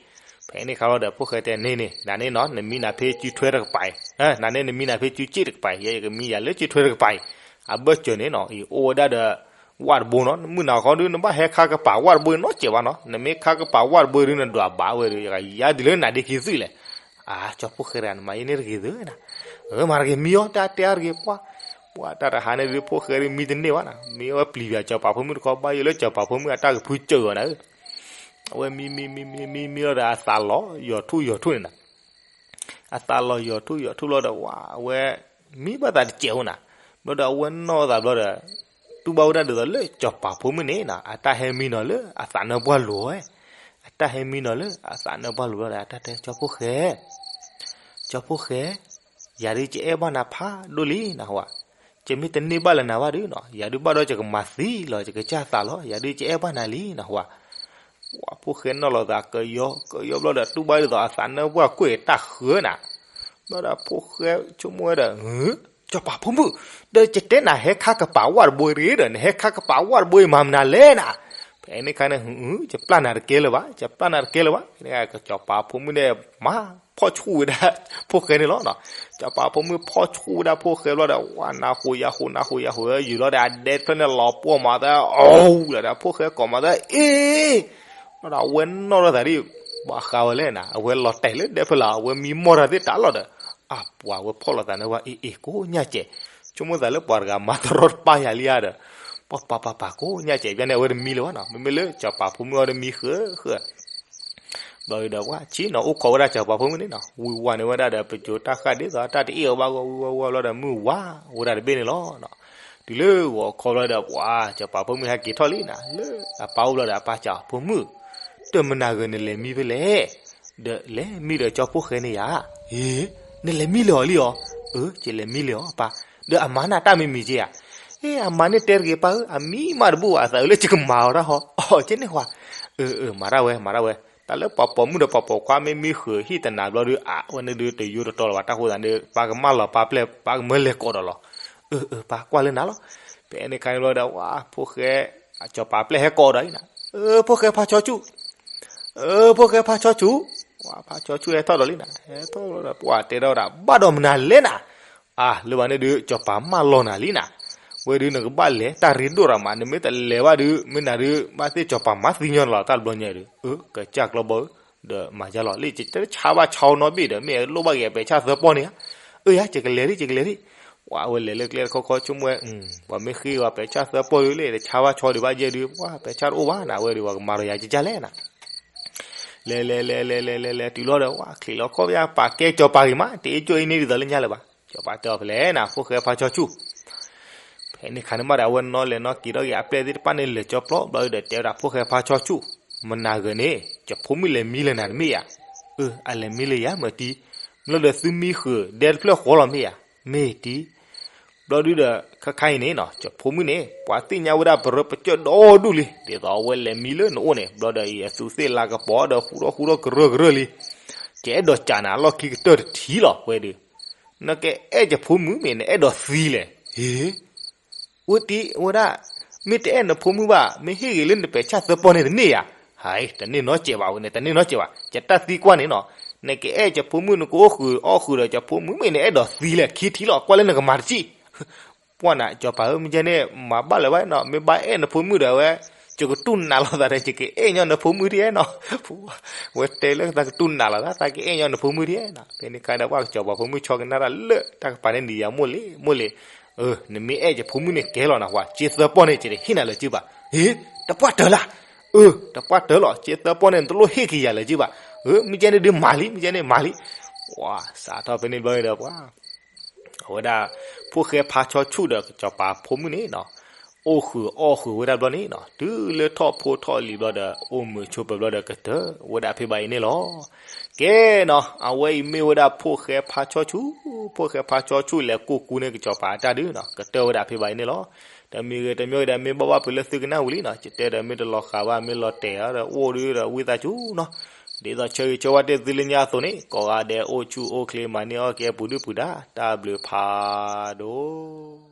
ဖဲန့ၣ်ခါဘျီဒီး ဖိၣ်ဃဲတဲန့ၣ်န့ၣ် နၤန့ၣ်နီၤ နမံနၤဖဲစုထွဲတကပၤအံၤ, နၤန့ၣ်နမံနၤဖဲစုစ့ၣ်တကပၤအံၤ, ယဲယကမံယၤလၢစုထွဲတကပၤအံၤ. အဘၢၣ်စၢၤန့ၣ်နီၤ အံၤအိၣ်ဝဲဒၣ်ဒီး ဝၣ်တဘိနီၤ, မုၢ်နၤခီဒုး နဘၣ်ဟဲခါကပၤဝၣ်တဘိအံၤနီတစဲးဘၣ်နီၤ, နမ့ၢ်ခါကပၤဝၣ်တဘိအံၤဒုး နဒွးဘၣ်ဝဲဒီး ယကယါဒ်လၢနၤဒ့ခံသွံၣ်လဲၣ်. အါ ကၠီဖိၣ်ဃဲတဂၤန့ၣ် မၤယဲန့ၣ်တဂ့ၤသၢနၤ, မၤတဂ့ၤ မံအီၤ တၢ်တဲအီၤတဂ့ၤ ပှၢ်, ပှၢ် တၢ်တဟါန့ၣ်ဒုး ဖိၣ်ဃဲဒုးမံတန့ၢ်ဘၣ်နၤ, မံအီၤဝဲပျံၤပၠးကၠီၤပၤဖိမုၣ်တခီ ဘၣ်ယိၣ်လၢကၠီၤပၤဖိမုၣ်အတၢ်ကဖုစၢၤအီၤနၤဧၢ, အဝဲမံမံမံမံမံမံလီၤဒီး အသးလီၤယီၤထူၣ်ယီၤထူၣ်န့ၣ်နၤ အသးလီၤယီၤထူၣ်ယီၤထူၣ်လီၤဒီး ဝဲ အဝဲ မံဘၣ်သးတစဲးအိၣ်နၤ, ဘျီဒီးအဝဲနီၣ်သးဘျီဒီး တူၢ်ဘၣ်ဝဲဒၣ်ဒ်သိးလၢကၠီၤပၤဖိမုၣ်န့ၣ်နၤ အတၢ်ဟဲမံနီၤလၢအသးနၢပှၢ်လိၤဝဲ, အတၢ်ဟဲမံနီၤလၢအသးနၢပှၢ်လိၤဘျီဒီး အတၢ်တဲ ကၠီဖိၣ်ဃဲ ကၠီဖိၣ်ဃဲ, ယၤဒုးကအဲၣ်ဘၣ်နၤဖးဒိၣ်လံနဟူဧါ, ကမ့ၢ်တန့ၢ်ဘၣ်လၢနၤဘၣ်ဒုးနီၤ ယၤဒုးဘၣ်ဒီးယကမၤသံလီၤ ယကစၢ်သးလီၤ ယၤဒုးကအဲၣ်ဘၣ်နၤလံနဟူဧါ, ဝဲဖိၣ်ဃဲနီၣ်လီၤသးကယီကယီဘျီဒီး တူၢ်ဘၣ်ဒ်သိးအသးနၢပှၢ်ကွံာ်တၢ်ဃၢနၤ, ဘျီဒီးဖိၣ်ဃဲဆိကမိၣ်ဝဲဒီး ကၠီၤပၤဖိမုၣ်, ဒီးယတဲနၤဟဲခါကပၤဝၣ်တဘိတဂ့ၤဒီး နဟဲခါကပၤဝၣ်တဘိအံၤမၤမနုၤလဲၣ်နၤ, ဖဲန့ၣ်ခါန့ၣ် ယပျၢ်နၤတကဲလၢၤဘၣ် ယပျၢ်နၤတကဲလၢၤဘၣ်, ကၠီၤပၤဖိမုၣ်န့ၣ် မၤဖီၣ်ဆူၣ်ဝဲဒၣ် ဖိၣ်ဃဲန့ၣ်လီၤ, ကၠီၤပၤဖိမုၣ်ဖီၣ်ဆူၣ်ဝဲဒၣ်ဖိၣ်ဃဲဘျီဒီး ဝဲနၢ်ဟူယၢ်ဟူနၢ်ဟူယၢ်ဟူ ယူၤလီၤဒီးအဒဲတဖျၢၣ်န့ၣ်လီၤပှီၢ်မၤသၢ အိၣ်လၢဒီးဖိၣ်ဃဲကိးမၤသၢ အ့ ဘျီဒီးအဝဲနီၣ်ထီၣ်သးဒ် ဘၣ်ဃးဝဲလဲၣ်နၤ အဝဲလီၤတဲာ်လၢဒဲဖျၢၣ်လီၤ အဝဲမံမီၢ်တၢ်သ့ၣ်တၢ်လီၤဒီး အပှၤဝဲဖီၣ်လိာ်သးန့ၣ်ဝဲ အ့ၣ်အ့ၣ်ကိးညၣ်စဲး, ဆိကမိၣ်သးလၢပှၤတဂၤမၤတရီတပါယၤလံဧါဒီး ပှၤပၤပၤပၤကိးညၣ်စဲး ဘျီန့ၣ် အဝဲတမံလၢၤဘၣ်နီၤ မ့မ့ၢ်လၢကၠီၤပၤဖိမုၣ်အီၤတမံဃၢဃၢ ဘျီဒီးပှၤဆံးနီၤ အိၣ်ခိးဝဲဒၣ်ကၠီၤပၤဖိမုၣ်န့ၣ်နီၤ ဝံၤဝါန့ၢ်ဝဲဒၣ်ဒီး ပစိၤတၢ်ဃၢ်ဒ်သိးတၢ်တအ့ၣ်အီၤဘၣ်ဂီၢ် ဝံၤဝါဝါဘျီဒီးမုၢ်ဝါဝဲဒၣ်တဘ့ၣ်န့ၣ်လီၤ. တုၤလၢဂီၤခီဘျီဒီး ပှၤကၠီၤပၤဖိမုၣ်ဟဲက့ၤထီၣ်လံနၤ လၢအပၢ်အိၣ်ဘျီဒီး အပၢ်စံး ဖိမုၣ်, တမနၤဂ့ၤနလဲၤမံဖဲလဲၣ်, ဒီးလဲၤမံဒီးကၠီဖိၣ်ဃဲန့ၣ်ယၤ, အ့, နလဲၤမံလၢၤအီၤလံအီၤ, အၢ ယလဲၤမံလၢၤအီၤပၢ်, ဒီးအမါန့ၣ်တၢ်မံၤမံၤက့ဧါ, အ့ အမါန့ၣ်တဲတဂ့ၤပၢ်ဧၢ အမံမးတဘူၣ်ဘၣ် အသးအုးလၢယကမၤအီၤတၢ်ဟီ, အီၤက့န့ၣ်ဝဲ, အၢ အၢ မၤတၢ်ဝဲ မၤတၢ်ဝဲ, တၢ်လၢပှၤပိာ်မုၣ်ဒီးပှၤပိာ်ခွါမ့ၢ်မံဃုာ် ဟံၣ်တနၤဘျီဒီး အဝဲန့ၣ်ဒုးတယိတတီလၢၤဘၣ် တၢ်ဃိသးန့ၣ် ပၢ်ကမၢလီၤပၢ်ပျဲၢ် ပၢ်ကမၢလဲၤကိးဒီးလီၤ, အၢ အၢ ပၢ်ကွၢ်လၢနၤလီၤ, ဖဲန့ၣ်ခါန့ၣ်ဘျီဒီး ဝဲ ဖိၣ်ဃဲ, ကၠီၤပၤပျဲၢ်ဟဲကိးဒီးအံၤနၤ, အၢ ဖိၣ်ဃဲဖါဆီဆူၣ် အၢ ဖိၣ်ဃဲဖါဆီဆူၣ်, ဝဲဖါဆီဆူၣ်ဟဲထီၣ်ဒီးလံနၤ ဟဲထီၣ်ဘျီဒီး ပှၤတဲဒီးဝဲဒၣ် ဘၣ်ဒီးမနုၤလဲၣ်နၤ, အါ လၢဘၣ်န့ၣ်ဒုး ကၠီၤပၤမၢလီၤနၤလံနၤ, ဝဲဒုးနကဘၣ်လဲၤတၢ်ရ့ဒိၣ်ရၤမး နမ့ၢ်တလဲၤဘၣ်ဒုး မ့ၢ်နၤဒုး ဘၣ်သ့ၣ်ကၠီၤပၤမၤသံညီနုၤလီၤ တၢ်တဘျီညါဒုး, အၢ ကစၢ်ကျီဘီဧၢ, ဒီးမၤယါလီၤ လၢယတဆါဘၣ်ဆီနီတဘ့ၣ်ဒီး မ့ၢ်အလိၣ်ဘၣ်က့ၤအပဲာ်ဆၣ်သၢပီၢ်န့ၣ်ဧါ, အၢ ယၤ ယကလဲၤဒံး ယကလဲၤဒံး, ဝဲအဝဲလဲၤလၢကျဲတခီခီ ဆိကမိၣ်ဝဲ, ပှၤမ့ၢ်ဃ့ဝဲပဲာ်ဆၣ်သၢပီၢ်ဒုးလၢ တဆါဘၣ်ဆီဒံးဘၣ်ယဲၢ်ဒုး ပှၤပဲာ်ဆၣ်တအိၣ်ဘၣ်နၤ အဝဲဒုး ပှၤကမၤဒီးယၤကကၢ်လဲၣ်နၤ လဲၤလဲၤလဲၤလဲၤလဲၤလဲၤလဲၤတုၤလီၤဒီး ဝဲချံးလီၤခီၣ်ဖၠၣ် ပာ်ကဲကၠီၤပၤဂ့ၤမး တအ့ၣ်ကၠိအံၤန့ၣ်ဒ်သိးလၢညါလၢၤဘၣ်, ကၠီၤပၤတဲအီၤဖဲလဲၣ်နၤ ဖိၣ်ဃဲဖါဆီဆူၣ်, ဖဲန့ၣ်ခါန့ၣ်မးဒီး အဝဲနီၣ်လဲၤနီၣ်က့ၤထီၣ်က့ၤ အပျဲၢ်သ့ၣ်တဖၣ်န့ၣ် လဲၤကၠီပျီ ဘျီဒီးတဲဝဲဒၣ် ဖိၣ်ဃဲဖါဆီဆူၣ်, မနၤဂ့ၤန့ၣ် ယဖိမုၣ်လဲၤမံလၢနၤတမ့ၢ်ဧါ, အၢ အလဲၤမံလၢယၤမ့ၢ်တံၢ်, မ့ၢ်လီၤဒီးသုမံဃုာ် ဒဲတဖျၢၣ်ဃီလီၤမ့ၢ်ဧါ, မ့ၢ်တံၢ် ဘျီဒုဒီး ခဲခါအံၤန့ၣ်နီၤ ယဖိမုၣ်န့ၣ် ပှၤသ့ၣ်ညါဝဲဒၣ်ပရၢပကၠၢၢ်ဒီဒူၣ်လံ ဒ်သိးအဝဲလဲၤမံလၢနအိၣ်န့ၣ် ဘျီဒီးအံၤအသူးသ့ၣ်လၤကပီၤဒီးဃူထီၣ်ဃူထီၣ်ကရၢကရၢလံ, ယအဲၣ်ဒိးကးနၤအလီၢ်ခံကတၢၢ်တထံၣ်လီၤဝဲဒုး, နကအဲၣ်ယဖိမုၣ်မ့ၢ်နအဲၣ်ဒိးသံလဲၣ်, ဟ့ ဝဲတံၢ်ဝဲဒၣ်, မ့ၢ်တအဲၣ်နဖိမုၣ်ဘၣ် မ့ၢ်ဟ့ၣ်ဂ့ၤလၢနပဲာ်ဆၣ်သၢပီၢ်န့ၣ်တန့ၢ်ဧါ, ဟဲ တန့ၢ်နီတစဲးဘၣ်ဝဲန့ၣ် တန့ၢ်နီတစဲးဘၣ် ယတၢ်သံကွၢ်န့ၣ်နီၤ, နကအဲၣ်ယဖိမုၣ် နကအိၣ်ဃုာ်အီၣ်ဃုာ်ဒီးယဖိမုၣ် မ့ၢ်နအဲၣ်ဒိးသံလဲၣ် ခံထံၣ်လီၤ ကွၢ်လၢနကမၤတစံၣ် ပှၢ်နၤ ကၠီၤပၤဧၢ မ့ၢ်ကဲန့ၣ် မၤဘၣ်လၢၤဘၣ်နီၤ မ့ၢ်ဘၣ်အဲၣ်နဖိမုၣ်ဒီးဝဲ ယကတူၢ်နးလိာ်သးဒီး ယကအဲၣ်ညီနဖိမုၣ်ဒ်နီၤ, ဝဲတဲလၢသးကတူၢ်နးလိာ်သး သးကအဲၣ်ညီနဖိမုၣ်ဒ်နီၤ, ဖဲန့ၣ်ခါဒီး ပှၢ်ကၠီၤပၤဖိမုၣ်ဆီကနၣ်တၢ်လၢတၢ်ကပၤန့ၣ် နံၤယၤမိၢ်လံ မိၢ်လံ, အၢ နမ့ၢ်အဲၣ်ယဖိမုၣ်န့ၣ်ကဲလီၤနၤ ပှၢ် က့သၢပီၢ်န့ၣ် ယတဟ့ၣ်နၤလၢၤက့ဘၣ်, ဟ့ တပှၢ်တၢၢ်လၢ်, အၢ တပှၢ်တၢၢ်လီၤ က့သၢပီၢ်န့ၣ် နတလိၣ်ဟ့ၣ်က့ၤယၤလၢၤက့ဘၣ်, အၢ မ့ၢ်ကဲန့ၣ်ဒုးမၤလံ မ့ၢ်ကဲန့ၣ်မၤလံ, ပှၢ် စးထီၣ်ဖဲန့ၣ်ဘျီဒီးပှၢ် အဝဲဒၣ် ဖိၣ်ဃဲဖါဆီဆူၣ်ဒီးကၠီၤပၤဖိမုၣ်န့ၣ်နီၤ, အိၣ်ဃုာ်အီၣ်ဃုာ်ဝဲဒၣ်ဘျီန့ၣ်နီၤ တုၤလၢထီၣ်ဖိထီၣ်လံၤဘျီဒီး အိၣ်မုာ်ဆိးပၢၤဘျီဒီး ကတၢၢ်ဝဲဒၣ်ဖဲဘၣ်အံၤန့ၣ်လီၤ. ကဲနီၤ အဝဲအံၤမ့ၢ်ဝဲဒၣ်ဖိၣ်ဃဲဖါဆီဆူၣ်, ဖိၣ်ဃဲဖါဆီဆူၣ်လဲၤကိးကူန့ၢ်ကၠီၤပၤအတၢ်ဒုးနီၤ ကတၢၢ်ဝဲဒၣ်ဖဲဘၣ်အံၤန့ၣ်လီၤ. တမံၤဂ့ၤတမံၤဂ့ၤဒီး မ့ၢ်ဘၣ်ဘၣ်ဖုးလၢသုကနၣ်ဝံၤလံနီၤ ယတဲဒီးမ့ၢ်တလီၤဃာ်ဘၣ် မ့ၢ်လီၤတဲာ်ဒီးအိၣ်ဒုးဒီးဝံသးစူၤနီၤ ဒ်သိးဆၢဂ့ၤဆၢဝါတ့ၢ်သုလၢညါအသိးန့ၣ် ကိးဂၤဒဲးအိၣ်ဆူၣ်အိၣ်ချ့ မၤန့ၢ်အီၣ်ကဲပူၤဒုၣ်ပူၤဒါ တၢ်ဘျုးဖးဒိၣ်